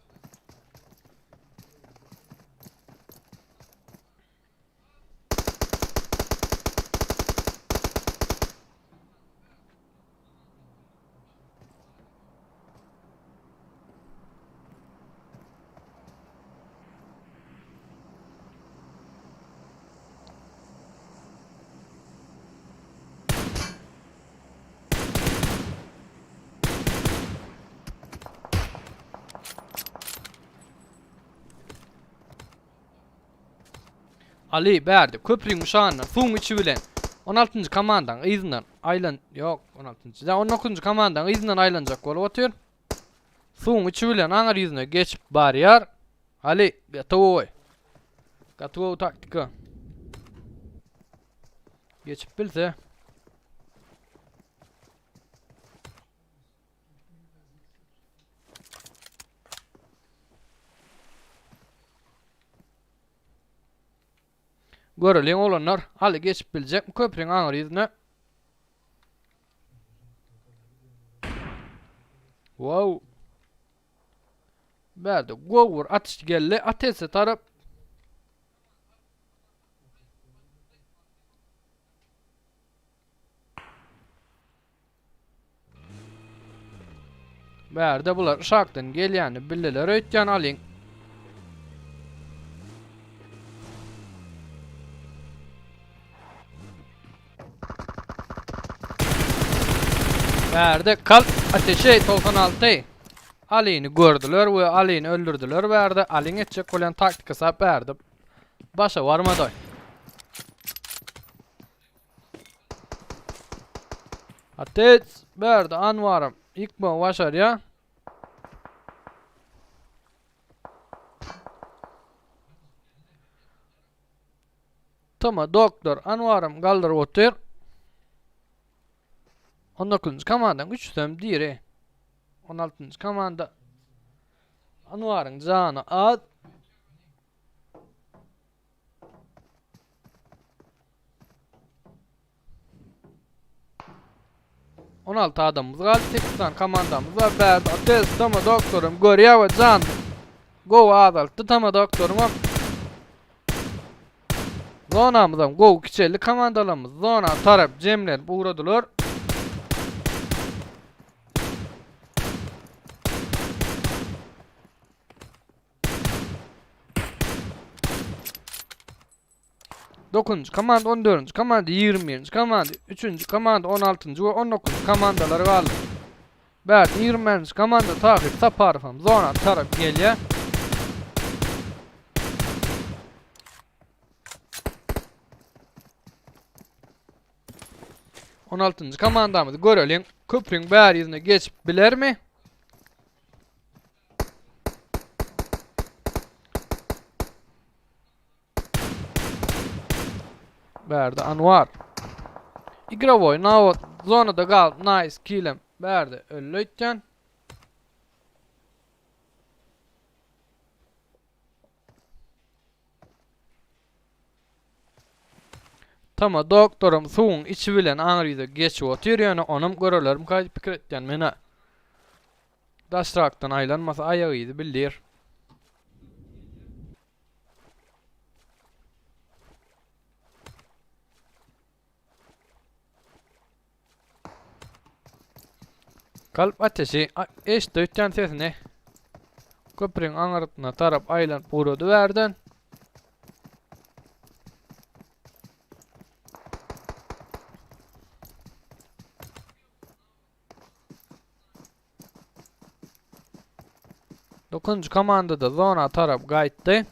Speaker 9: Ali bärde köprüň uşagyndan suwuň içi bilen. 16-njy komandaň yzyndan aýlan, ýok, 16-njy, ýa 19-njy komandaň yzyndan aýlanjak bolup otyr. Suwuň içi bilen aňyr ýüzüne geçip barýar. Ali, gaty gowy. Gaty gowy taktika. Geçip bilse. Göreliň oglanlar, Aly geçip biljekmi köpriň aňyr ýüzüne? Wow. Bärde gowy bir atyş geldi. Atese tarap. Bärde bular uşakdan gelýäni bildiler öýtýän alyň. Bärde kalp ateşi 96. Alyny gördüler we Alyny öldürdüler bärde. Alyň etjek bolýan taktikasy bärde başa barmady. Atec berdi Anwaram ýykmagy başarýar. Toma doktor Anwaram galdyryp otyr. 19-njy komandaň üçüsem diri. 16-njy komanda Anwaryň jany az. 16 adamymyz galdy. 8 sany komandamyz bar. Bärde Atez, Toma doktorym görýär we jan gowy azaltdy Toma doktorym. Zonamyzam gowy kiçeldi komandalarymyz zona tarap jemlenip ugradylar. Dokuzunjy komanda, on dördünji komanda, 21-nji komanda, üçünji komanda, 16-njy we 19-njy komandalar galdy. Bärde 21-nji komanda Tahir Saparow hem zona tarap gelýär. On altynjy komandamyzy göreliň. Köprüň bäri ýüzüne geçip bilermi? Bärde Anwar. Igrovoy Navot zonada gal. Nice killem. Bärde öldi öýtýän. Tama doktorym suwuň içi bilen aňryda geçip otyr ýöne onam görelermika diýip pikir etýän menä. Daşrakdan aýlanmasa aýak yzy bildir. Kalp ateşi eşitdi ötýän sesini. Köprüň aňyrsyna tarap aýlanyp ugrady bärden. Dokuzunjy komandada zona tarap gaýtdy.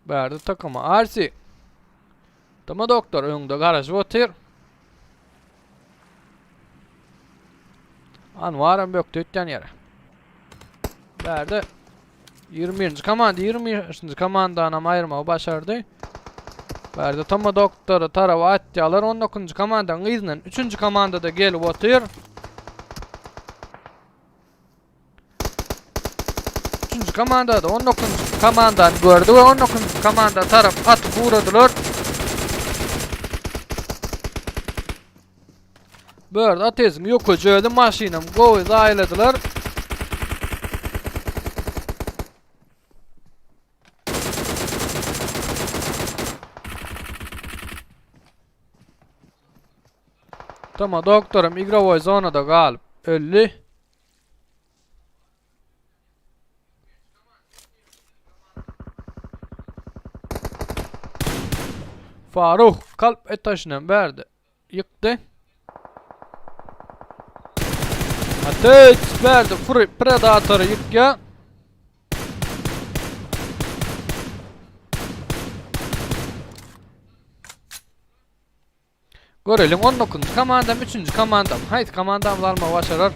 Speaker 9: Bärde takama Arsi. Tama doktor öňde garaşyp otyr. Anwaram bökdi ötýän ýere. Bärde 21-nji komanda 23-nji komandanam aýyrmagy başardy. Bärde Toma doktory taraba atýarlar. 19-njy komandanyň yzyndan 3-nji komanda da gelip otyr. Üçünji komandada 19-njy komandany gördü we 19-njy komanda tarap atyp ugradylar. Börde ateziň ýokaja özi maşynam gowy zaýaladylar. Toma doktorum igrovoý zonada galyp öldi. Faruk kalp etaşynam berdi. Ýykdy. Ateş berdi. Fury Predatory ýykýar. Göreliň 19-njy komandam, 3-nji komandam. Haýsy komandamyz almagy başarar?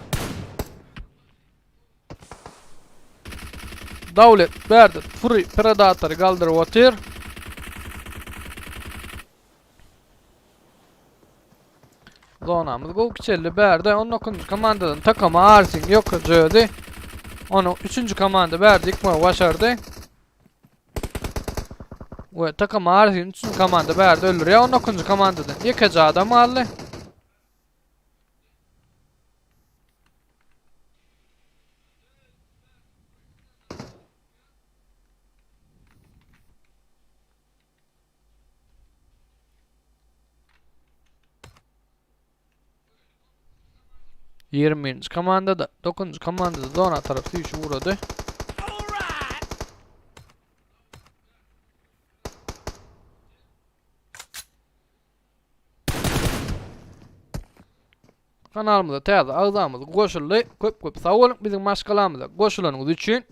Speaker 9: Dawlet berdi. Fury Predatory galdyryp otyr. Zonamyz gowy kiçeldi bärde. 19-njy komandadan takama Arsin ýok jödi. Onu 3-nji komanda bärde ýykmagy başardy. We takama Arsin 3-nji komanda bärde öldürýär. 19-njy komandadan ýekeje adam galdy. Ýigriminji komandada, dokuzynjy komandada zona tarap süýşüp ugrady. Kanalymyza täze agzamyz goşuldy. Köp köp sag boluň biziň maşgalamyza goşulanyňyz üçin.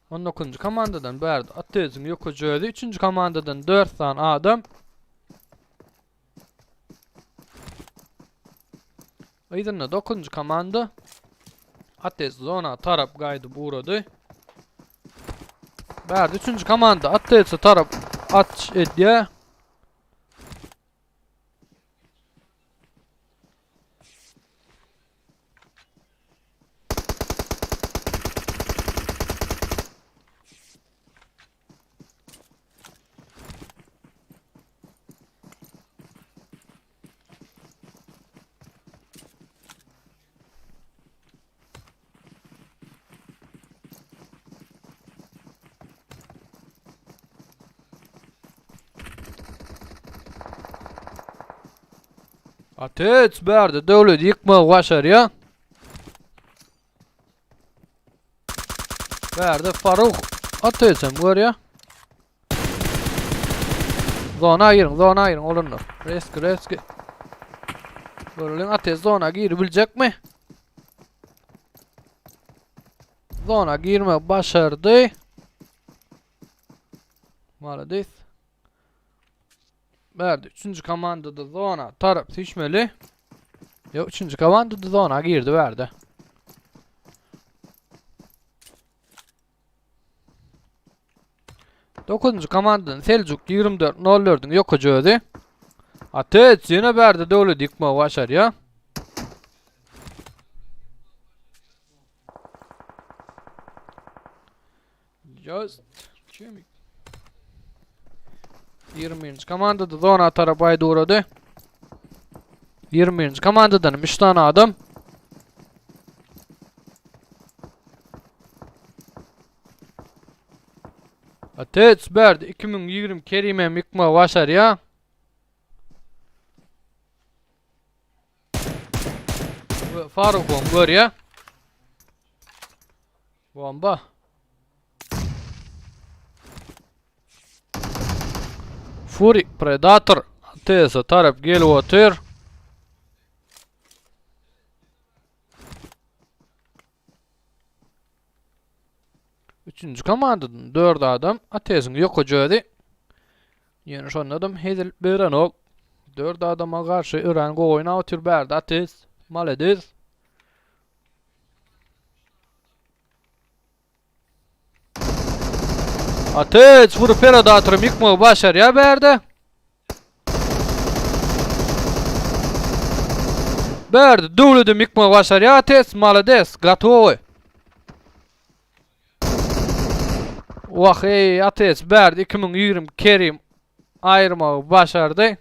Speaker 9: On dokuzynjy komandadan bärde Atezin ýokaja özi, üçünji komandadan 4 sany adam. Yzynda dokuzynjy komanda Atez zona tarap gaýdyp ugrady. Bärde üçünji komanda Atez'e tarap atyş edýär. Atec bärde döwlet ýykmagy başarýar. Bärde Faruh Atecem görýär. Zona giriň, zona giriň olanlar. Reski, reski. Göreliň Atec zona girip biljekmi? Zona girmek başardy. Malades. Berdi. Üçünji komandada zona tarap süýşmeli. Ýok, üçünji komandada zona girdi berdi. Dokuzunjy komandadan Seljuk 24-04-iň ýokaja özi. Atec ýene bärde döwlet ýykmagy başarýar. Just çemik. 20-nji komandada zona tarap aýdy ugrady. 21-nji komandadan 3 tane adam. Atec berdi 2020 Kerim hem ýykmagy başarýar. We Faruk hem görýär. Bomba. Fury Predator TS tarap gelip otyr. Üçünji komandadan 4 adam ATS-iň ýokaja özi. Ýöne şonda-da hezil berenok. 4 adama garşy örän gowy oýnap otyr bärde ATS. Malades. Ateş vurup Predator'u ýykmagy başarýar bärde. Bärde döwledem ýykmagy başarýar Ateş, malades, gatowy. Wah ey Ateş bärde 2020 Kerim aýyrmagy başardy.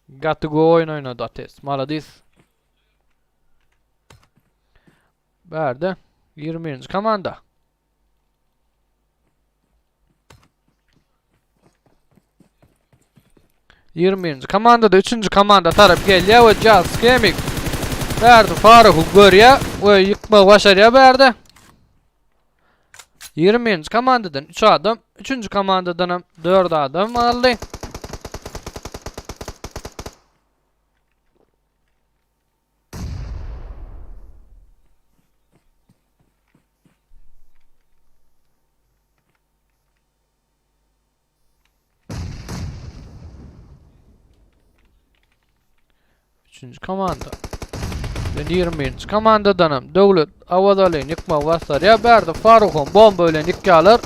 Speaker 9: Gaty gowy oýun oýnady Ateş, malades. Bärde 21-nji komanda. Ýigriminji komandada üçünji komanda tarap gelýär we Just Gaming bärde Faruhy görýär we ýykmagy başarýar bärde. Ýigriminji komandadan 3 adam, üçünji komandadan hem 4 adam aldy. Üçünji komanda. Bilen 21-nji komandadan hem Döwlet Awazalyny ýykmagy başarýar. Bärde Faruham bomba bilen ýykýarlar.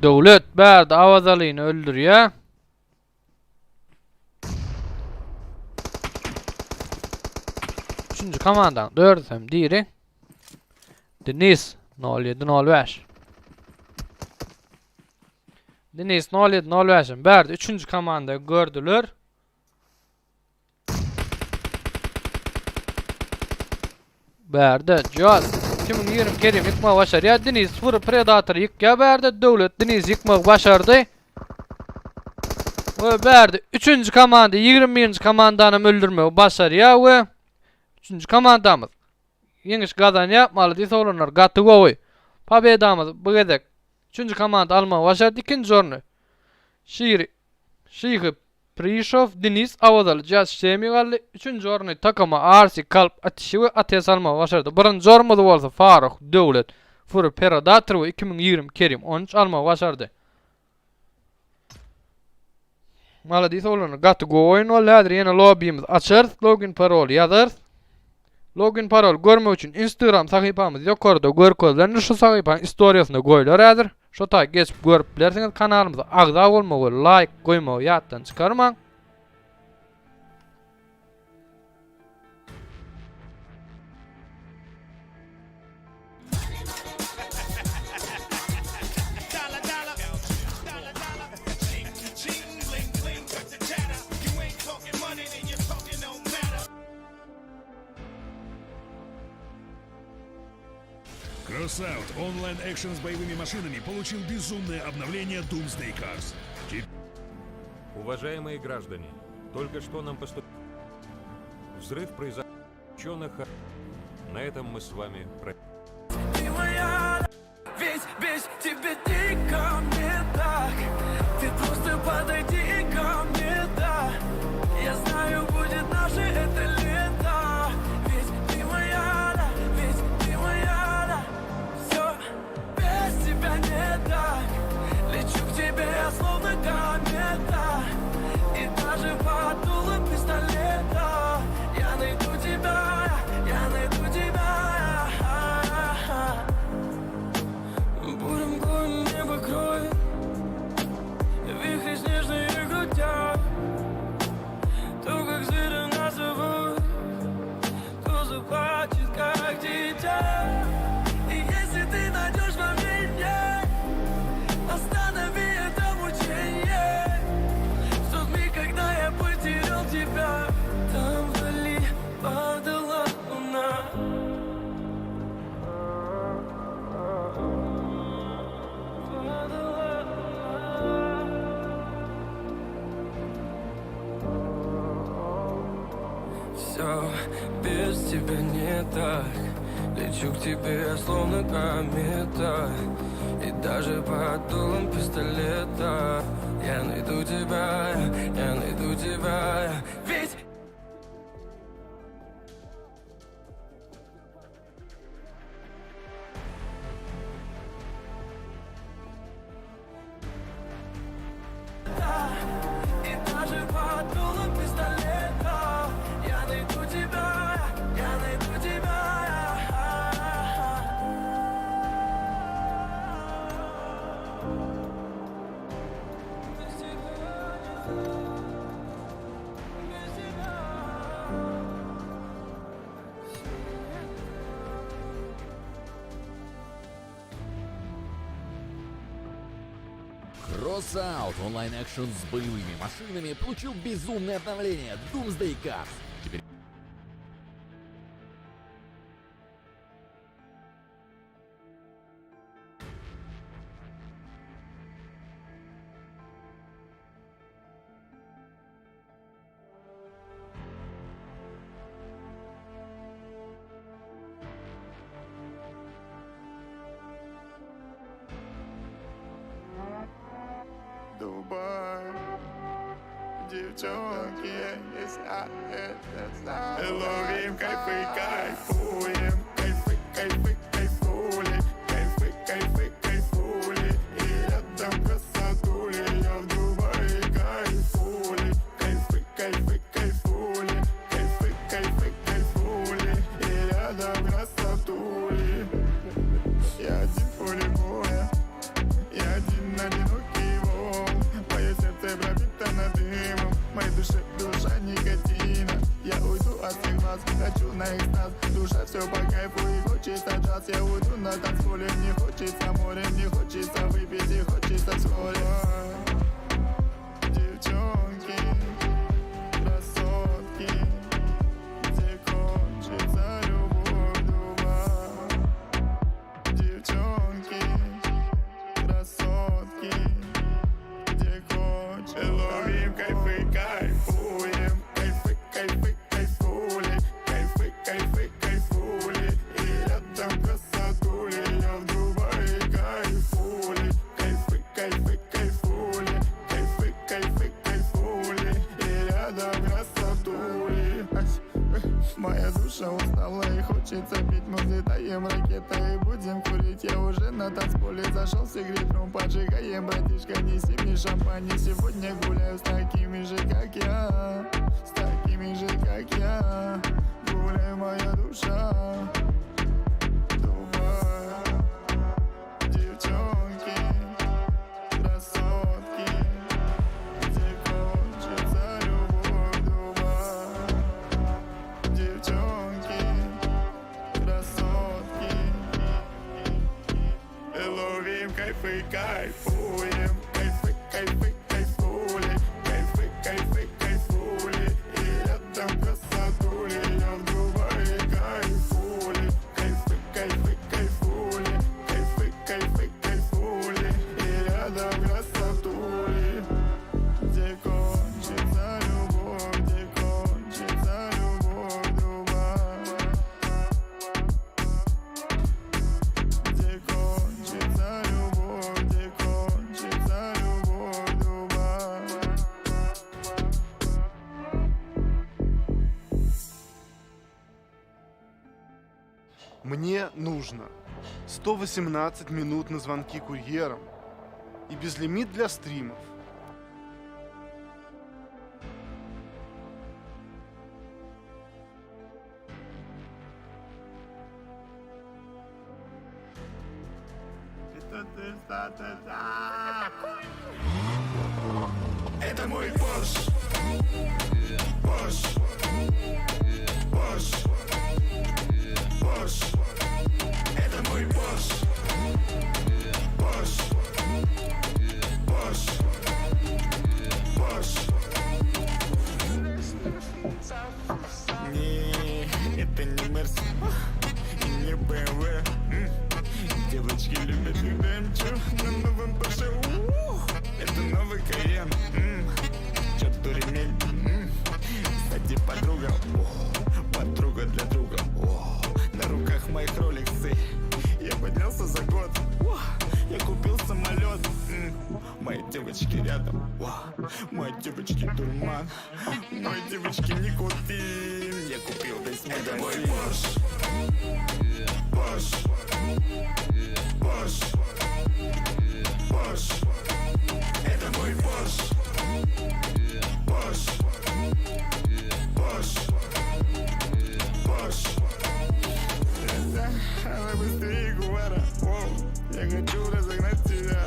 Speaker 9: Döwlet bärde Awazalyny öldürýär. Üçünji komandaň dördüsem diri. Denis 0705. Denis 0705 bärde üçünji komanda gördüler. Bärde Jaz 2020 Kerim ýykmagy başarýar. Deniz Fur Predator ýykýar bärde. Döwlet Deniz ýykmagy başardy. We bärde 3-nji komanda 21-nji komandany öldürmegi başarýar we 3-nji komandamyz ýeňiş gazanýar. Malades oglanlar gaty gowy. Pobedamyz bu gezek 3-nji komanda almagy başardy. Ikinji orny Şiri Şyhy Prişow Denis Awazaly Jaz Şemi galdy. Üçünji orny Takama Arsi Kalp Atişi we Ates almagy başardy. Birinji ornumyzy bolsa Faruh Döwlet Fury Predator we 2020 Kerim 13 almagy başardy. Maladis oglanlar gaty gowy oýun boldy. Häzir ýene lobbymizi açarys. Login paroly ýazarys. Login parol görmek üçin Instagram sahypamyz ýokarda görkezilendir. Şu sahypanyň istoriýasynda goýlar häzir. Şo taý geçip görüp bilersiňiz. Kanalymyza agza bolmagy we laýk goýmagy ýatdan çykarmaň.
Speaker 4: Crossout онлайн-экшен с боевыми машинами получил безумное обновление Doomsday Cars.
Speaker 18: Уважаемые граждане, только что нам поступил... Взрыв произошел... Ученых... На этом мы с вами...
Speaker 6: Ты моя, ведь без тебя дико мне так Ты просто подойди ко мне, да Я знаю, будет наше это лето Ведь ты моя, да, ведь ты моя, да Все, без тебя не так Лечу к тебе, словно комета И даже под дулом пистолета Я найду тебя, я найду тебя Бурым мглой небо кроет Вихри снежные крутят То, как зверя нас зовут То заплачет, как дитя И если ты найдешь во мне Останови это мучение В тот миг, когда я потерял тебя Там вдали падала луна Все без тебя не так Лечу к тебе словно комета И даже под дулом пистолета Я найду тебя, я найду тебя Ведь И даже под дулом пистолета Я найду тебя, я найду тебя Без тебя не так, без тебя
Speaker 19: Crossout онлайн-экшен с боевыми машинами получил безумное обновление Doomsday Cars. Теперь
Speaker 4: Дубай. Девчонки, ловим кайфы, кайфуем, кайфы, кайфы, кайфули, кайфы, кайфы, кайфули, и рядом красотули, я в Дубае кайфули, кайфы, кайфы, кайфули, кайфы, кайфы, кайфули, и рядом красотули. Я один в поле боя, я один одинокий волк. Мое сердце пропитано дымом, моей душе душа никотина. Я уйду от всех глаз, хочу на экстаз. Душа все по кайфу и хочется джаз. Я уйду на танцполе, мне хочется море, мне хочется выпить и хочется вскоре. Девчонки, красотки, где кончится любовь, Дубай. Девчонки, красотки, где кончится. Ловим кайфы, кайфуем, кайфы, кайфы, кайфули, кайфы, кайфы, кайфули, и рядом красотули, я в Дубае кайфули, кайфы, кайфы, кайфули, кайфы, кайфы, кайфули, и рядом красотули. Моя душа устала и хочется пить. Мы взлетаем ракетой и будем курить. Я уже на танцполе зашел сигаретом. Поджигаем, братишка, неси мне шампань. Сегодня гуляю с такими же, как я. С такими же, как я. Гуляй, моя душа. Дубай. Девчонки, красотки, где кончится любовь, Дубай. Девчонки, красотки, ловим кайфы, кайфуем, кайфы, кайфы, кайфули, кайфы, кайфы, кайфули, и рядом красотули, я в Дубае кайфули, кайфы, кайфы, кайфули, кайфы, кайфы, кайфули, и рядом красотули. Где кончится любовь, где кончится любовь, Дубай. Где кончится любовь, где кончится любовь, Дубай.
Speaker 20: Мне нужно 118 минут на звонки курьерам и безлимит для стримов.
Speaker 4: Это мой Порш. Порш. Порш. Порш. Это мой Порш. Порш. Порш. Порш.
Speaker 3: Не, это не Мерс и не БМВ. М. Девочки любят, когда я мчу на новом Порше. Ух, Это новый Кайен. М. Черту ремень. М. Кстати, подруга. Ох, Подруга для друга. Ох, На руках моих роликсы. Я поднялся за год. Ух, Я купил самолет. М. Мои девочки рядом. Ух, Мои девочки дурман. Мои девочки никотин. Я купил весь
Speaker 4: Это мой
Speaker 3: магазин.
Speaker 4: Порш. Порш. Порш. Порш. Это мой Порш. Порш. Порш. Порш.
Speaker 3: Давай быстрее, Гуара. Воу, я хочу разогнать тебя.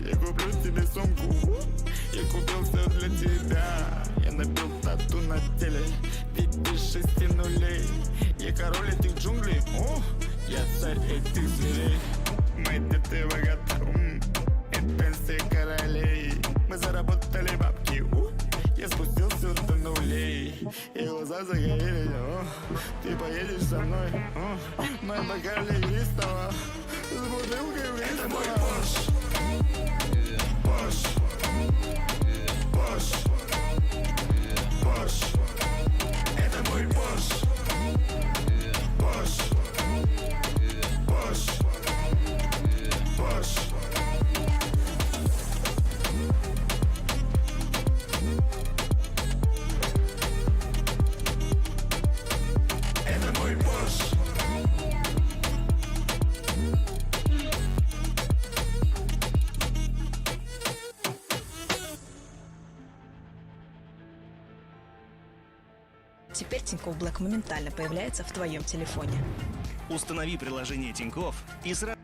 Speaker 3: Я куплю тебе сумку. Я купил все для тебя. Я набил тату на теле. В виде шести нулей. Я король этих джунглей. О, я царь этих зверей. Мои дети богаты. М, Это пенсия королей. Мы заработали бабки. У, Я спустился до нулей. И глаза загорелись. О, ты поедешь со мной. О, мы бокале игристого. С бутылкой
Speaker 4: Это мой
Speaker 3: игристого.
Speaker 4: Порш. Порш. Порш. Порш. Это мой Порш. Порш. Порш. Порш.
Speaker 17: Теперь Тинькофф Блэк моментально появляется в твоем телефоне.
Speaker 16: Установи приложение Тинькофф и сразу...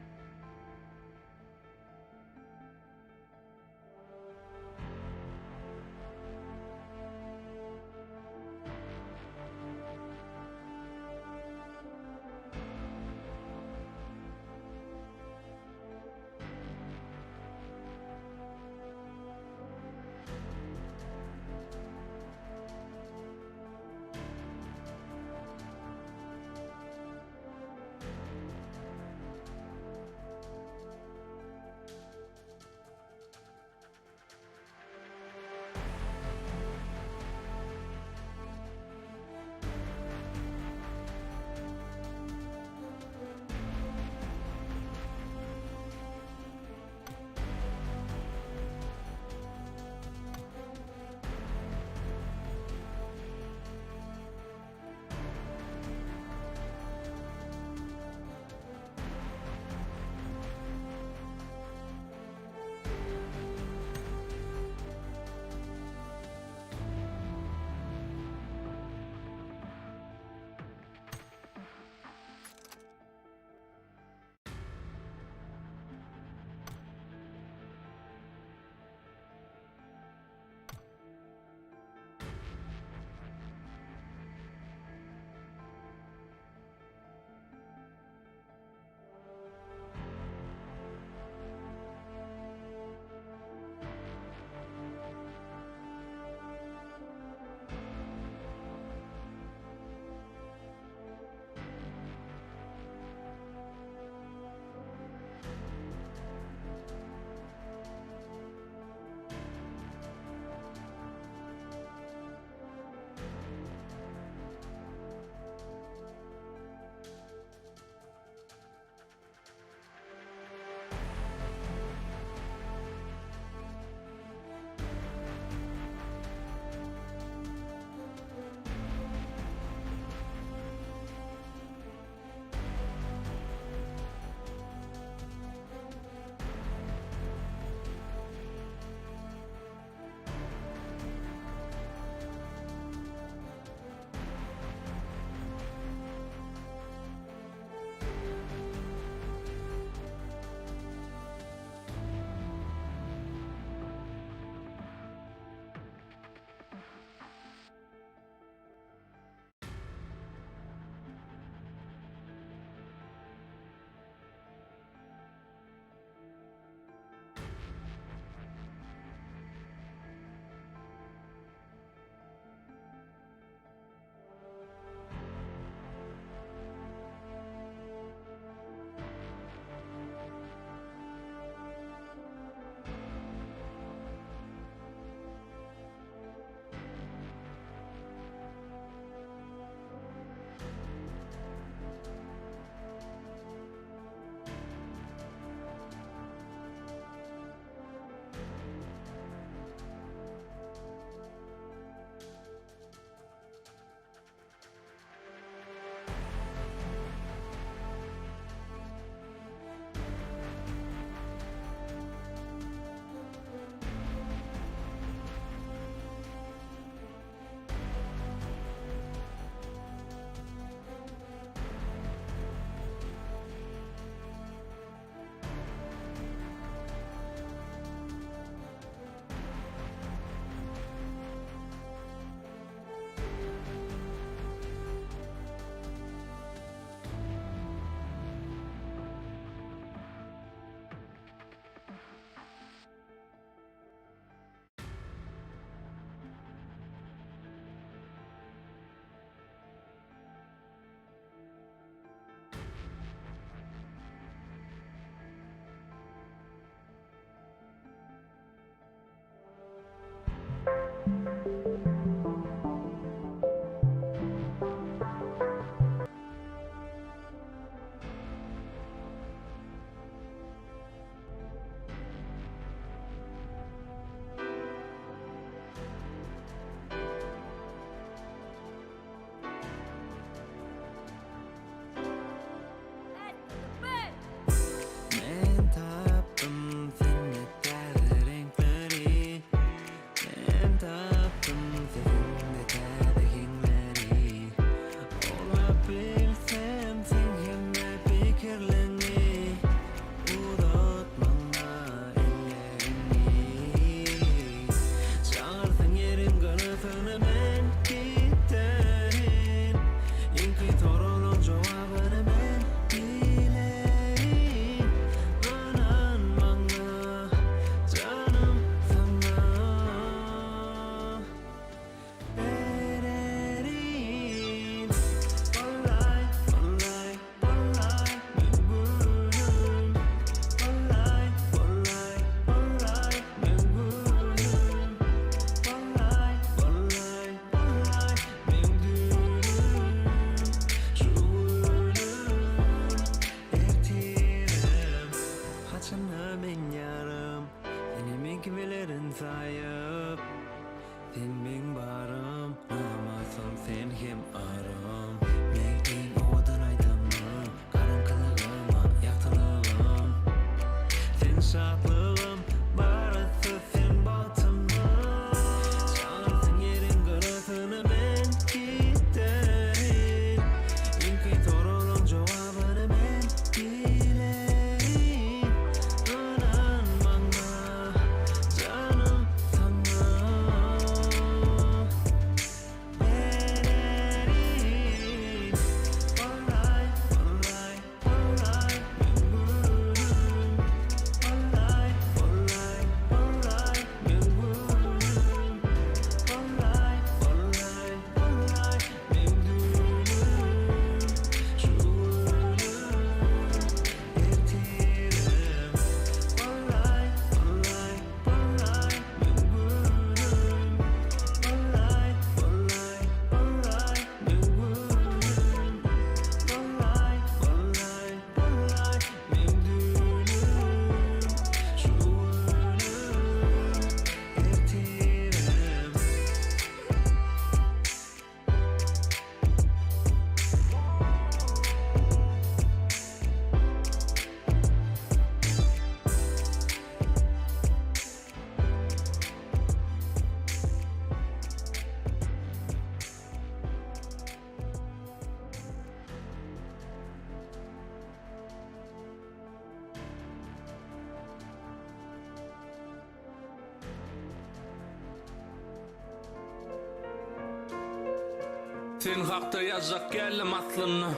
Speaker 21: Sen hakda ýazjak geldim aslynda.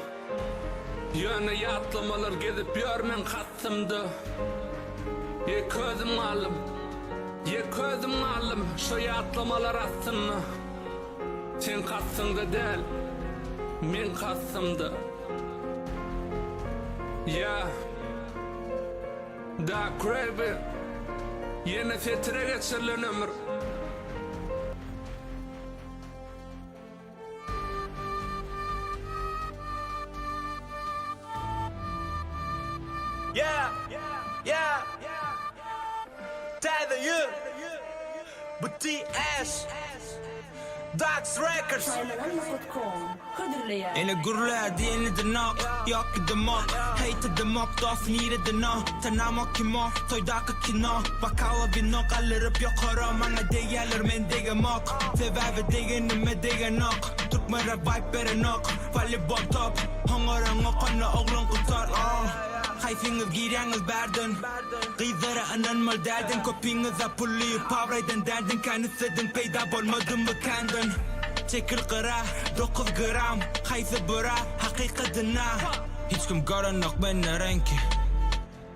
Speaker 21: Ýöne ýatlamalar gezip ýör meň kastymda. Ýeke özüm galdym. Ýeke özüm galdym şo ýatlamalar astynda. Seň kastyňda däl, meň kastymda. Ýa. Dark Craven. Ýene setire geçirilen ömür.
Speaker 22: Yeah, yeah, Täze ýyl Bu TS Dax Records
Speaker 23: Hödürleýär.
Speaker 24: Ene gürle diýenide nok Ýok gidemok Heýt edemok Dost nirede no Tanamok kim o Toýdaky kino Bokala wino Galdyryp ýokara Maňa degýärler men degemok Sebäbi degenime degenok Türkmen rap vibe berenok Voleybol top Hoňoraňok onda oglan gutar oh Haýsyňyz girýäňiz bärden Gyzlara ynanmaly däldiň Köpiňiz-ä pully pabraýdan däldiň Kän islediň peýda bolmadymy känden Çekil gyra 9 gram Haýsy bura hakykadyna Hiç kim görenok mende reňki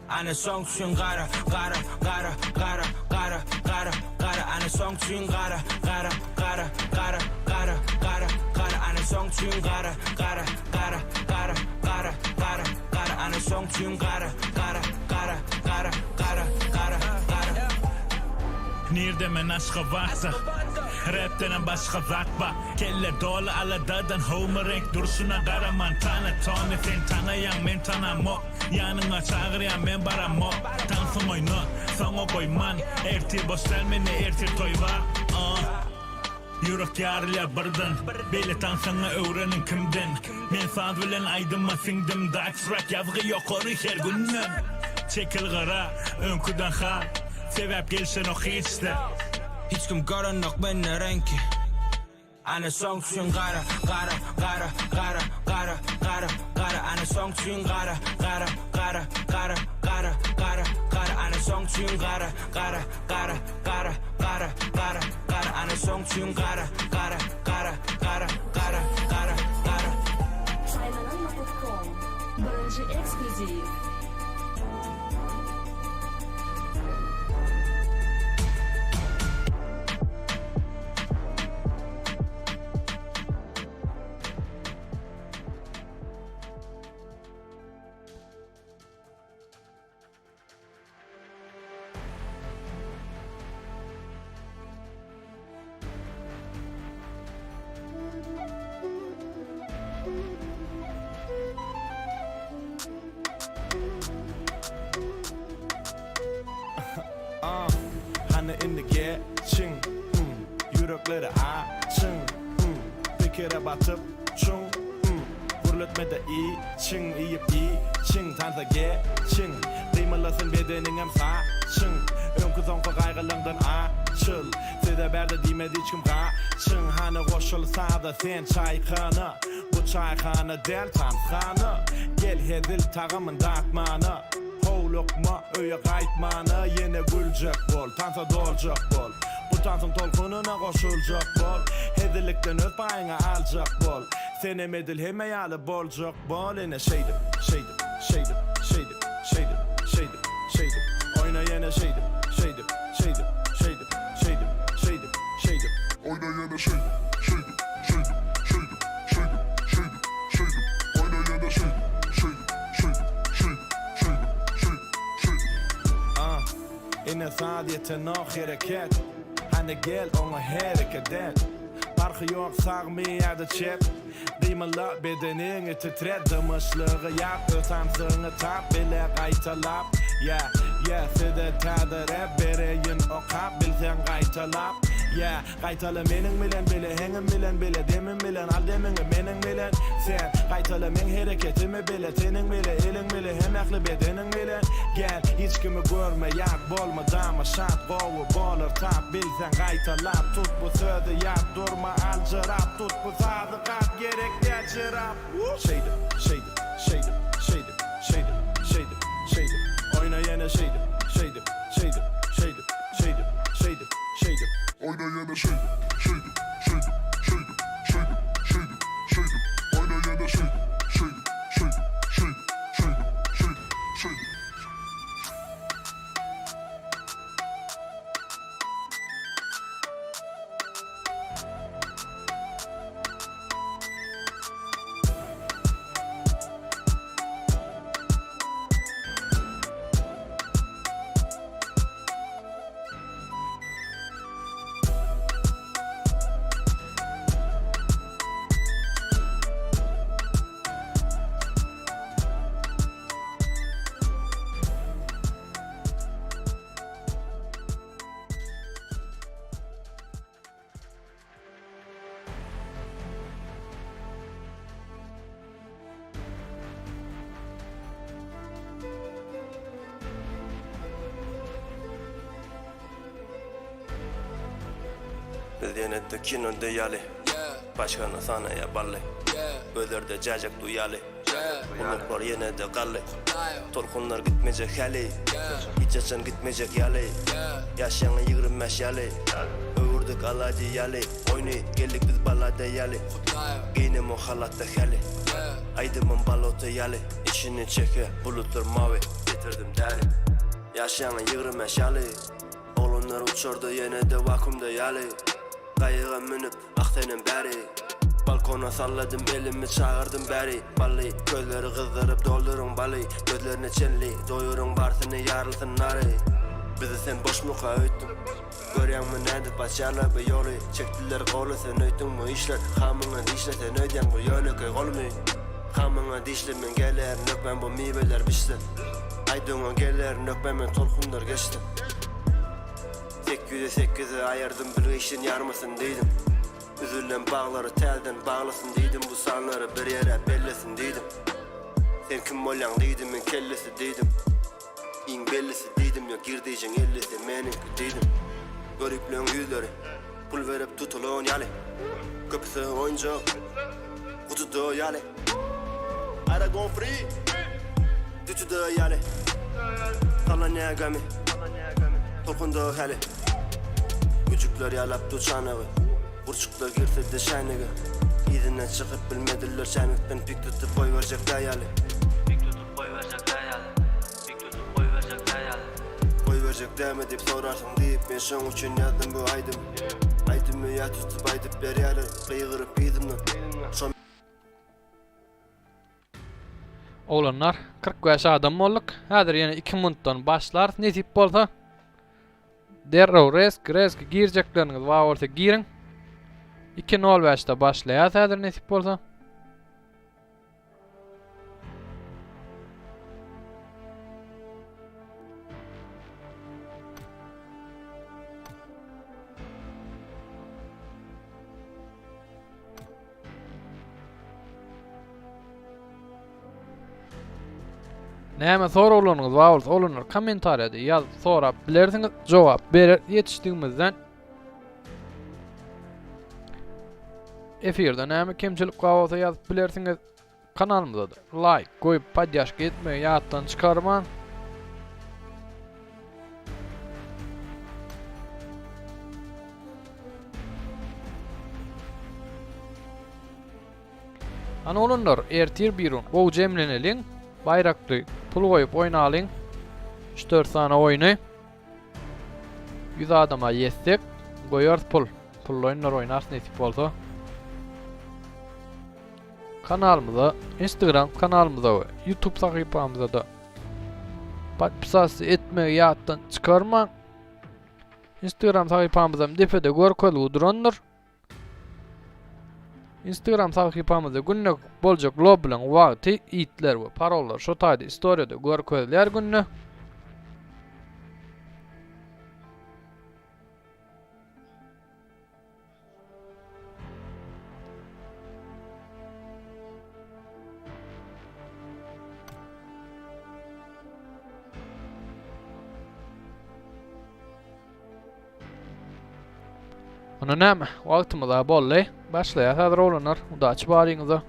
Speaker 24: Ana şoň üçin gara, gara, gara, gara, gara, gara, gara Ana şoň üçin gara, gara, gara, gara, gara, gara, gara Ana şoň üçin gara, gara, gara, gara, gara, gara, gara Ana şoň üçin gara, gara, gara, gara, gara, gara, gara.
Speaker 25: Nirde men Aşgabatda Rapdenem başga zat ba Kelle doly aladadan Howmy reňk durşuna garaman Tana Tony sen tanaýaň men tanamok Ýanyňa çagyrýan men baramok Tansyň oýna soňa goýman Ertir boş däl mende ertir toý bar Uh Ýürek ýarylýar birden Beýle tansyňy öwreniň kimden Men saz bilen aýdyma siňdim Dax rock ýazgy ýokary her günden Çekil gyra öňküden har Sebäp gelşenok hiç-de.
Speaker 24: Hiç kim görenok mende reňki. Ana şoň üçin gara, gara, gara, gara, gara, gara, gara Ana şoň üçin gara, gara, gara, gara, gara, gara, gara Ana şoň üçin gara, gara, gara, gara, gara, gara, gara Ana şoň üçin gara, gara, gara, gara, gara, gara, gara.
Speaker 23: Saýlanan.com Birinji eksklýuziw.
Speaker 3: Ah, hany indi geçiň, mm, Ýürekleri açyň, mm, Pikire batyp çuň, mm, Gürletme-de içiň, Iýip içiň, tansa geçiň, Gymyldasyn bedeniňem saçyň, Öňki-soňky gaýgylaňdan açyl, Size bärde diýmez hiç kim gaçyň, Hany goşul saza sen çaýhana, Bu çaýhana däl tanshana, Gel hezil tagamyn datmana. Howlukma öýe gaýtmana ýene güljek bol, tansa doljak bol. Bu tansyň tolkunyna goşuljak bol. Hezillikden öz paýyňy aljak bol. Senem edil hemme ýaly boljak bol ene şeýdip, şeýdip, şeýdip, şeýdip, şeýdip, şeýdip, şeýdip. Oýna ýene şeýdip, şeýdip, şeýdip, şeýdip, şeýdip, şeýdip, şeýdip.
Speaker 4: Oýna ýene şeýdip, şeýdip, şeýdip, şeýdip, şeýdip, şeýdip, şeýdip. Oýna ýene şeýdip, şeýdip, şeýdip, şeýdip, şeýdip, şeýdip, şeýdip.
Speaker 3: Ah, ine saz ýetenok hereket Hany gel oňa hereket et Parhy ýok sagmy ýa-da çep Gymylda bedeniňi titret Dymyşlygy ýap öz tansyňy tap Bile gaýtalap, yeah, yeah Size täze rap bereýin okap Bilseň gaýtalap, yeah Gaýtala meniň bilen bile heňim bilen bile demim bilen al demiňi meniň bilen sen Gaýtala meň hereketimi bile teniň bile eliň bile hem ähli bedeniň bilen Gel hiç kimi görme ýat bolma dama şat gowy bolar tap bilseň gaýtalap tut bu sözi ýat durma aljyrap tut bu sazy gap gerek däl şerap Şeýdip şeýdip şeýdip şeýdip şeýdip şeýdip şeýdip oýna ýene şeýdip şeýdip şeýdip şeýdip şeýdip şeýdip şeýdip.
Speaker 4: Oýna ýene şeýdip, şeýdip, şeýdip, şeýdip, şeýdip, şeýdip, şeýdip.
Speaker 1: Biz ýene-de kinoda ýaly. Paçkany sanaýa bally. Gözlerde jäjek duýaly. Gulaklar ýene-de gally. Tolkunlar gitmejek häli. Hiç haçan gitmejek ýaly. Ýaş ýaňy 25 ýaly. Öwürdik alady ýaly. Oýny geldik biz balada ýaly. Geýnemo halatda häli. Aýdymym balota ýaly. Içini çeke bulutlar mawy. Getirdim däri. Ýaş ýaňy 25 ýaly. Oglanlar uçarda ýene-de wakuumda ýaly. Gaýyga münüp, ah senem bäri. Balkona salladym elimi çagyrdym bäri. Bally, közleri gyzdyryp dolduryň baly. Gözlerine çenli doýuryň barsyny ýarylsyn nary. Bizi sen boşmuka öýtdüň. Görýäňmi nädip açýarlar bu ýoly. Çekdiler goly sen öýtdüň bu işler. Hamyňa dişle sen öýdýäň bu ýönekeý golmy. Hamyňa dişle men gelerin hökmän bu miweler bişse. Aýdyňa gelerin hökmän men tolkunlar geçse. Sekize sekize aýyrdym bilgeşin ýarmasyn diýdim. Üzülen baglary täzeden baglasyn diýdim bu sanlary bir ýere bellesin diýdim. Sen kim bolýaň diýdim men kellesi diýdim. Iň bellisi diýdim ýok girdejiň ellisi meniňki diýdim. Göripleň ýüzleri pul berip tutulan ýaly. Köpüsi oýunjak gutuda ýaly. Aragon free Tütüde ýaly. Sallanýar gämi Tolkunda häli. Güjükler ýalap dur çanagy. Gurçuklar girse-de şäýnege. Yzyndan çykyp bilmediler şäýnekden pik tutup goýberjek dä ýaly.
Speaker 2: Pik tutup goýberjek dä ýaly. Pik tutup goýberjek dä ýaly.
Speaker 1: Goýberjek dämi diýip sorarsyň diýip men şoň üçin ýazdym bu aýdymy. Aýdymy ýat tutup aýdyp berýärler gygyryp yzymdan. Şo.
Speaker 9: Oglanlar 45 adam bolduk. Häzir ýene 2 minutdan başlarys nesip bolsa. Derrew resk resk girjekleriňiz bar bolsa giriň. 2.05-de başlaýas häzir nesip bolsa. Näme soraglaryňyz bar bolsa olanlar kommentariýada ýazyp sorap bilersiňiz. Jogap berer ýetişdigimizden. Efirde näme kemçilik bar bolsa ýazyp bilersiňiz. Kanalymyza da laýk goýup podýaşka etmegi ýatdan çykarmaň. Hany oglanlar, ertir birun gowy jemleneliň, baýrakly pul goýup oýnalyň. 3-4 sany oýny. 100 adama ýetsek, goýarys pul. Pully oýunlar oýnarys nesip bolsa. Kanalymyza, Instagram kanalymyza we YouTube sahypamyza da podpisasiýa etmegi ýatdan çykarmaň. Instagram sahypamyzam depede görkezilip durandyr. Instagram sahypamyzda günde boljak lobbylaryň wagty, itler we parollar şo taýda istoriýada görkezilýär günde. Onda näme? Wagtymyz-a boldy. Başlaýas häzir oglanlar. Udaçi baryňyza.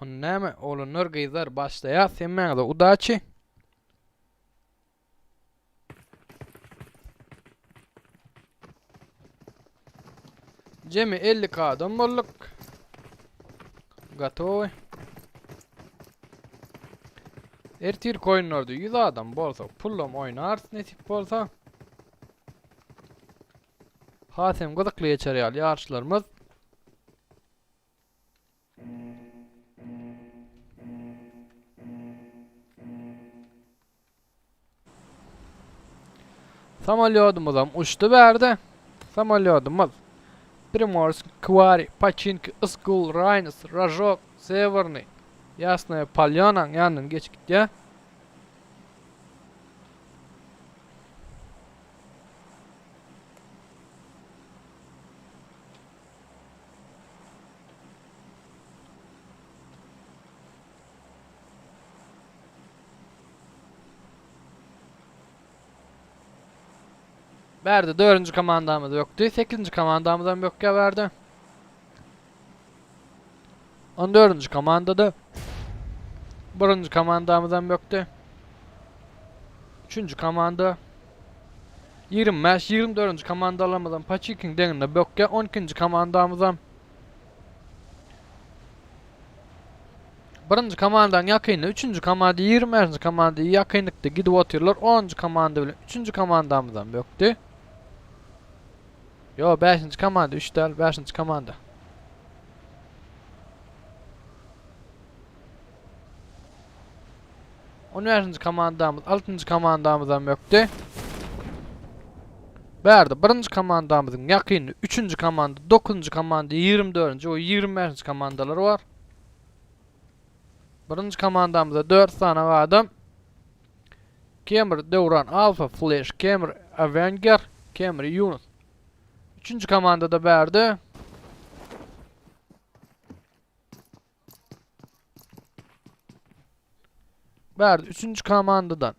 Speaker 9: Onda näme, oglanlar, gyzlar, başlaýas. Hemmäňize udaçi. Jemi 52 adam bolduk. Gotowy. Ertir oýunlarda 100 adam bolsa, pullam oýnarys nesip bolsa. Has hem gyzykly geçer ýaly ýaryşlarymyz. Samolýodymyzam uçdy bärde. Samolýodymyz Primorsk, Kwari, Paçinki, Yskul, Raýns, Ražok, Sewernyý, Ýasnaýa Polýanaň ýanyndan geçip gitýär. Bärde dördünji komandamyz bökdi. Sekizinji komandamyzam bökýär bärde. On dördünji komandada birinji komandamyzam bökdi. Üçünji komanda 25, 24-nji komandalarymyzam Paçikiň deňinde bökýär. 12-nji komandamyzam Birinji komandanyň ýakynda üçünji komanda 25-nji komanda ýakynlykda gidip otyrlar. 10-njy komanda bilen üçünji komandamyzam bökdi. Ýo, 5-nji komanda 3 däl, 5-nji komanda. On bäşinji komandamyz, altynjy komandamyzam bökdi. Bärde birinji komandamyzyň ýakynda üçünji komanda, dokuzynjy komanda, 24-nji we 25-nji komandalar bar. Birinji komandamyzda 4 sany adam. Kemr, Döwran, Alfa, Flash, Kemr, Avenger, Kemr, Yunus. Üçünji komandada bärde Bärde üçünji komandadan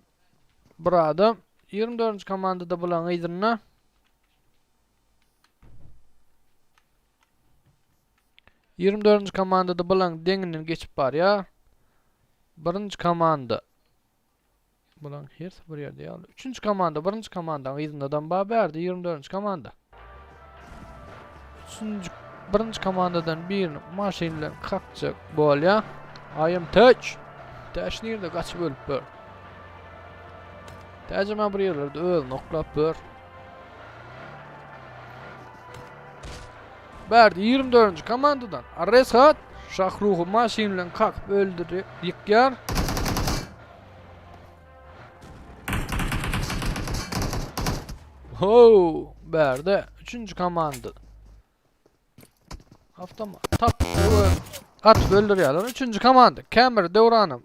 Speaker 9: bir adam, 24-nji komandada bulaň yzynda. 24-nji komandada bulaň deňinden geçip barýar. Birinji komanda Bulaň hersi bir ýerde ýaly. Üçünji komanda birinji komandaň yzyndadan bar bärde 24-nji komanda. Üçünji birinji komandadan birini maşyn bilen kakjak bolýar. I am Touch. Täç nirde gaçyp ölüp ber. Täjeme bir ýerlerde özüni oklap ber. Bärde 24-nji komandadan Areshat Şahruhy maşyn bilen kakyp öldürip ýykýar. Ho, bärde üçünji komanda. Avtomat tap we atyp öldürýärler. Üçünji komanda Kemir Döwranym.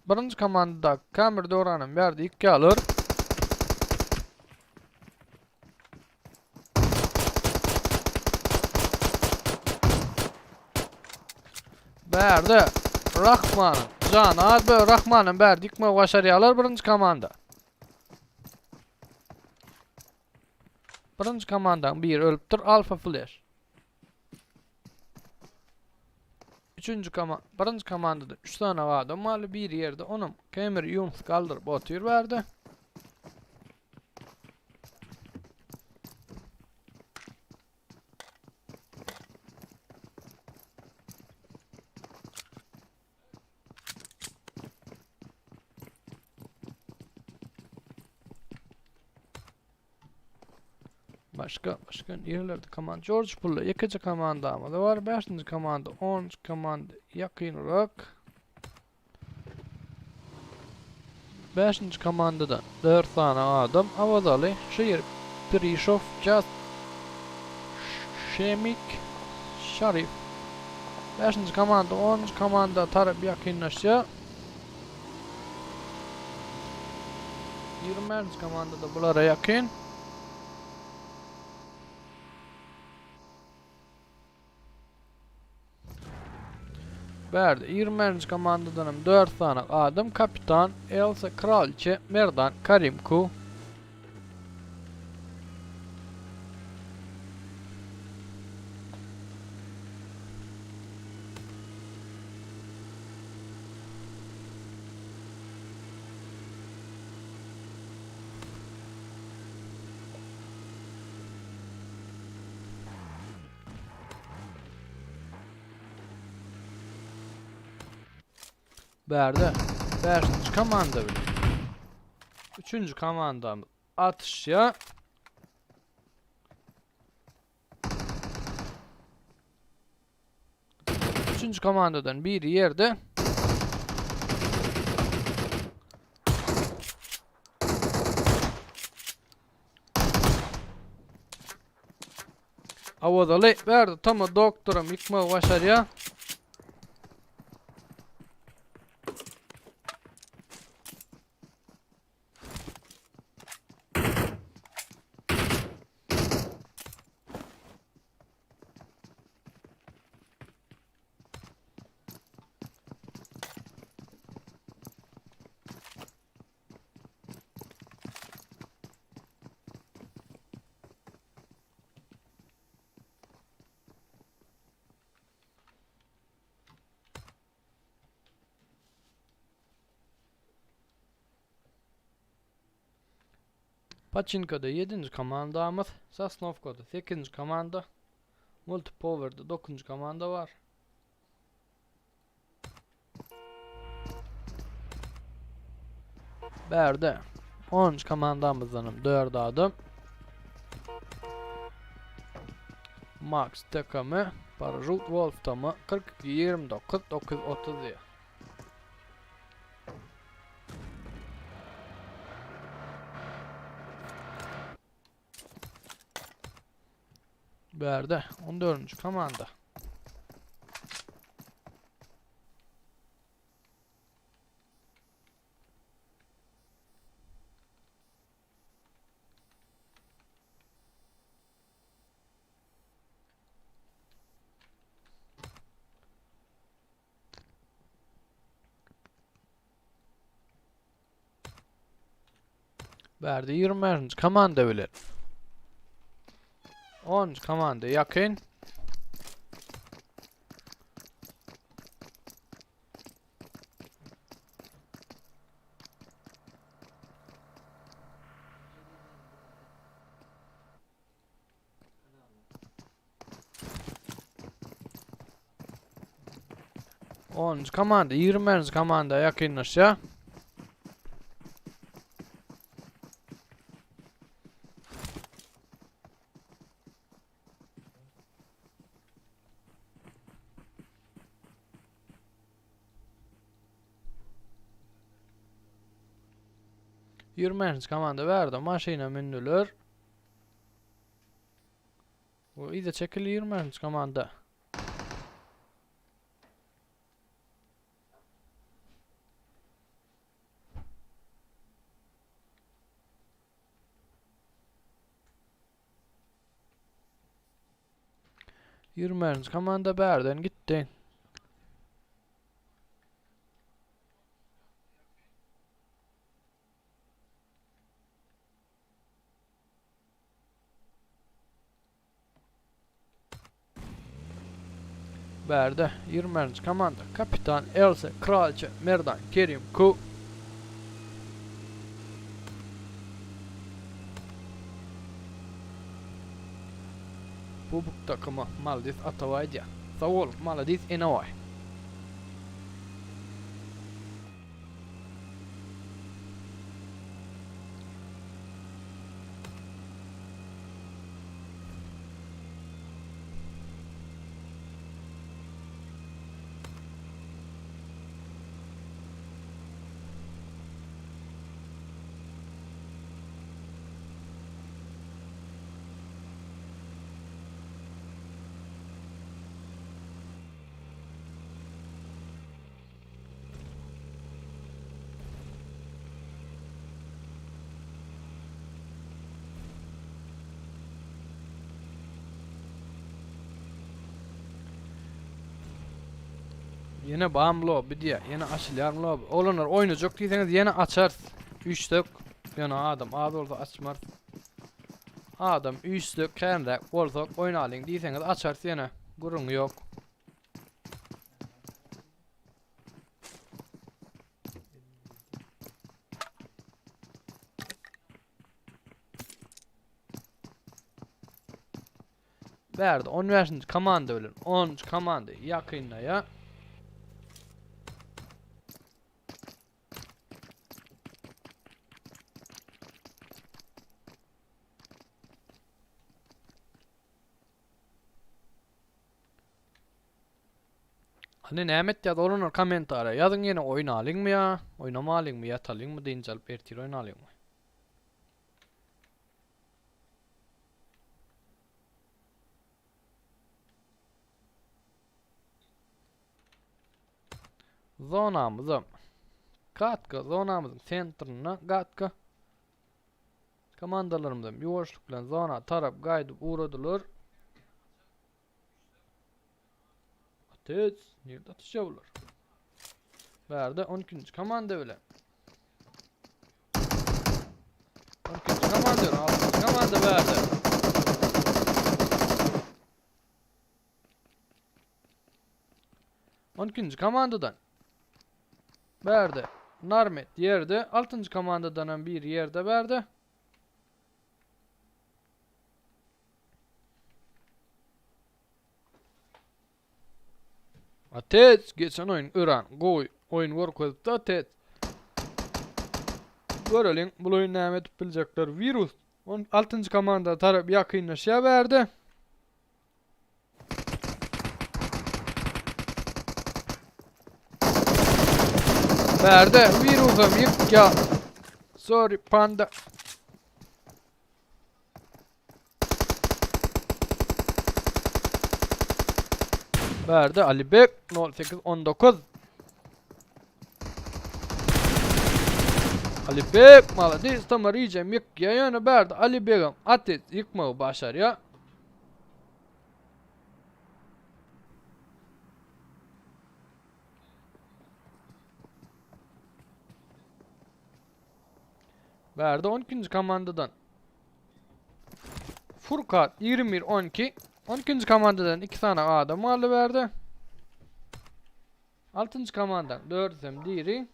Speaker 9: Birinji komanda Kemir Döwranym bärde ýykýarlar. Bärde Rahmanyň jany az bö Rahmanyň bärde ýykmagy başarýarlar birinji komanda. Birinji komandaň biri ölüpdir Alpha Flash. Üçünji komanda, birinji komandada 3 sany adam barly, biri ýerde, onam Kemir Yunus galdyryp otyr bärde. Başga, başga ýerlerde komanda George Pulla ýekeje komandamyz bar. 5-nji komanda, 10-njy komanda ýakynrak. Bäşinji komandadan dört sany adam Awazaly, Şir, Pirişow, Jas, Şemik, Şarif. Bäşinji komanda onunjy komanda tarap ýakynlaşýar. 25-nji komanda-da bulara ýakyn. Bärde 21-nji komandadan hem 4 sany adam kapitan Elsa Kraliçe Merdan Karim Ku. Bärde 5-nji komanda bilen 3-nji komandamyz atyşýar. Üçünji komandadan biri ýerde. Awazaly berdi tama doktoram ýykmagy başarýar. Paçinkada 7-nji komandamyz, Sosnowkada 8-nji komanda, Multipowerda 9-njy komanda bar. Bärde 10-njy komandamyzdan hem 4 adam. Max takamy Parajut Wolf tamy 42 29 930 diýär. Bärde 14-nji komanda. Bärde 25-nji komanda bilen. 10-njy komanda ýakyn. Onuncu komanda, 20. komanda ýakynlaşýar. Ýigriminji komanda bärde maşyna mündüler. Bu yza çekildi 25-nji komanda. Ýigriminji komanda bärden gitdi. Bärde 21-nji komanda kapitan Elsa, kraliçe, Merdan, Kerim, Ku. Bubuk takymy Malades Atabaý diýýär. Sag bol, Malades Enebaý. Ýene bam lobby diýýär. Ýene açylýar lobby. Oglanlar oýnajak diýseňiz ýene açarys. Üýşsek, ýöne adam az bolsa açmarys. Adam üýşsek, känräk bolsak oýnalyň diýseňiz açarys ýene. Gürrüňi ýok. Bärde 15-nji komanda bilen 10-njy komanda ýakynlaýar. Hany näme etýäs oglanlar kommentariýa ýazyň ýene oýnalyňmy ýa oýnamalyňmy ýatalyňmy dynç alyp ertir oýnalyňmy. Zonamyzam Gatka zonamyzyň sentrinde Gatka Komandalarymyzam ýuwaşlyk bilen zona tarap gaýdyp ugradylar. Atec, nirde atışýar bular? Bärde 12-nji komanda bilen. 12-nji komanda, 6-njy komanda bärde. On ikinji komandadan bärde Narmet ýerde, altynjy komandadan hem biri ýerde bärde. Atec geçen oýun öran gowy oýun görkezipdi Atec. Göreliň bul oýun näme edip biljekler. Virus 16-njy komanda tarap ýakynlaşýar bärde. Bärde virusam ýykýa. Sorry panda. Bärde Alibek 0819. Alibek malades tamarijem ýykýa ýöne bärde Alibegem atet ýykmagy başarýa. Bärde 12-nji komandadan Furkat 21 12 12-nji komandadan 2 sany adam galdy bärde. 6-njy komandaň 4-üsem diri.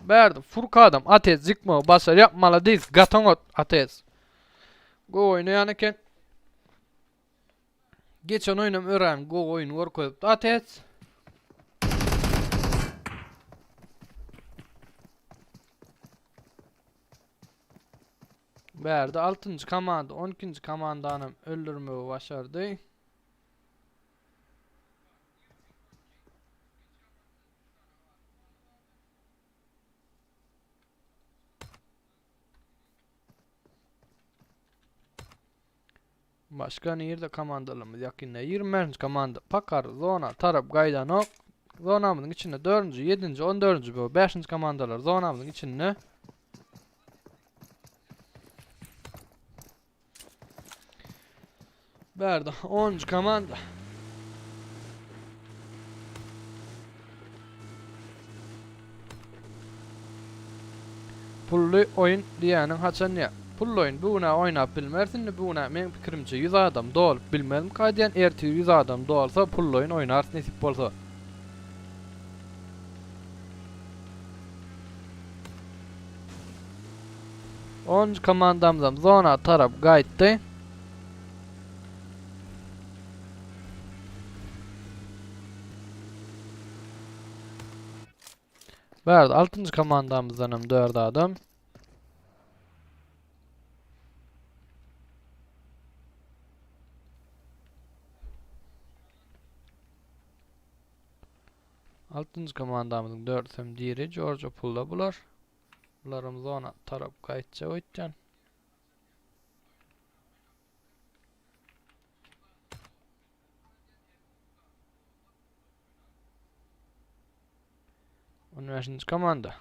Speaker 9: Bärde Furkadam Atez ýykmagy başarýar. Malades gataňot Atez. Gowy oýnaýan eken. Geçen oýnam örän gowy oýun görkezipdi Atez. Bärde altynjy komanda on ikinji komandanam öldürmegi başardy. Başga nirde komandalarymyz ýakynda 25-nji komanda Pakar zona tarap gaýdanok. Zonamyzyň içinde 4-nji, 7-nji, 14-nji we 5-nji komandalar zonamyzyň içinde. Bärde 10-njy komanda. Pully oýun diýýäniň haçan diýýä. Pully oýun bu günä oýnap bilmeris indi bu günä meň pikirimçe 100 adam dolup bilmezmika diýýän ertir 100 adam dolsa pully oýun oýnarys nesip bolsa. Onuncu komandamyzam zona tarap gaýtdy. Bärde altynjy komandamyzdan hem 4 adam. Altynjy komandamyzyň dördüsem diri, Jorjo pulda bular. Bularam zona tarap gaýtjak öýtýän. On beşinji komanda.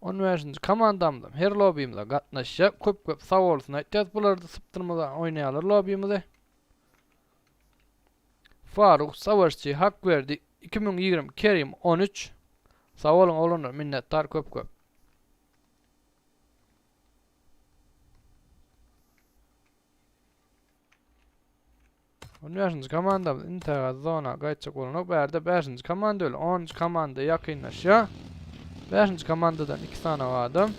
Speaker 9: On bäşinji komandamyzam her lobbymize gatnaşýar. Köp köp sag bolsun aýtýas. Bular da sypdyrmadan oýnaýarlar lobbymizi. Faruk Savaşçy Hakberdi 2020 Kerim 13 Sag boluň oglanlar minnetdar köp köp. On bäşinji komandamyz intäge zona gaýtjak bolanok. Bärde bäşinji komanda öl. Onunjy komanda ýakynlaşýar. Bäşinji komandadan iki sany adam.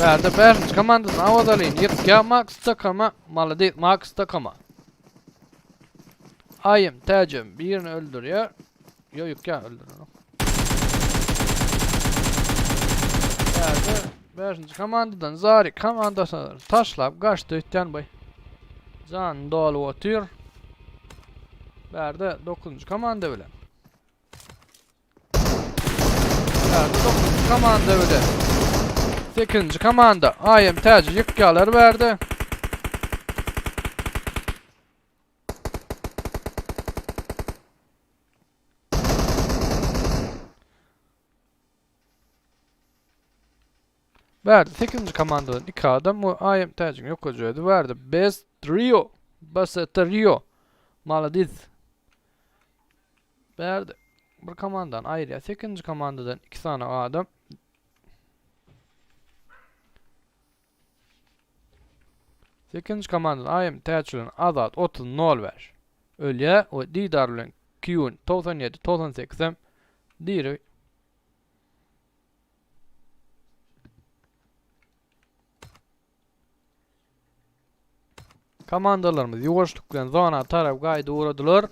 Speaker 9: Bärde 5-nji komandadan Awazalyny ýykýar Max takama. Malades Max takama. Aýym Täjem birini öldürýär. Ýok ýykýar öldürenok. Bärde 5-nji komandadan Zarik komandasyny taşlap gaçdy öýtýän bu. Jany doly otyr. Bärde 9-njy komanda bilen. Bärde 9-njy komanda bilen. 8-nji komanda AYM Täji ýykýarlar bärde. Bärde 8-nji komandadan 2 adam we AYM Täjiň ýokarja özi bardy. Best Trio. Best Trio. Maladiz. Bärde bir komandan aýyrýar. 8-nji komandadan 2 sany adam. Sekizinji komandadan AYM Täç bilen Azat 30 05 ölýär we Didar bilen Kyun 97 98 hem diri. Komandalarymyz ýuwaşlyk bilen zona tarap gaýdy ugradylar.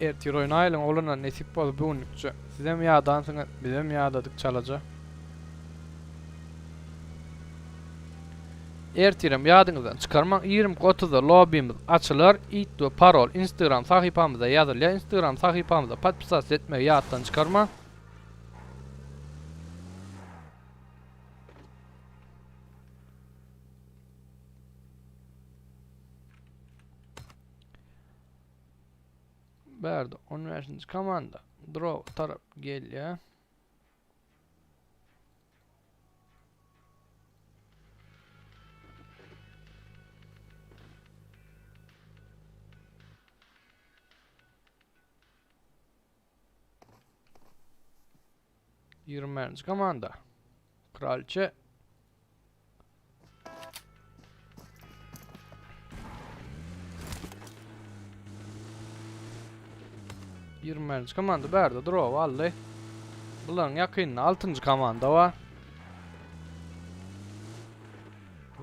Speaker 9: Ertir oýnaýlyň oglanlar nesip bolsa bu günlükçe. Sizem ýadansyňyz, bizem ýadadyk çalaja. Ertirem ýadyňyzdan çykarmaň 22.30-da lobbimiz açylar. It we parol Instagram sahypamyzda ýazylýar. Instagram sahypamyza podpisasiýa etmegi ýatdan çykarmaň. Bärde 15-nji komanda draw tarap gelýär. Ýigriminji komanda. Kralçe. Ýigriminji komanda bärde drow aldy. Bularyň ýakynynda altynjy komanda bar.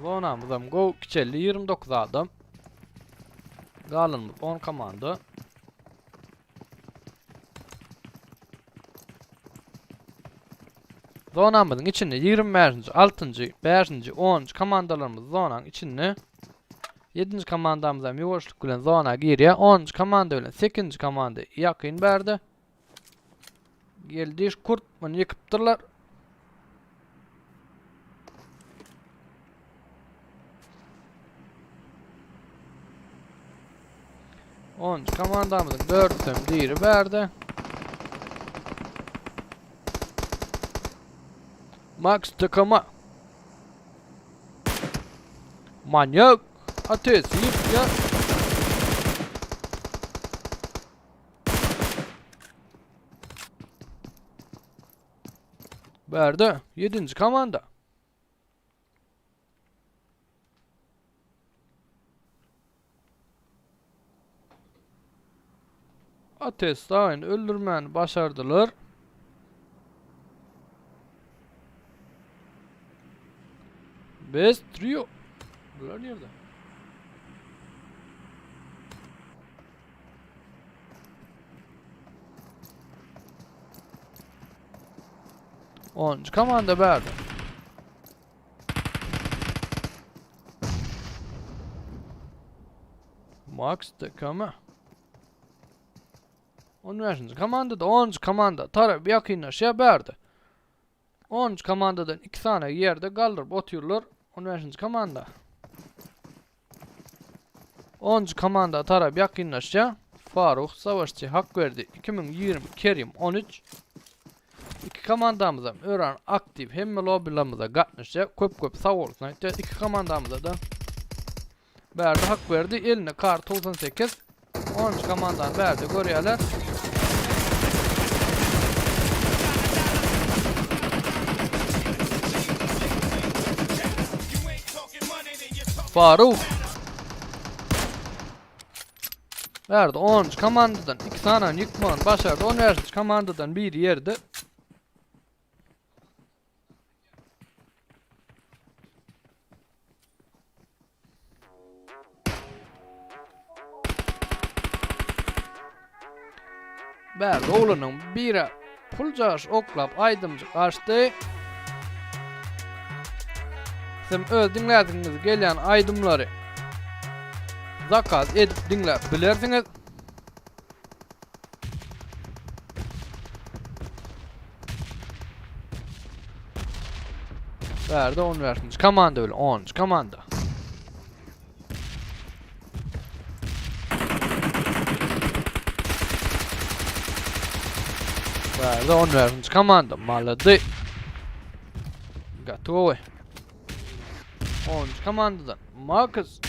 Speaker 9: Zonamyzam gowy kiçeldi 29 adam. Galanymyz 10 komanda. Zonamyzyň içinde 25-nji, 6-njy, 5-nji, 10-njy komandalarymyz zonanyň içinde. 7-nji komandamyz hem ýuwaşlyk bilen zona girýär. 10-njy komanda bilen 8-nji komanda ýakyn bärde. Geldi kurt muny ýykypdyrlar. Onuncu komandamyzyň dördüsem diri bärde. Max Takama. Manyak. Ateş ya. Bärde 7. komanda. Atestaýyn öldürmäni başardylar. Best trio. Bular nirde? Onuncu komanda bärde. Max TKM. 15. komandada 10. komanda tarap ýakynlaşýar bärde. 10. komandadan 2 sany ýerde galdyryp otyrlar. 15. komanda. 10. komanda tarap ýakynlaşýar. Faruh Savaşçy Hakberdi 2020 Kerim 13 Iki komandamyzam öran aktiw hemme lobbylarymyza gatnaşýar. Köp köp sag bolsun aýtýar. Iki komandamyza da. Bärde Hakberdi eline kar 98. 10 komandany bärde görýärler. Faruk. Bärde 10 komandadan 2 sany ýykmagyny başardy. 15 komandadan biri ýerde. Bärde oglanyň biri pul jaş oklap aýdymjyk açdy. Sizem öz diňläsiňiz gelýän aýdymlary zakaz edip diňläp bilersiňiz. Bärde 15. Komanda bilen 10. Komanda. Bärde 15. Komanda malady. Gaty gowy. 10. Komandadan Marcus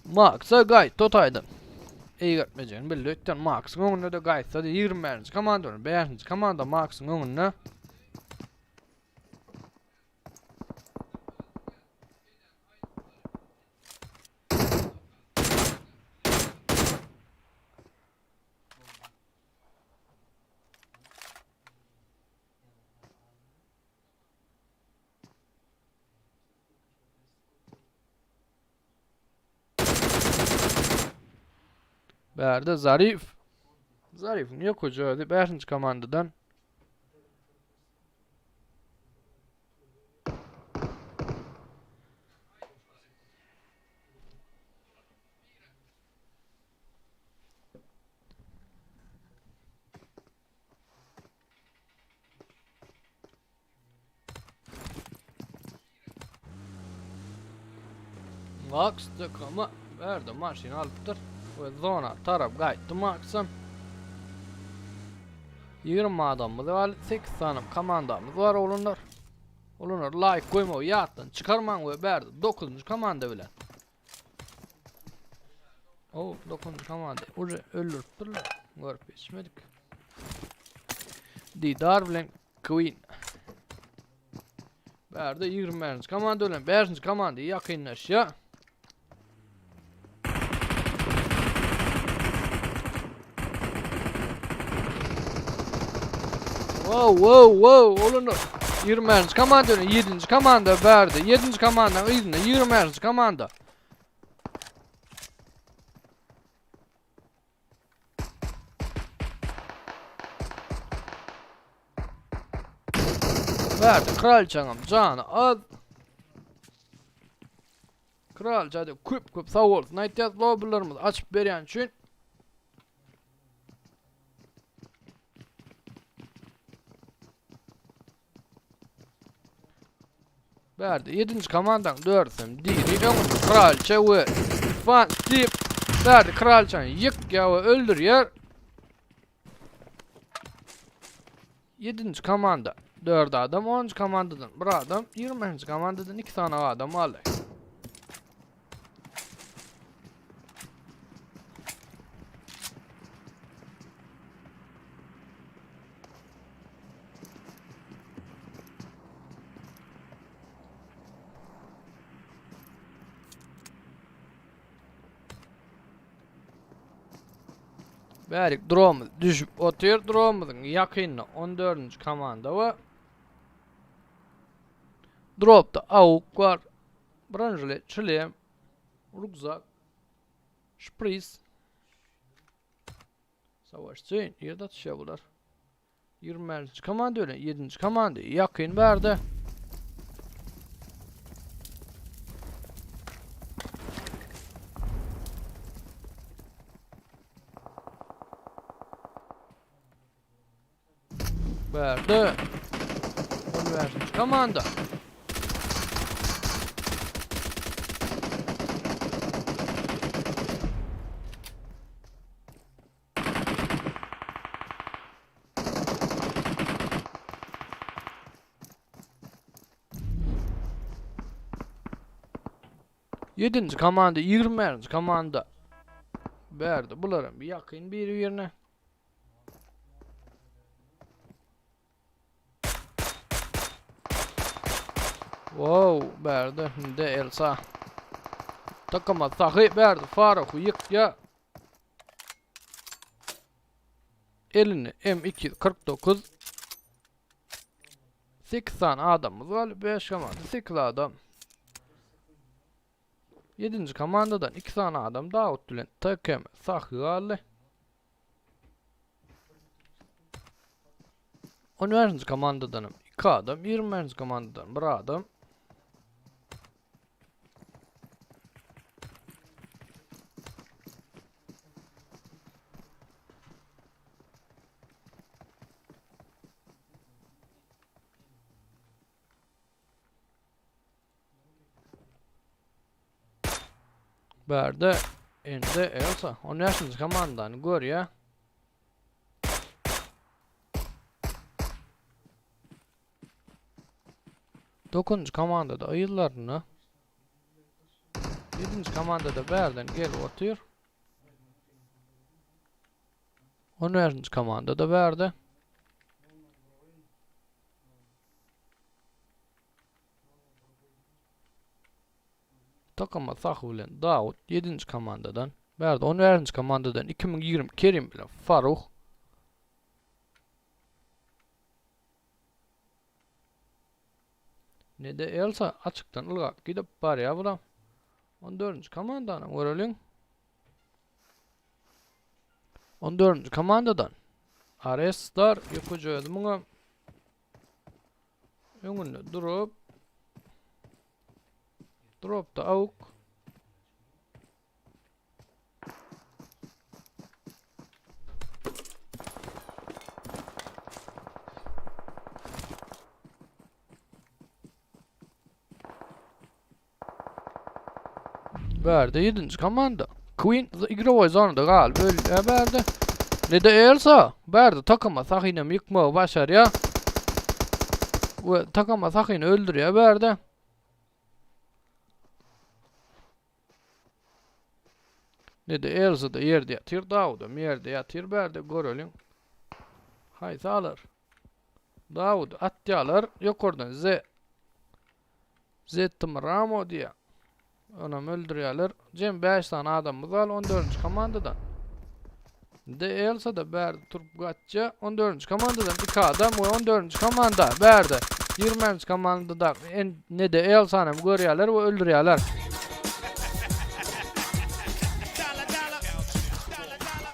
Speaker 9: Maksa gaýtdy o taýdan. Eýgertmejegini bildi öýtden Maksyň öňünde-de gaýtsa-da 25-nji komanda bilen 5-nji komanda Maksyň öňünde. Bärde Zarif. Zarif niye koca ödi? 5. komandadan. Max takama verdi maşyny alypdyr we zona tarap gaýtdy Maxam. 20 adamymyz bar, 8 sany komandamyz bar oglanlar. Oglanlar like goýmagy ýatdan çykarmaň we bärde 9-njy komanda bilen. O 9-njy komanda uje öldüripdirler. Görüp geçmedik. Didar bilen Queen. Bärde 21-nji komanda bilen 5-nji komanda ýakynlaşýar. Wow, wow, wow, olanlar. 21-nji komanda bilen 7-nji komanda bärde. 7-nji komandanyň yzynda 21-nji komanda. Verdi kralçaňam jany az. Kralça da köp köp sag bolsun aýtýas lobbylarymyzy açyp berýän üçin. Bärde 7-nji komandaň dördüsem diri öňünde kralça we Stefan Steve bärde kralçany ýykýar we öldürýär. 7-nji komanda 4 adam, 10-njy komandadan 1 adam, 20-nji komandadan 2 sany adam galdy. Bärik dromuz düşüp otyr dromuzun ýakynda 14-nji komanda we dropda awuk bar. Bronjilet, şlem, rukzak, şpris. Savaşçy nirde atışýar bular? 25-nji komanda bilen 7-nji komanda ýakyn bärde. Bärde 15-nji komanda. Ýedinji komanda, 21-nji komanda. Bärde bular hem ýakyn biri-birine. Wow, bärde hindi Elsa. Takama sahy bärde Faruh ýykýa. Elini M249 8 sany adamymyz bar. 5 komanda 8 adam. 7-nji komandadan 2 sany adam Dawut bilen TKM sahy galdy. 15-nji komandadan hem 2 adam, 21-nji komandadan 1 adam. Bärde indi Elsa 15-nji komandany görýär. Dokuzunjy komandada yzlarynda. Ýedinji komandada bärden gelip otyr. On bäşinji komandada bärde. Takama Sahy bilen Dawut ýedinji komandadan. Bärde on bäşinji komandadan 2020 Kerim bilen Faruh. Ne-de Elsa açykdan ylgap gidip barýar bulam. On dördünji komandany göreliň. On dördünji komandadan Ares Star ýokuja özi muňa öňünde durup dropda awuk Bärde 7-nji komanda. Queen igrowoý zonada galyp ölýär bärde. Ne-de Elsa bärde takama Sahinam ýykmagy başarýar. We takama Sahini öldürýär bärde. Ne-de Elsa-da ýerde ýatyr, Dawudam ýerde ýatyr bärde göreliň. Haýsy alar? Dawudy atýarlar ýokardan Z. Z Ramo diýýär. Onam öldürýärler. Jem 5 sany adamymyz gal 14-nji komandadan. De Elsa da bärde turup gaçýar. 14-nji komandadan 2 adam we 14-nji komanda bärde. 20-nji komandada ne de Elsany hem görýärler we öldürýärler.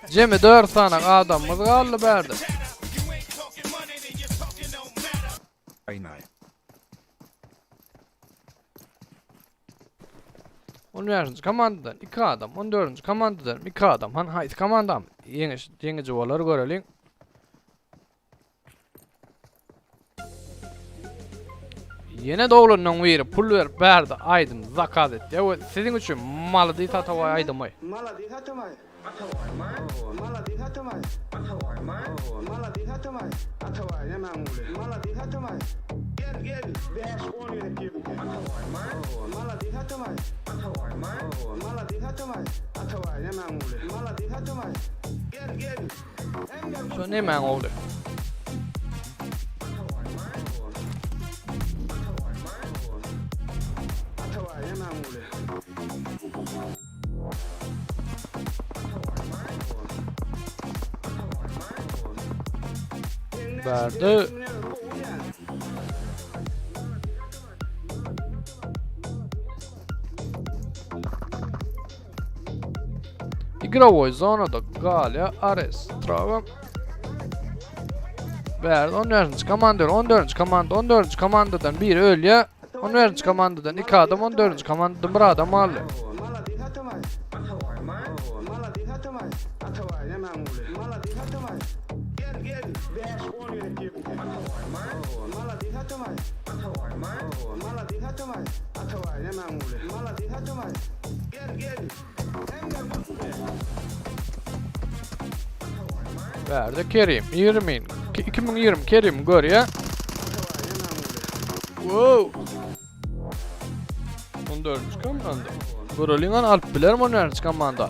Speaker 9: Jemi 4 sany adamymyz galdy bärde.
Speaker 4: Война.
Speaker 9: 15-nji komandadan 2 adam, 14-nji komandadan 2 adam. Han haýsy komandam ýeňiş ýeňiji bolar göreliň. Ýene doglandan biri pul berip bärde aýdym zakaz etdi we siziň üçin Malady Satawaý aýdymy.
Speaker 5: Malady Satawaý. Malady Satawaý. Malady Satawaý. Atawaý nämäň ogly? Malady Satawaý. Gel gel bäş on gezek girdim. Malady Satawaý. Malady Satawaý. Atawaý nämäň ogly? Malady Satawaý. Gel gel.
Speaker 9: Şo nemäň ogly? Bärde Igrowoý zonada galýar Ares Trava. Bärde 14-nji komanda, 14-nji komanda, 14-nji komandadan biri ölýär. 14-nji komandadan 2 adam, 14-nji komandadan 1 adam galdy. Bärde Kerim 20 2020 Kerim görýär. Wow. 14. komanda. Göreliň hany alyp bilermi on bäşinji komanda.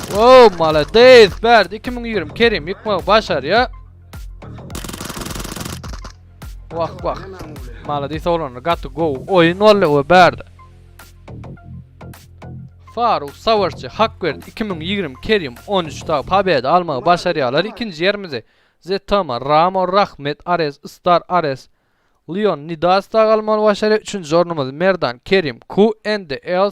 Speaker 9: Wow, malades, bärde 2020 Kerim ýykmagy başarýar. Wah wah. Malades oglanlar gaty gowy oýun boldy we bärde. Faruk Savaşçy Hakberdi 2020 Kerim 13 dag pobeda almagy başarýarlar. Ikinji ýerimizi Zetama Ramo Rahmet Ares Star Ares Leon Nidas dag almagy başarýar. Üçünji ornumyzy Merdan Kerim Q N D L.